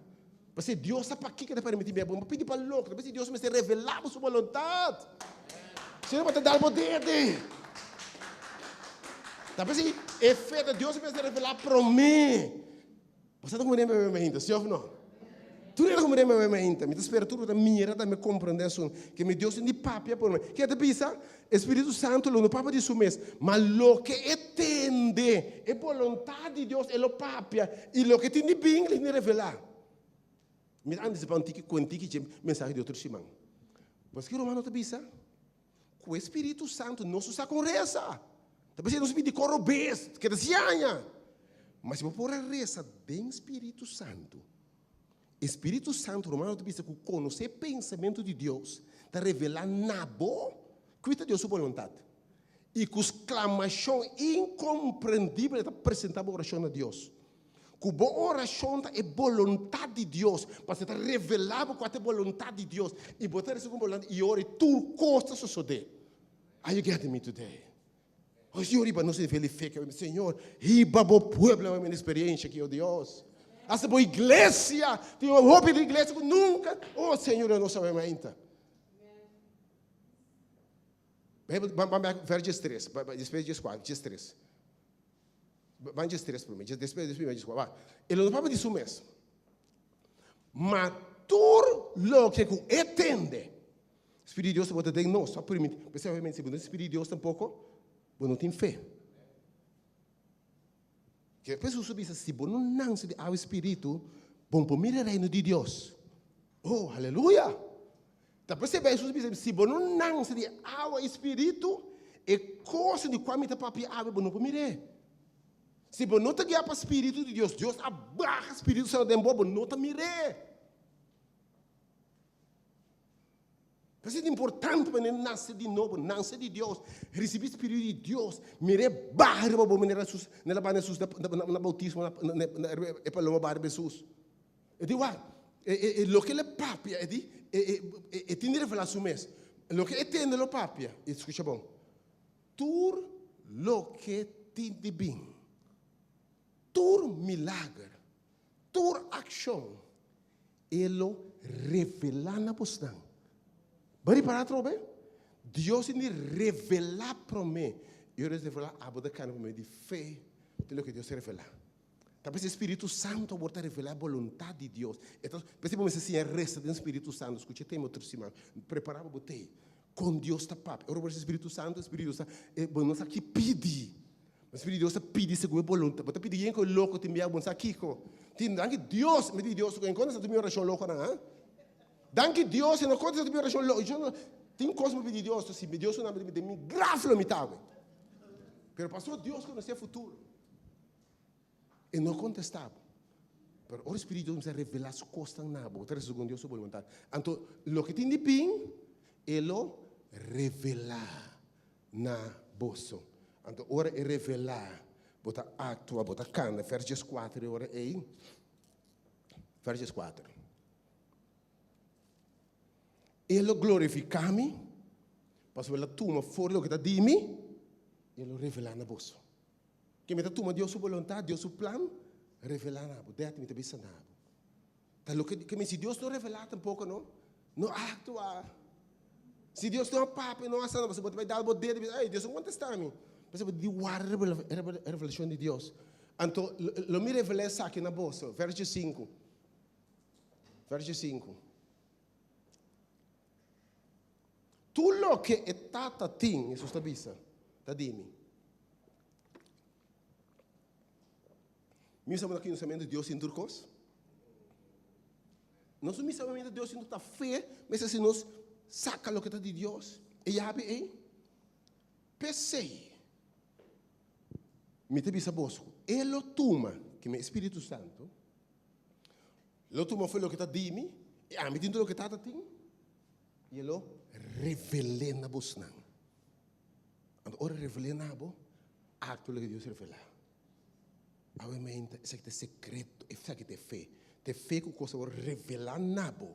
Pasobra Dios sa pakiko ta permití mi. Bo no pidi pa loko. Pasobra Dios mester revelá bo su boluntat. Si no bo ta dal bo dede. Ta p'esei e fe ta Dios mester revelá promé. Bo sa ta komprendé mi mainta, si òf no? Tur hende ta komprendé mi mainta. Mi ta spera tur bo ta mira tambe komprendé asun ke mi Dios tin di papia por mi. Ke ta bisa? E Spiritu Santu lo no papia di su mes, ma loke e tende, e boluntat di Dios, e lo papia, i loke tin di bin, e tin di revelá. Mi ta antisipá un tiki ku un tiki dje mensahe di otro siman. Paske Romano ta bisa ku e Spiritu Santu nos usa kon resa. Ta p'esei nos pidi koro bes, keda siaña. Ma si bo por a resa den Spiritu Santu, e Spiritu Santu, Romano ta bisa ku konosé pensamentu di Dios ta revelá na bo kua ta Dios su boluntat. I ku sklamashon inkomprendibel e ta presentá bo orashon na Dios. Ku bo orashon ta e boluntat di Dios, pasobra e ta revelá bo kua ta e boluntat di Dios, i bo ta resa ku boluntat i ora i tur kos ta sosodé. Are you getting me today? Oh Señor, hiba nos nivel di fe ke Señor, hiba bo pueblo na un experiencia ki, oh Dios. Hasta bo iglesia, tin un hopi di iglesia ku nunca, oh Señor, no sabe mainta. Ban bek vers 13, despues 14, 13. Ban 13 prome, despues despues 14. Ba. E lo no papia di su mes. Ma tur loke ku e tende, Spiritu di Dios tabata den nos, a permiti. P'esei obviamente si bo no tin Spiritu di Dios tampoko, bo no tin fe. Ke Hesus a bisa, si bo no nanse di awa i Spiritu, bo no por mira e reino di Dios. Oh, aleluya! Ta p'esei Hesus a bisa, si bo no nanse di awa i Spiritu, e kos di kua mi ta papia awe, bo no por mir'é. Si bo no ta guiá pa Spiritu di Dios, Dios a baha Spiritu Santu den bo, bo no ta mir'é. P'esei ta importante pa nan nase di nobo, nase di Dios, risibí Spiritu di Dios, mir'é baha riba bo manera Hesus, nan a baha na Hesus na boutismo na riba e paloma baha riba Hesus. E di wak, e loke el a papia, e di, e tin di revelá su mes. Loke e tende lo papia, i skucha bon, tur loke tin di bin, tur milager, tur akshon, E lo revelá na bosnan. Bo a ripará atrobe? Dios tin di revelá promé. I ora Dios revelá, abo ta kana pa medio di fe den loke Dios a revelá. Ta p'esei Spiritu Santu awor ta revelá e boluntat di Dios. E ta, p'esei bo mester siña resa den Spiritu Santu. Skucha e tema otro siman. Prepará pa bo tei. Kon Dios ta papia. Ora bo resa Spiritu Santu, Spiritu Dios ta, bo no sa ki pidi. Ma Spiritu di Dios ta pidi segun e boluntat. Bo ta pidi yen ku e loko tin bia, bo no sa kiko. Tin, danki Dios, mi di Dios ku e kontesta tur mi orashon lokonan, ha? Danki Dios, e no kontesta tur mi orashon loko. Yo no, tin kos mi pidi Dios, si Dios una mi den mi graf lo mi ta awe. Pero pasobra Dios konosé e futuro, e no kontesta bo. Pero ora Spiritu di Dios kuminsá revelá su kosnan na bo, bo ta resa segun Dios su boluntat. Anto, loke tin di bin, e lo revelá na boso. Anto ora e revelá, bo ta aktua, bo ta kanda. Vers dieskuater e ora ei. Vers dieskuater. E lo glorifiká mi, pasobra el a tuma for di loke ta di mi, i e lo revelá na boso. Ke mi ta tuma Dios su boluntat, Dios su plan, revelá na bo. Dèt mi ta bisa na bo. Ta loke ke mi si Dios no revelá tampoko no, no aktua. Si Dios no a papia, no a sana, pasobra bo ta bai dal bo dedo i bisa, ey, Dios no kontestá mi. Pasobra bo di warda e revelashon di Dios. Anto, lo mi revelá esaki na boso. Verso sinku. Verso sinku. Tur loke e Tata tin, Hesus ta bisa, ta di mi. Mi sa na kinosamentu Dios tin tur kos? Nos no misa momento Dios tin ta fe, mester si nos saka loke ta di Dios. E yabi ei. P'esei, mi ta bisa boso, e lo tuma, ke mi Espíritu Santo, lo tuma for loke ta di mi, i ami tin tur loke Tata tin, i e lo revel'é na bosnan. Anto ora e revel'é na bo, aktua loke Dios revelá. Awe meinta, esaki ta e sekreto, esaki ta e fe. Ta e fe ku kos a wòrdu revelá na bo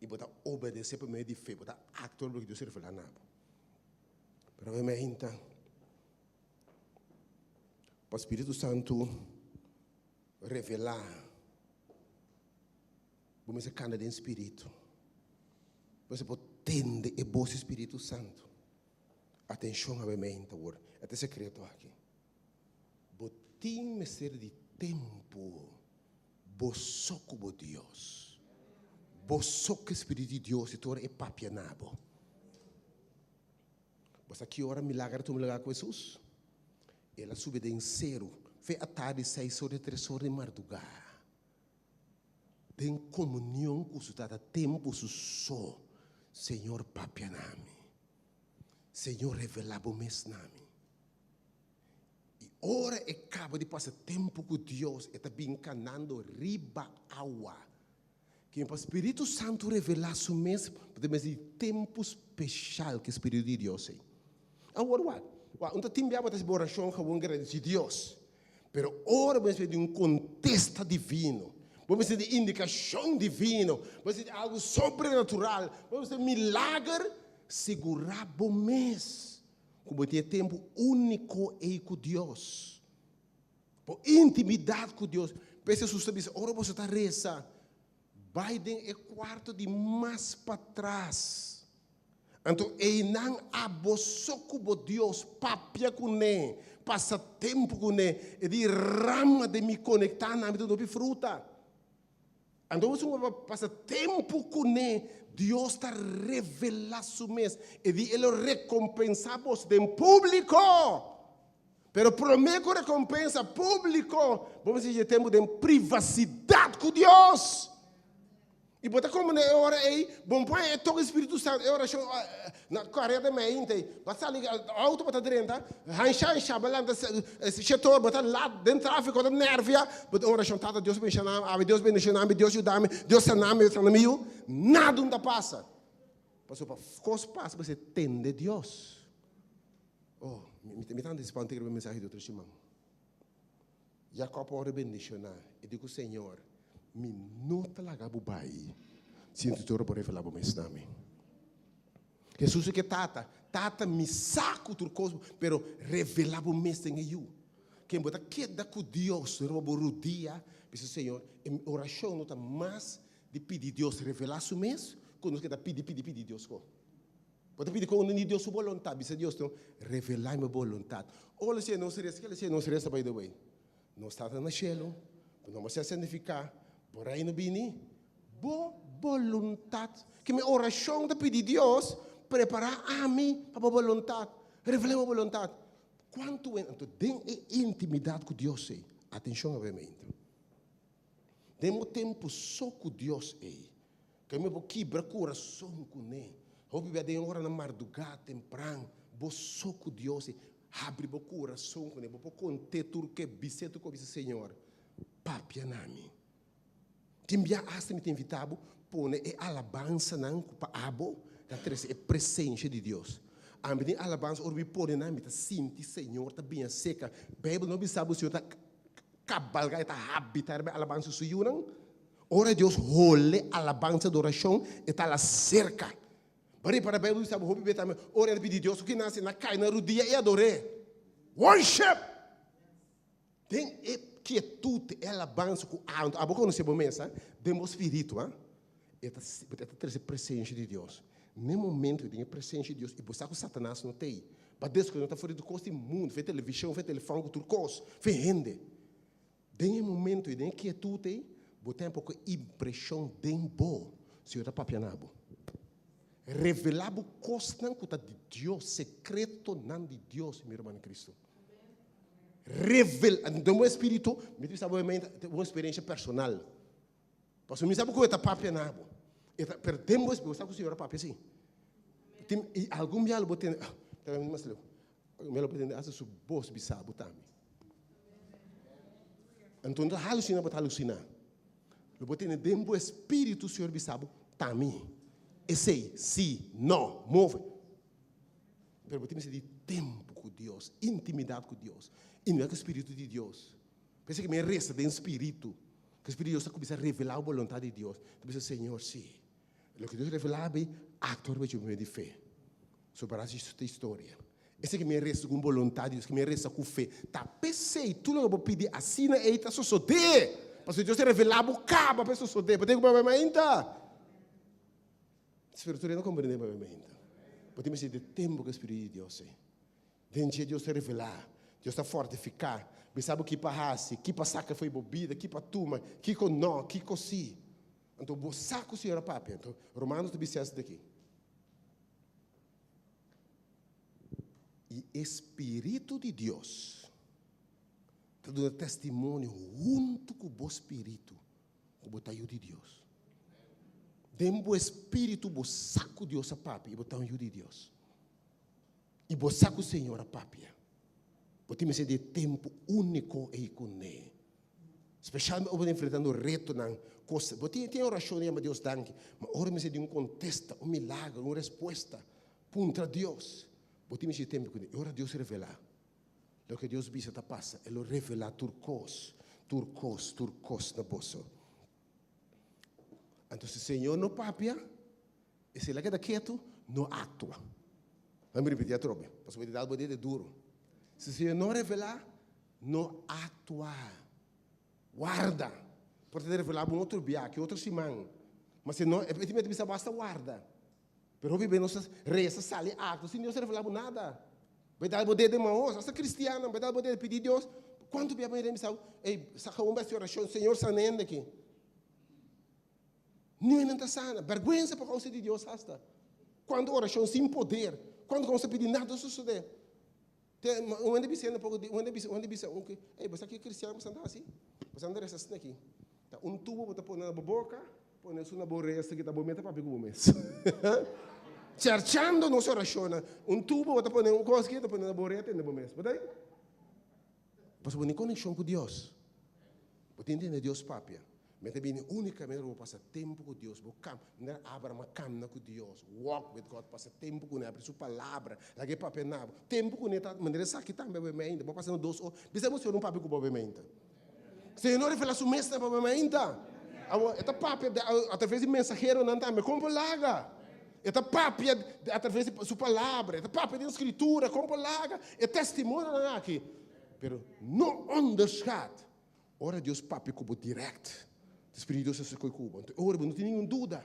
i bo ta obedesé pa medio di fe, bo ta aktua loke Dios a revelá na bo. Pero awe meinta, pa Spiritu Santu revelá, bo mester kanda den Spiritu. Bo mester por tende e bos di Spiritu Santu. Atenshon awe meinta awor, e ta e sekreto aki. Bo tin mester di tempu bo so ku bo Dios. Bo so ku e Spiritu di Dios i tur ora e papia na bo. Bo sa ki ora milager a tuma lugar ku Hesus? El a subi den seru fe atardi seis or di tres or di mardugá den komunion ku su Tata tempu su so. Señor papia na mi. Señor revelá bo mes na mi. I ora e kaba di pasa tempu ku Dios, e ta bin kanando riba awa. Ken pa Spiritu Santu revelá su mes, bo ta mester di tempu speshal ku e Spiritu di Dios ei. Awor wak, wak, un ta tin bia bo ta hasi bo orashon gewoon gradisí Dios. Pero ora bo mester di un kontesta divino, bo mester di indikashon divino, bo mester di algu sobrenatural, bo mester di milager, sigurá bo mes ku bo tin e tempu úniko ei ku Dios. Bo intimidat ku Dios. P'es Hesus ta bisa, ora boso ta resa, bai den e kuarto di mas patras. Anto einan abo so ku bo Dios, papia kuné, pasa tempu kuné, e di rama den mi konektá na mi ta hopi fruta. Anto bo suma pa pasa tempu kuné, Dios ta revelá su mes. E di e lo rekompensá bos den públiko. Pero promé ku rekompensa públiko, bo mester dje tempu den privasidat ku Dios. I bo ta komprendé e ora ei, bo no por e toke Spiritu Santu, e orashon na kareda meinta ei, bo a sali outo bo ta drenta, hansha hansha bo lanta shetor, bo ta lat den trafiko, bo ta nervia, bo ta orashon, Tata Dios bendishona mi, awe Dios bendishona mi, Dios yuda mi, Dios sana mi, sana mi yu, nada no ta pasa. Pasobra pa kos pasa bo mester tende Dios. Oh, mi ta antisipá un tiki riba e mensahe di otro siman. Jakòb a wòrdu bendishoná i di ku Señor, Mi no ta laga bo bai sin tu ora bo revelá bo mes na mi. Hesus di ke Tata, Tata, mi sa ku tur kos, pero revelá bo mes den e yu. Ken bo ta keda ku Dios riba bo rudia, bisa Señor, e orashon no ta mas di pidi Dios revelá su mes, ku nos keda pidi, pidi, pidi Dios ko. Bo ta pidi kon di Dios su boluntat. Bisa Dios no, revelá mi boluntat. Ora si nos resa, kila si nos resa by the way? Nos Tata na shelu, bo nomber sea santifiká, bo reino bini, bo boluntat. Ke mi orashon ta pidi Dios, prepará ami pa bo boluntat, revelá bo boluntat. Kuantu wens, anto den e intimidat ku Dios ei, atenshon awe meinta. Den bo tempu so ku Dios ei, ke mi bo kibra kurason kuné. Hopi bia den oranan mardugá, tempran, bo so ku Dios ei, habri bo kurason kuné. Bo por kont'é tur ke, bis'é tur ke bo bisa, Señor, papia na mi. Tin bia asta mi ta invitá bo pone e alabansanan ku pa abo ta trese e presensia di Dios. Ami den alabansa ora mi pone nan mi ta sinti Señor ta biña seka. Beibel no bisa bo Señor ta Kabalga e ta habita riba e alabansa di su yunan. Ora Dios hole alabansa di orashon, e ta la serka. Bo ripara Beibel bisa bo hopi bes tambe, ora el a pidi Dios ku kinasi, na kai na rudia i ador'é. Worship! Den e. Kietut, e alabansa ku anto abo konosé bo mes, den bo spiritu, e ta e ta trese presensia di Dios. Na e momento ku tin e presensia di Dios i bo sa ku Satanas no ta ei, pa deskonekta for di tur kos di mundu, for di televishon, for di telefòn ku tur kos, for di hende. Den e momento ei, den e kietut ei, bo ta haña poko impreshon den bo, Señor ta papia na bo. Revelá bo kosnan ku ta di Dios, sekretonan di Dios, mi ruman in Kristu. Revel, den bo espíritu, mi ta bisa bo un eksperensia personal. Pasobra mi sa ku e ta papia na bo. E ta, pero den bo espíritu, bo sa ku Señor a papia si. Tin, i algun bia lo bo tende, ah, ta mas leu. Algun bia lo bo tende hasta su bos bisa bo tambe. Anto no ta halusiná bo ta halusiná. Lo bo tende den bo espíritu Señor bisa bo, ta mi. Esei, si, no, move. Pero bo tin mester di tempu ku Dios, intimidat ku Dios, intimidad ku Spiritu di Dios. P'esei ku mi a resa den Spiritu, ku Spiritu di Dios ta kuminsá revelá bo boluntat di Dios. Ta bisa, Señor, si, loke Dios revelá mi, aktua riba dje por medio di fe. So para hasi ta historia. Esei ku mi a resa ku un boluntat di Dios, ku mi a resa ku fe. Ta p'esei tur loke bo pidi asina ei ta sosodé. Pasobra Dios a revelá bo kaba pa e sosodé. Bo tin ku papia mainta. Spiritu no komprendé papia mainta. Bo tin mester di tempu ku e Spiritu di Dios ei. Den dje Dios ta revelá, Dios ta fortifiká, bisa bo ki pa hasi, ki pa saka fo'i bo bida, ki pa tuma, kiko no, kiko si. Anto bo sa ku Señor a papia. Anto Romanos ta bisa esaki aki. I e Spiritu di Dios ta duna testimonio huntu ku bo spiritu ku bo ta yu di Dios. Den bo espíritu bo sa ku Dios a papia i bo ta un yu di Dios. I bo sa ku Señor a papia. Bo tin mester di e tempu úniko ei kuné. Spesialmente ora bo ta enfrentando retonan, kos. Bo tin tin orashon yama Dios danki, ma ora mester di un kontesta, un milagro, un respuesta, puntra Dios. Bo tin mester di tempu kuné. I ora Dios revelá, loke Dios bisa ta pasa. E lo revelá tur kos, tur kos, tur kos na boso. Anto si Señor no papia, E si el a keda ketu, no aktua. Laat mi ripití atrobe, pasobra e dal bo dede duru. Si Señor no revelá, no aktua. Warda. Por ta revelá bo un otro bia, ki otro siman. Ma si no, e tin mester bisa bo hasta warda. Pero hopi bes nos ta resa, sali, aktua, sin Dios a revelá bo nada. Bo e dal bo dede maos, hasta kristiannan, bo e dal bo dede pidi Dios. Kuantu bia bo hende a bisa bo, ey, saka un bes di orashon, Señor sana hende aki. Niun nan ta sana. Bèrgwensa pa kousa di Dios hasta. Kuantu orashon sin poder. Kuantu kos ta pidi nada ta sosodé. Te un hende bisa hende poko di un hende bisa un hende bisa un ke ey bo sa ke kristian bo sa anda hasi? Bo sa anda resa asina aki. Ta un tubo bo ta pone na bo boka, pone esun na bo resa ki ta bo meta papia ku bo mes. Cherchando nos orashonnan. Un tubo bo ta pone un kos aki ta pone na bo orea tende bo mes. Bo ta ei? Pasobra bo tin konekshon ku Dios. Bo tin tende Dios papia. Mi ta bini unicamente pa bo pasa tempu ku Dios. Bo kam, manera Abraham a kamna ku Dios, walk with God, pasa tempu kuné, abri su palabra, laga e papia na bo. Tempu kuné ta manera esaki tambe bo meinta. Bo pasa na dos or, bisa bo Señor un papia ku bo meinta. Señor no revela su mes na bo meinta. Awor, e ta papia atraves di mensaheronan tambe. Kon por laga? E ta papia atraves di su palabra, e ta papia den Skritura. Kon por laga e testimonionan aki? Pero no onderschat Ora Dios papia ku bo dirèkt, e Spiritu di Dios ta sokoi ku bo. Anto e ora bo no tin ningun duda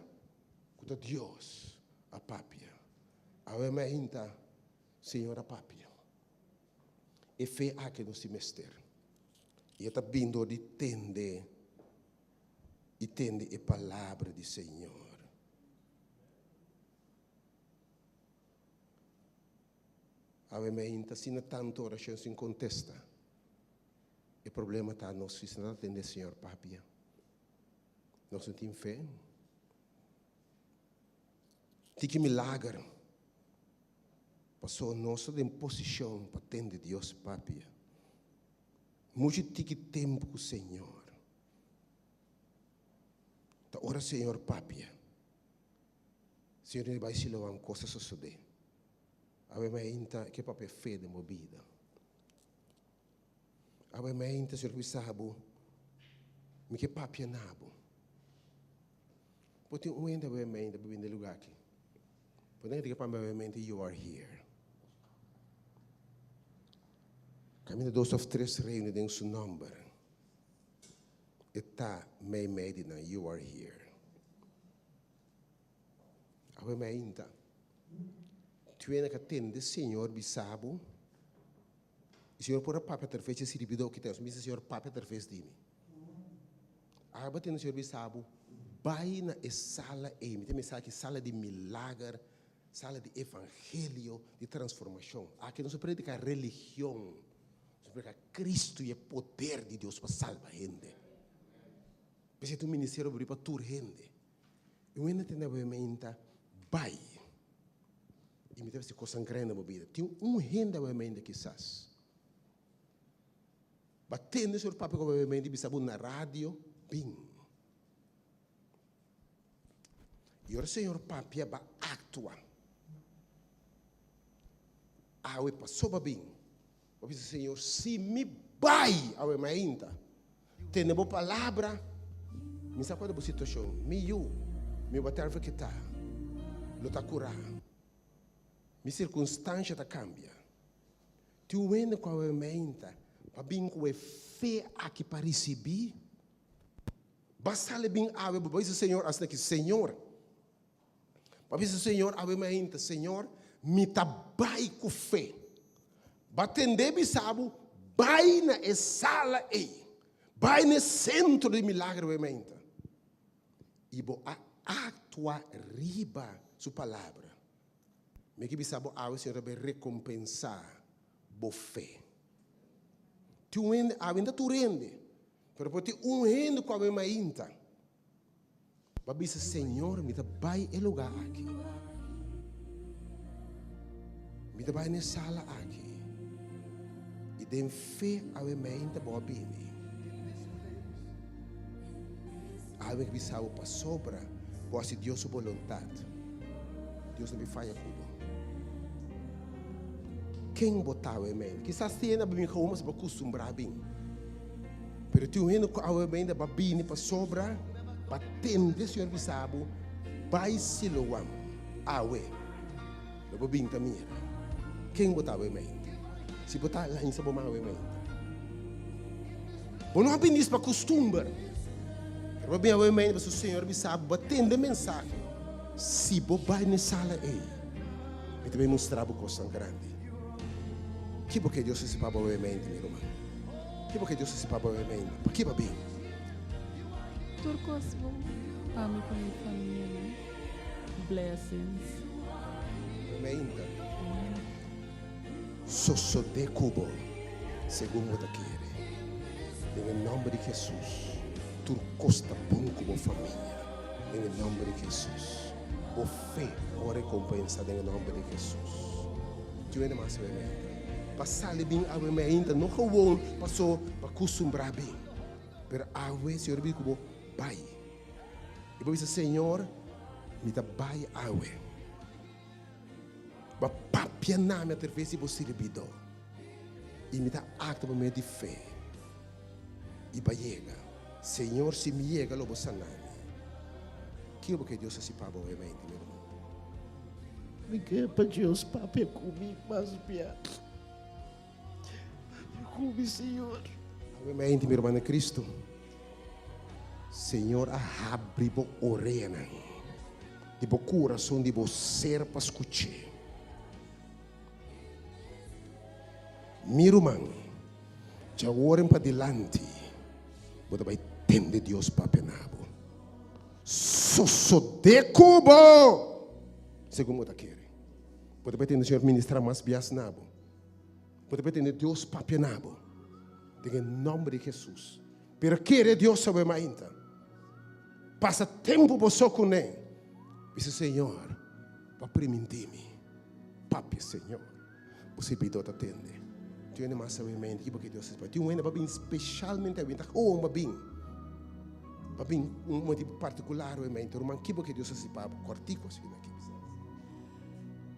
ku ta Dios a papia. Awe mainta Señor a papia. E fe aki nos tin mester. I e ta bin dor di tende i tende e palabra di Señor. Awe mainta asina tantu orashon sin kontesta. E problema ta nos si no ta tende Señor papia. Nos no tin fe. Tiki milager. Paso nos ta den posicion pa tende Dios papia. Mucho tiki tempo cu Señor. Ta ora Señor papia. Señor tin bai Siloam cos a sosode. Awe mainta ke papia fe den bo bida. Awe mainta Señor bisa bo, mi ke papia na bo. Por tin un hende awe mainta pa bini den lugar aki. Por tin hende ke papia awe mainta, you are here. Caminda dos of tres reuni den su nomber. E ta meimei di nan, You are here. Awe mainta, tuena ka tende Señor bisa bo, i Señor por a papia atraves di e sirbidó ki ta, mi bisa Señor papia atraves di mi. Awe tende Señor bisa bo, bai na e sala ei, mi ta mesa aki sala di milager, sala di evangelio, di transformashon. Aki nos a prediká religion, nos a prediká Cristo i e poder di Dios pa salba hende. P'esei ta un ministerio abrí pa tur hende. I un hende tende awe meinta bai i mi ta hasi kosnan grandi na bo bida. Tin un hende awe meinta kisas bo a tende Señor papia ku awe meinta i bisa bo na radio bin. I ora Señor papia bo a aktua. Awe paso bo a bin. Bo bisa Señor si mi bai awe mainta tene bo palabra mi sa cual ta bo situacion mi yu mi whatever ke ta lo ta cura mi circunstancia ta cambia tin un hende cu awe mainta pa bin cu e fe aki pa ricibi ba sali bin awe bo bisa Señor asina ki Señor Bo a bisa Señor awe mainta, Señor, mi ta bai ku fe. Bo a tendé bisa bo, bai na e sala ei, bai na e sentro di milagro awe mainta. I bo a aktua riba su palabra. Mi ke bisa bo awe, Señor ta bai rekompensá bo fe. Tin un hende, awe no ta tur hende, pero por tin un hende ku awe mainta. Bo a bisa, Señor, mi ta bai e lugá aki. Mi ta bai na e sala aki. I den fe awe meinta bo a bini. Awe mi bisa bo pasobra bo hasi Dios su boluntat. Dios no bin faya ku bo. Ken bo ta awe meinta? Kisas tin hende a bin gewoon pasobra bo a kustumbrá bin. Pero tin un hende ku awe meinta ba bini pasobra ba tende Señor bisa bo, Bai Siloam awe, lo bo bin ta mira. Ken bo ta awe meinta? Si bo ta lansa bo man awe meinta. Bo no a bini pa kustumber, pero bo bin awe meinta pasobra Señor bisa bo, ba tende mensahe. Si bo bai na e sala ei, mi ta bai mustra bo kosnan grandi. Ki bo ke Dios hasi pa bo awe meinta, mi ruman? Ki bo ke Dios hasi pa bo awe meinta? Paki bo a bin? Tur kos bon pa mi ku mi famianan. Blessings. Awe meinta, sosode ku bo segun bo ta kere. Den e nòmber di Hesus, tur kos ta bon ku bo famia. Den e nòmber di Hesus. Bo fe por rekompensá den e nòmber di Hesus. Tin hende mas awe meinta pa sali bin awe meinta, no gewoon paso pa kustumbrá bin, pero awe Señor a bisa ku bo bai. I bo bisa, Señor, mi ta bai awe. Bo a papia na mi atraves di bo sirbidó, i mi ta aktua pa medio di fe. I pa yega. Señor, si mi yega lo bo sana mi. Kiko bo ke Dios hasi pa bo awe mainta, mi ruman? Mi ke pa Dios papia ku mi mas bia. Papia ku mi, Señor. Awe mainta, mi ruman den Cristo, Señor a habri bo oreanan di bo kurason, di bo ser pa skuch'é. Mi ruman, djawor en padilanti bo ta bai tende Dios papia na bo. Sosodé ku bo segun bo ta kere. Bo ta bai tende Señor ministrá mas bias na bo. Bo ta bai tende Dios papia na bo. Den e nòmber di Hesus. Pero kere Dios awe mainta. Pasa tempu bo so kuné. Bisa Señor, bo a primintí mi. Papia, Señor, bo sirbidó ta tende. Tin hende mas awe mente ki bo ke Dios a Tin un hende pa bin speshalmente awe, ta hoon pa bin. Pa bin un motibu partikular awe mente. Ruman, ki bo ke Dios hasi pa bo? Kòrtiku asina aki.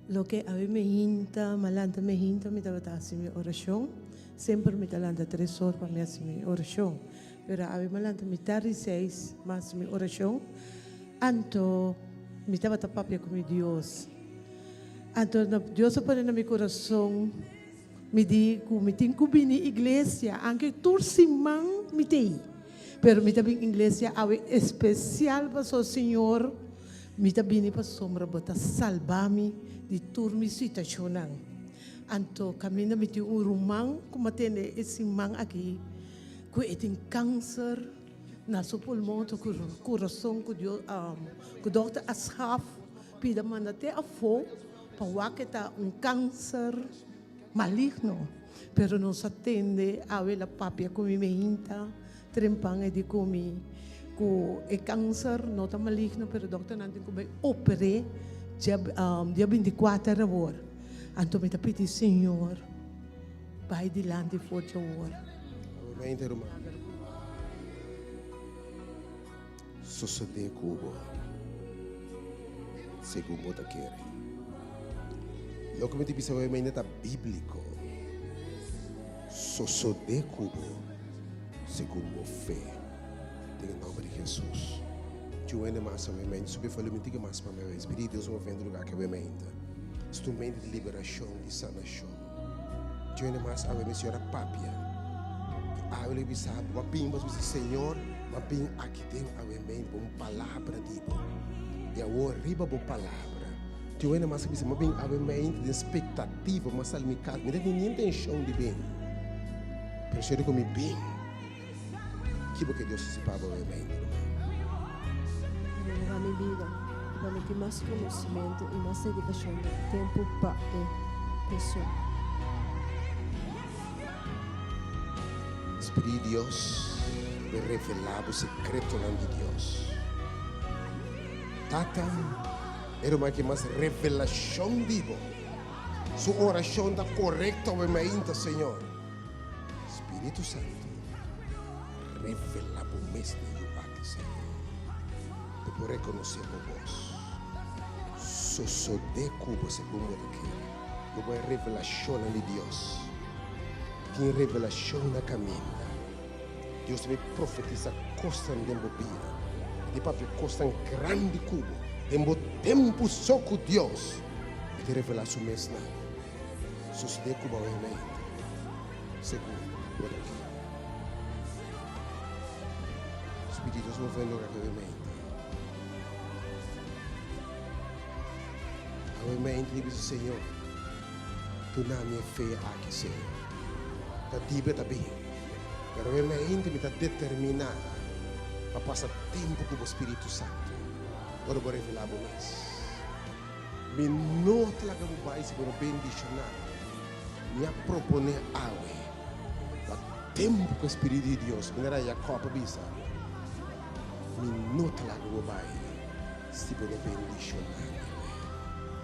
Loke awe mi hinta, mi a lanta mi hinta, mi tabata hasi mi orashon. Semper mi ta lanta tres or pa mi hasi mi orashon. Pero awe mi a lanta mitar di seis mi a hasi mi orashon. Anto mi tabata papia ku mi Dios. Anto Dios a pone na mi kurason, mi di ku mi tin ku bini iglesia, anke tur siman mi ta ei. Pero mi ta bin iglesia awe especial paso Señor mi ta bini pasobra bo ta salba mi di tur mi situacionnan. Anto caminda mi tin un ruman cu mi a tende e siman aki cu e tin cancer na su pulmon su curason cu Dios cu dokter a schaf pida manda te afo pa wak e ta un cancer maligno. Pero nos a tende awe el a papia cu mi meinta trempan e di cu mi cu e cancer no ta maligno pero dokternan tin cu bay oper'e dia dia binticuater awor. Anto mi ta pidi Señor bay dilanti for dje awor. Awe meinta ruman. Sosodé ku bo segun bo ta kere. Loke mi ta bisa awe mainda ta bíbliko. Sosodé ku bo segun bo fe. Den e nòmber di Hesus. Tjeu hende mas awe mainda. Subi volumen tiki mas pa mi awe. Spiritu di Dios move den lugar aki awe mainda. Instrumento di liberashon, di sanashon. Tjeu hende mas awe mi Señor a papia. I awe lo bisa bo a bin bo a bisa Señor. Ma bin aki den awe mente bo un palabra di bo. I awor riba bo palabra. Tin un hende mas a bisa, Ma bin awe mente den spektativa, ma sali mi kas. Mi ta tin ni intenshon di bin. Pero seri ku mi bin, ki bo ke Dios hasi pa bo awe mente, ruman? Renova mi bida i pa mi tin mas conocimento i mas dedicacion di tempo pa e persona. Spiritu di Dios ta bin revelá bo sekretonan di Dios. Tata, e ruman ke mas revelashon di bo. Su orashon ta korekto awe mainta, Señor. Spiritu Santu, revelá bo mes den yu aki, Señor, pa e por rekonosé bo bos. Sosodé ku bo segun bo ta kere. Lo bo e revelashonnan di Dios. Tin revelashon na kaminda. Dios ta bin profetisa kosnan den bo bida. E ta papia kosnan grandi ku bo. Den bo tempu so ku Dios, e ta revelá su mes na bo. Sosodé ku bo awe mainta, segun bo ta kere. Spiritu di Dios move den lugar aki awe mainta. Awe mainta di bisa, Señor, duna mi e fe aki, Señor. Ta dibe ta bin, pero awe mainta mi ta determiná pa pasa tempu ku bo Spiritu Santu ora bo revelá bo mes. Mi no ta laga bo bai si bo no bendishoná mi. Mi a proponé awe pa tempu ku e Spiritu di Dios, manera Jakòb a bisa, mi no ta laga bo bai. Si bo no bendishoná mi awe.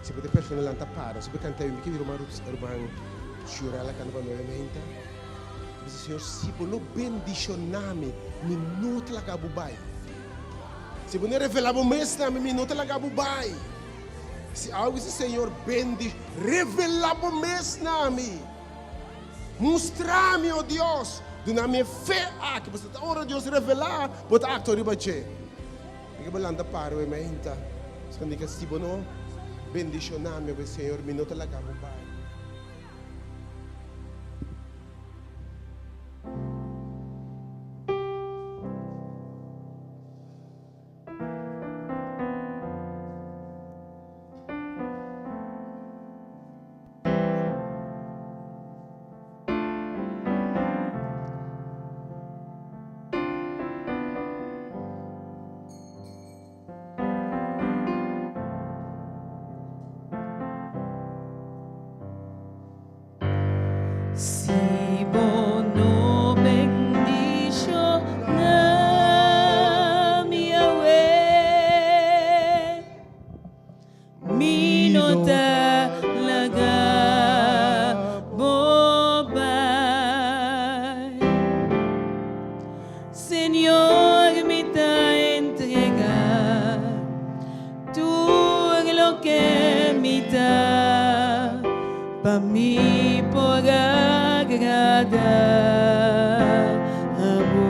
Si bo ta e persona lanta para, si bo kanta mi ke ruman ruman Shurella kanta pa mi awe meinta. Bisa Señor, si bo no bendishoná mi, mi no ta laga bo bai. Si bo no revelá bo mes na mi, mi no ta laga bo bai. Si awe bisa Señor, bendi, revelá bo mes na mi. Mustra mi, o Dios, duna mi e fe aki, pasobra ta ora Dios revelá, bo ta aktua riba dje. Mi ke bo lanta para we meinta. Pasobra mi si bo no bendiciona mi, Señor, mi no ta laga bo bai. Si bo no bendiciona mi awe. Mi no ta laga bo bai. Señor, mi ta entrega tur loke mi ta pa mi por agrada bo.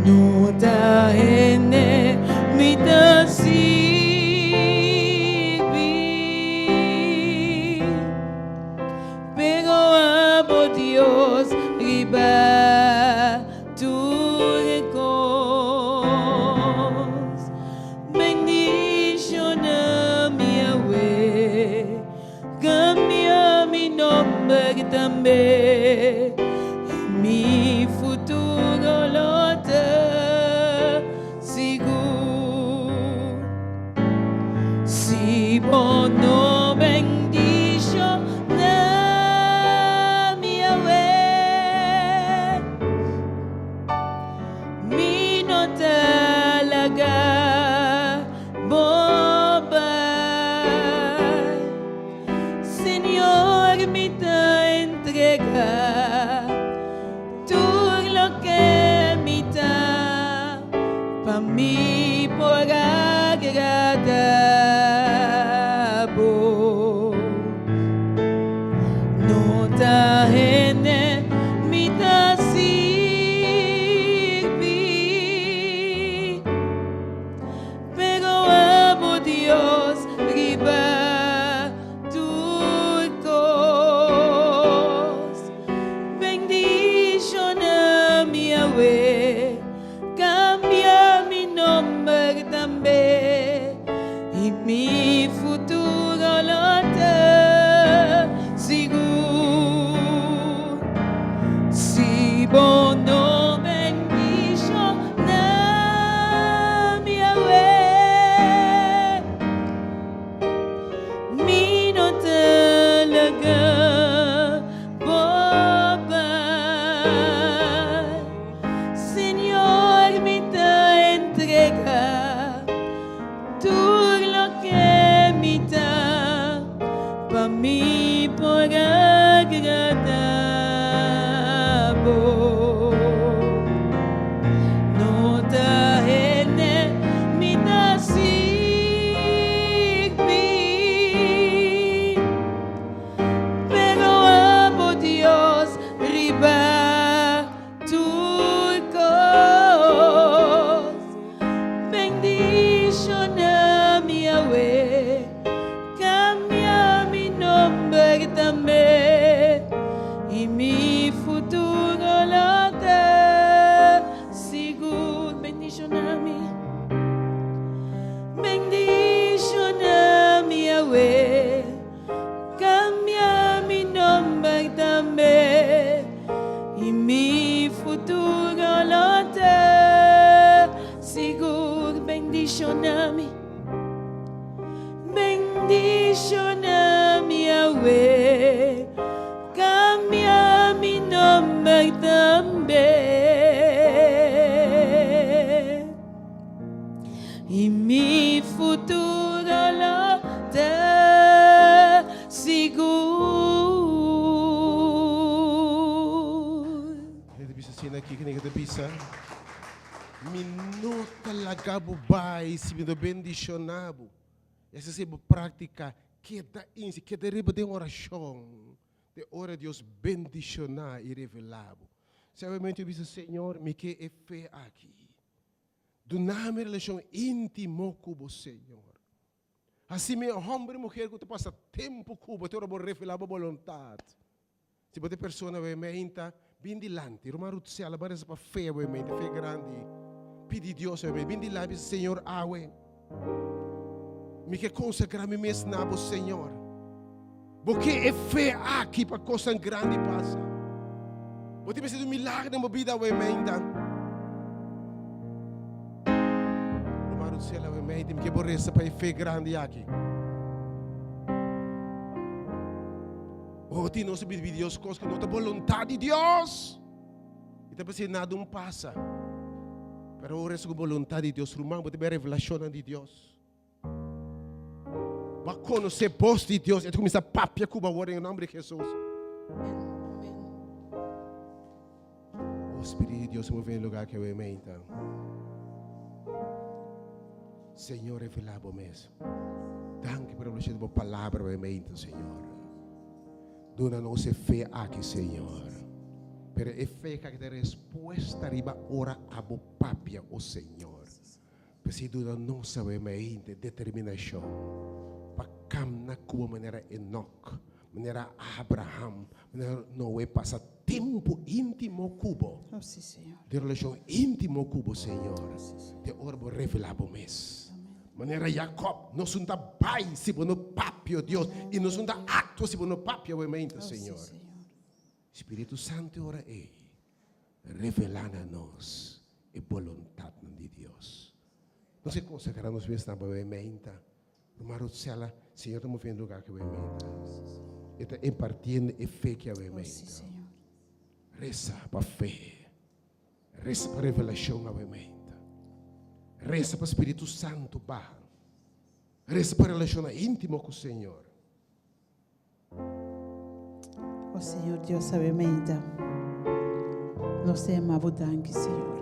No ta hende mi ta sirbi, pero abo Dios riba. tambe i mi futuro lo ta sigur. Si bo no bendiciona mi awe, mi no ta laga bo bai. Señor, mi ta entrega tur loke mi ta pa mi por agrada bo. No ta hende mi ta sirbi, pero abo Dios riba tur kos. Bendiciona mi awe, cambia mi nomber tambe y mi futuro lo ta sigur. Si bo no bendiciona mi awe, mi no ta laga bo bai. Señor, mi ta entrega tur loke mi ta pa mi por agrada bo. No ta hende mi ta sirbi, pero abo Dios riba tur kos. Bendiciona mi awe, cambia mi nomber tambe y mi futuro lo ta sigur. Bendiciona mi, bendiciona mi awe, cambia mi nomber tambe y mi futuro lo ta sigur. Bendiciona mi, bendiciona mi awe, cambia mi nomber tambe y mi futuro lo ta sigur. Hende bisa asina aki, kende ta bisa, Mi no ta laga bo bai si mi no bendiciona bo. Esa si bo practica, keda insi, keda riba den oracion, te ora Dios bendiciona y revela bo. Sabiamente bisa, Señor, mi ke e fe aki. Duna mi relacion intimo cu bo, Señor. Haci mi e homber y muher cu ta pasa tempo cu bo, te ora bo revela bo boluntad. Si bo ta e persona wei meinta, bin dilanti. Ruman Rutsel a bai resa pa fe wei meinta, fe grandi. Pidi Dios wei meinta, bin dilanti bisa, Señor, awe mi ke konsagrá mi mes na bo, Señor. Bo ke e fe aki pa kosnan grandi pasa. Bo tin mester di un milagro den bo bida wei meinta. Ruman Rutsel a wei meinta, mi ke bo resa pa e fe grandi aki. Oh, tin nos bibi Dios cos cu no ta voluntad di Dios. Y ta pensé nada un pasa. Pero ora es cu voluntad di Dios, ruman, bo ta bira revelacionnan di Dios. Bo a conoce voz di Dios. E ta cuminsa papia cu bo awor en nombre di Jesus. Amen. Oh, Spiritu di Dios, move en lugar que we meinta. Señor, revela bo mes. Danki pa revelacion di bo palabra we meinta, Señor. Duna nos e fe aki, Señor. Pero e fe aki ta respuesta riba ora abo papia, o Señor. P'esei duna nos awe mainta determinashon pa kamna ku bo manera Enok, manera Abraham, manera Noe pasa tempu íntimo ku bo, den relashon íntimo ku bo, Señor, te ora bo revelá bo mes. Manera Jakòb, nos no ta bai si bo no papia, o Dios, i nos no ta aktua si bo no papia awe mainta, Señor. Spiritu Santu e ora ei revelá na nos e boluntatnan di Dios. Nos ke konsagrá nos mes na bo meinta. Ruman Ruthsella, Señor ta moviendo lugar ku bo meinta. E ta impartiendo e fe ku awe meinta. Resa pa fe. Resa pa revelashon awe meinta. Resa pa Spiritu Santu baha. Resa pa relashonnan íntimo ku Señor. O Señor Dios awe meinta nos ta yama bo danki Señor.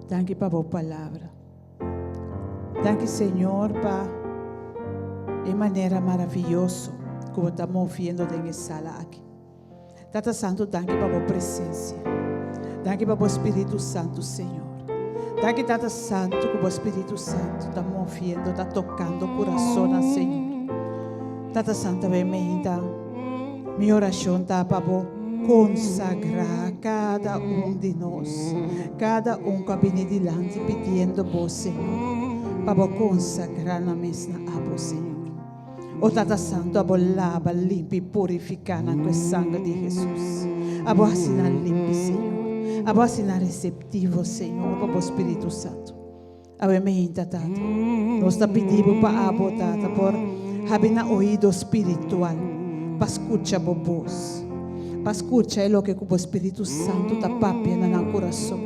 Danki pa bo palabra. Danki Señor pa e manera maraviyoso ku bo ta moviendo den e sala aki. Tata Santu danki pa bo presencia. Danki pa bo Spiritu Santu Señor. Danki Tata Santu ku bo Spiritu Santu ta moviendo, ta tocando corazonnan Señor. Tata Santu awe meinta mi oracion ta pa bo consagra cada un di nos, cada un ku a bini dilanti pidiendo bo Señor, pa bo consagra nan mes na abo Señor. O Tata Santu, abo laba, limpi i purifiká nan ku e sanger di Hesus. Abo hasi nan limpi, Señor. Abo hasi nan reseptivo, Señor, pa bo Spiritu Santu. Awe meinta, Tata, nos ta pidi bo pa abo, Tata, por habri nan oido spiritual pa skucha bo bos, pa skucha e loke ku bo Spiritu Santu ta papia na nan kurason.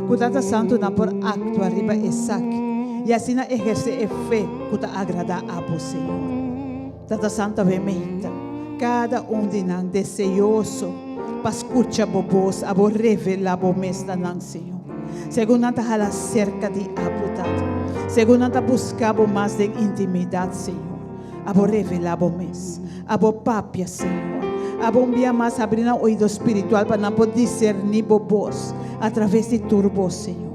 Ku Tata Santu nan por aktua riba esaki i asina ehersé e fe ku ta agradá abo, Señor. Tata Santu awe meinta kada un di nan deseoso pa skucha bo bos, abo revelá bo mes na nan, Señor. Segun nan ta hala serka di abo, Tata, segun nan ta buska bo mas den intimidat, Señor, abo revelá bo mes, abo papia, Señor. Abo un bia mas habri nan oido spiritual pa nan por diserní bo bos atraves di tur bos, Señor.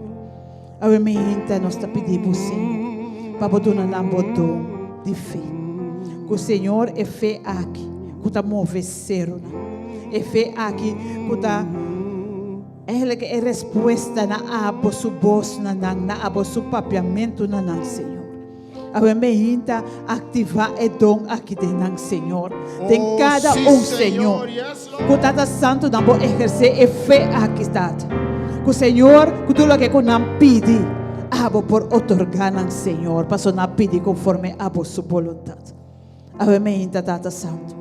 Awe meinta nos ta pidi bo, Señor, pa bo duna nan bo don di fe. Ku, Señor, e fe aki ku ta move serunan, e fe aki ku ta eigenlijk e respuesta na abo su bos na nan, na abo su papiamentu na nan, Señor. Awe meinta aktivá e don aki den nan, Señor, den Oh, kada sí, un, Señor. Señor. Yes, Ku Lord. Tata Santu nan bo ehersé e fe aki, Tata. Ku Señor, ku tur loke ku nan pidi, abo por otorgá nan, Señor, paso nan pidi konforme abo su boluntat. Awe meinta, Tata Santu,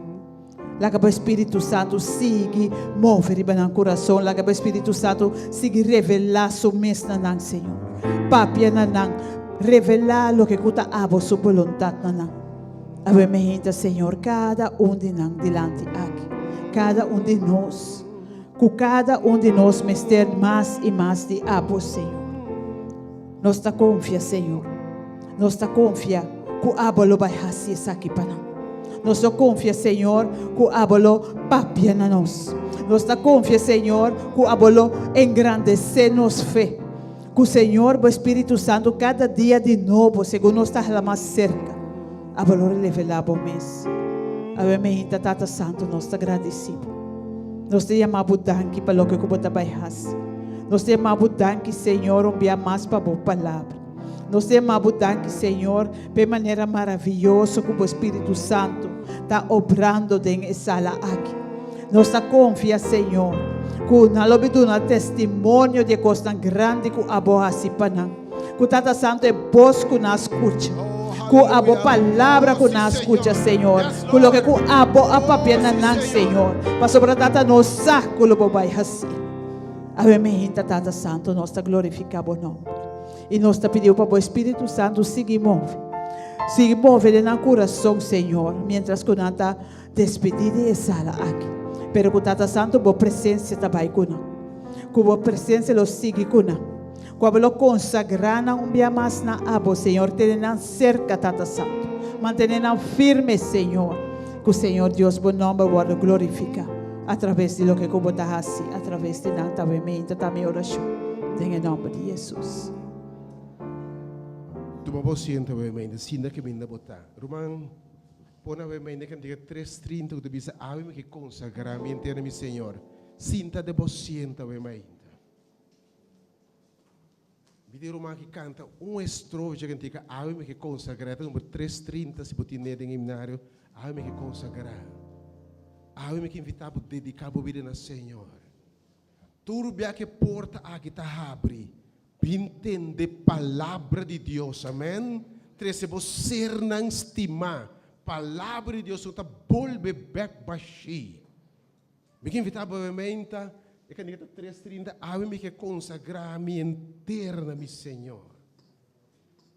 laga bo Spiritu Santu sigui move riba nan kurason, laga bo Spiritu Santu sigui revelá su mes na nan, Señor. Papia na nan, revelá loke ku ta abo su boluntat na nan. Awe meinta, Señor, kada un di nan dilanti aki, kada un di nos, ku kada un di nos mester mas i mas di abo, Señor. Nos ta konfia, Señor. Nos ta konfia ku abo lo bai hasi esaki pa nan. Nos ta konfia, Señor, ku abo lo papia na nos. Nos ta konfia, Señor, ku abo lo engrandesé nos fe. Ku Señor, bo Spiritu Santu, kada dia di nobo, segun nos ta hala mas serka, abo lo revelá bo mes. Awe meinta, Tata Santu, nos ta gradisí bo. Nos ta yama bo danki pa loke ku bo ta bai hasi. Nos ta yama bo danki, Señor, un bia mas pa bo Palabra. Nos ta yama bo danki, Señor, pa e manera maraviyoso ku bo Spiritu Santu ta obrando den e sala aki. Nos ta konfia, Señor, ku nan lo bi duna testimonio di e kosnan grandi ku abo hasi pa nan. Ku Tata Santu e bos ku nan a skucha, ku abo palabra ku nan a skucha, Señor, ku loke ku abo a papia na nan, Señor, pasobra Tata nos sa ku lo bo bai hasi. Awe meinta, Tata Santu, nos ta glorifiká bo nòmber i nos ta pidiu pa bo Spiritu Santu sigui move, sigui move den nan kurason, Señor, miéntras ku nan ta Despedí di e sala aki. Pero ku Tata Santu bo presensia ta bai ku nan. Ku bo presensia lo sigui ku nan. Ku abo lo konsagrá nan un bia mas na abo, Señor. Tene nan serka, Tata Santu. Mantene nan firme, Señor. Ku Señor Dios bo nòmber wòrdu glorifiká atraves di loke ku bo ta hasi atraves di nan. Ta mi ta mi orashon den e nòmber di Hesus. Tuma bo asiento, awe, sinta kaminda bo ta. Ruman. Pone awe mainda kantiga tres trinta ku ta bisa, Awe mi ke konsagrá mi henter na mi Señor. Sinta den bo siento awe mainda. Mi tin ruman ki kanta un estrofe dje kantiga Awe mi ke konsagrá. Ta number tres trinta si bo tin ne den himnario, Awe mi ke konsagrá. Awe mi ke invitá bo dediká bo bida na Señor. Tur bia ku e porta aki ta habri, bin tende Palabra di Dios. Amen. Trese bo sernan stimá. Palabra di Dios no ta bolbe bèk bashí. Mi ke invitá bo awe meinta, e kandiga ta tres trinta, awe mi ke konsagrá mi henter na mi Señor.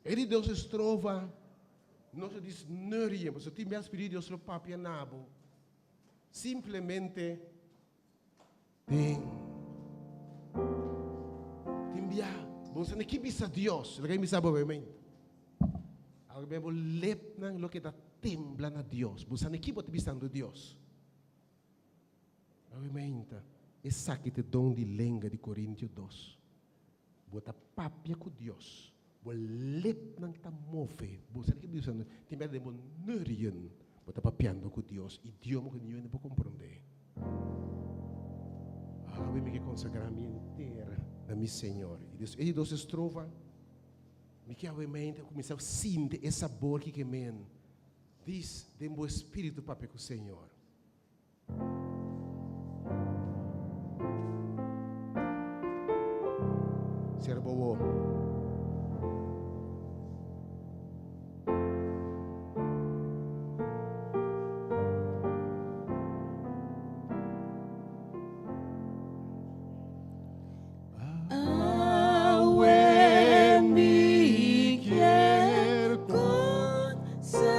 E di dos estrofa, nos lo dis neurien, pasobra tin bes Spiritu di Dios lo papia na bo. Simplemente den tin bia bo no sa ni ki bisa Dios, lo ke bisa bo awe meinta. Algo bia bo lepnan lo keda tembla na Dios, bo sa ni ki bo ta bisando Dios. Awe meinta, esaki ta e don di lenga di Korintio dos. Bo ta papia ku Dios, bo lepnan ta move, bo sa ke bisa no, tin bes den bo neurien bo ta papiando ku Dios, idioma ku niun hende por komprondé. Awe mi ke konsagrá mi henter na mi Señor. I despues di dos estrofa, mi ke awe meinta kuminsá sinti e sabor ki ke men dis den bo espíritu papia ku Señor. Sera bo wowo. Awe mi kier consagra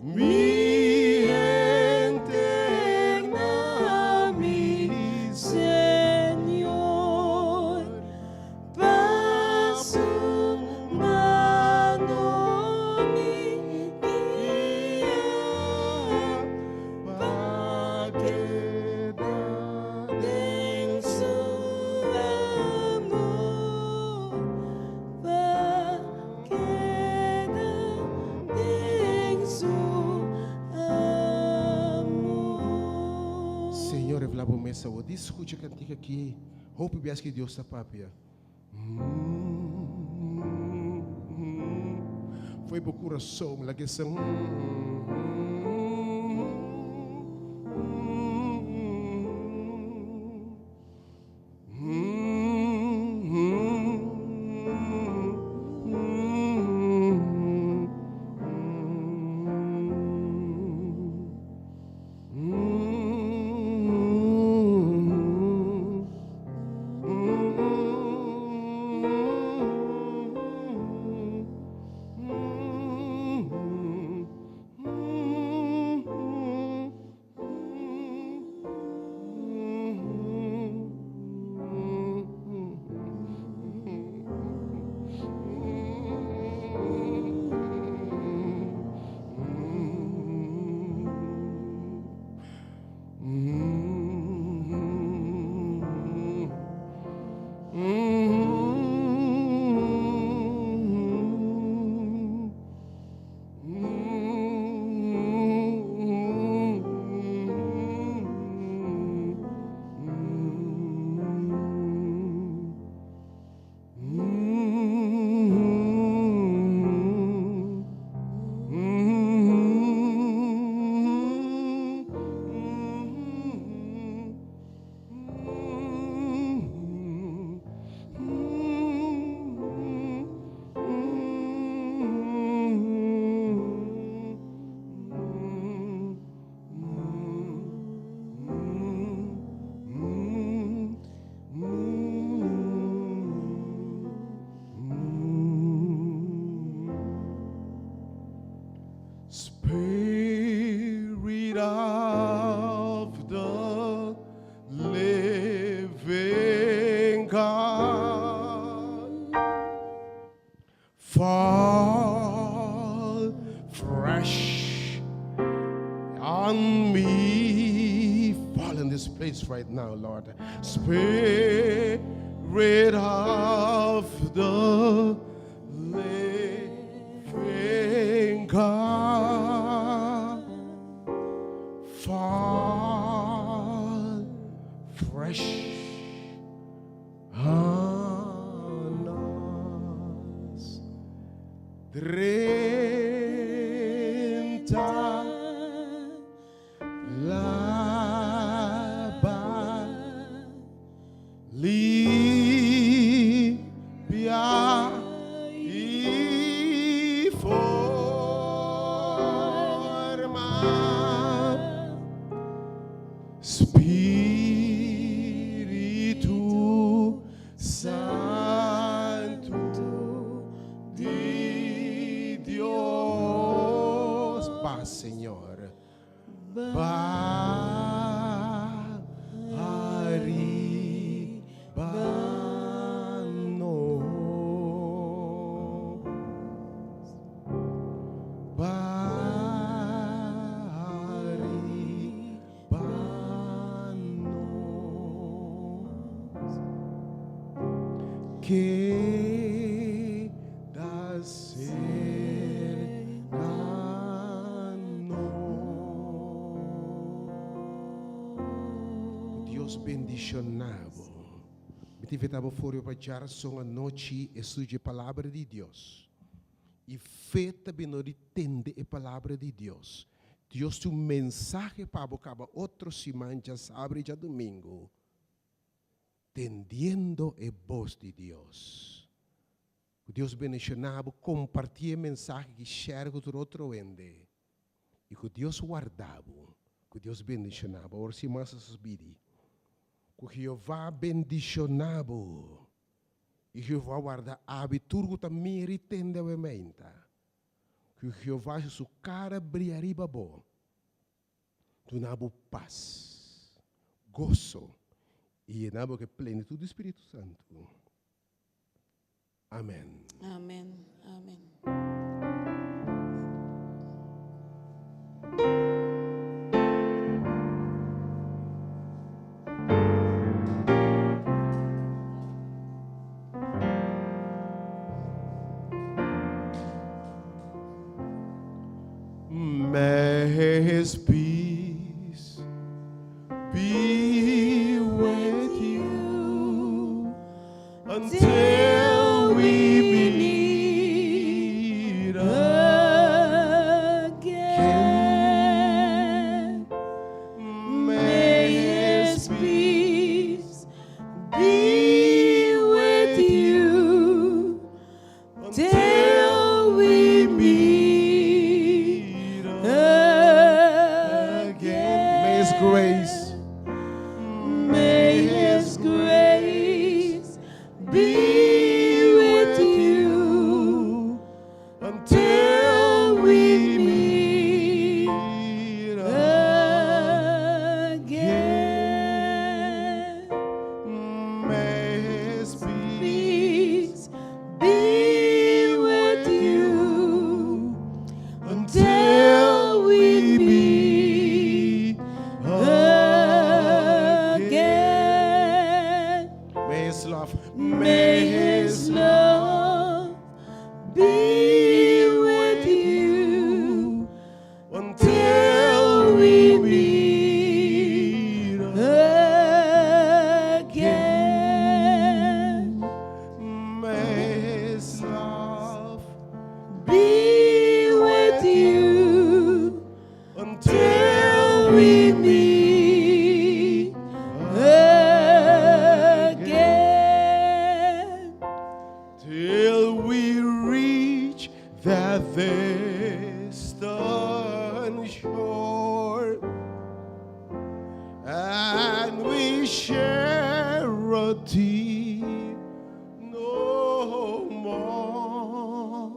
Mi henter na mi Señor, pa su mano mi guia, pa keda den su amor, pa Keda den su amor. Señor revela bo mes awor. Di scucha cantica aki hopi bias ki Dios ta papia. Foi bo curason laga esa. Spirit of the living God, fall fresh on me. Fall in this place right now, Lord. Spirit of the living God, fall fresh on us. Drenta. Ba, Señor. Ba ariba nos. Ba ariba nos. Keda serka nos. Ku Dios bendishoná bo. Mi ta invitá bo for pa djarason anochi e studia e Palabra di Dios. I fe ta bini ora di tende e Palabra di Dios. Dios tin un mensahe pa bo kaba otro siman djasabra i djadumingu. Tendiendo e bos di Dios. Ku Dios bendishoná bo, kompartí e mensahe ki share ku tur otro hende. I ku Dios warda bo. Ku Dios bendishoná bo. Awor si mas a bidi. Ku Jehová bendishoná bo. I Jehová warda abi tur ku ta mira i tende awe meinta. Ku Jehová hasi su kara bria riba bo. Duna bo pas, goso i yena bo ku e plenitud di Spiritu Santu. Amen. Amen. Amen. May his peace be with you until we meet again. May his peace be with you till we meet again. May his grace, May his grace be with you until we we meet meet again. May his peace Peace be with you until we we meet meet again. May his love, May his love be with you until we we meet meet again. May his love Be with you until we we meet again. Till we reach that distant shore and we share a tear no more.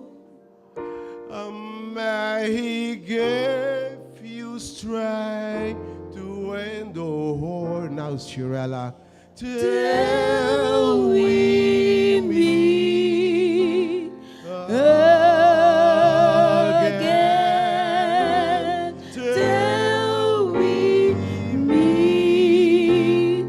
May he give you strength to endure. Now, Shirella, Till we meet again. Till we meet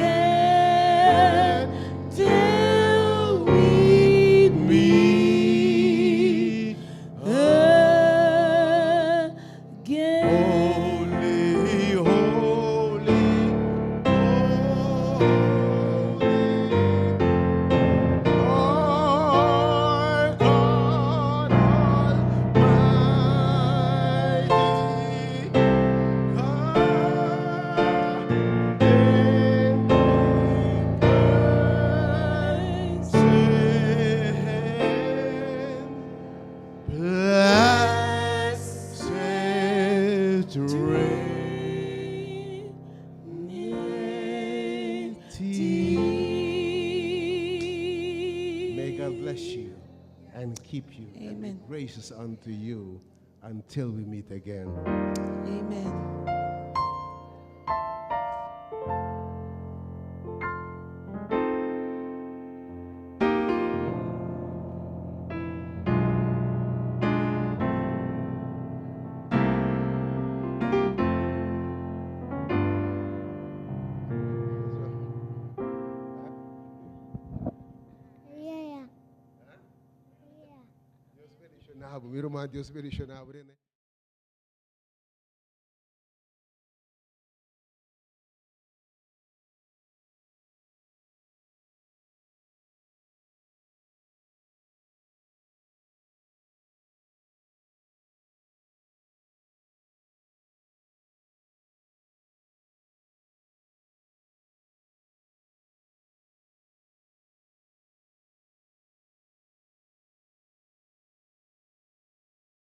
again. Till we meet again. Holy, holy, holy, Lord God Almighty, Blessed Trinity. May God bless you and keep you and be Amen. gracious. gracious unto you until we meet again. Amen. Dios bendiciona bo, mi ruman, Dios bendiciona bo.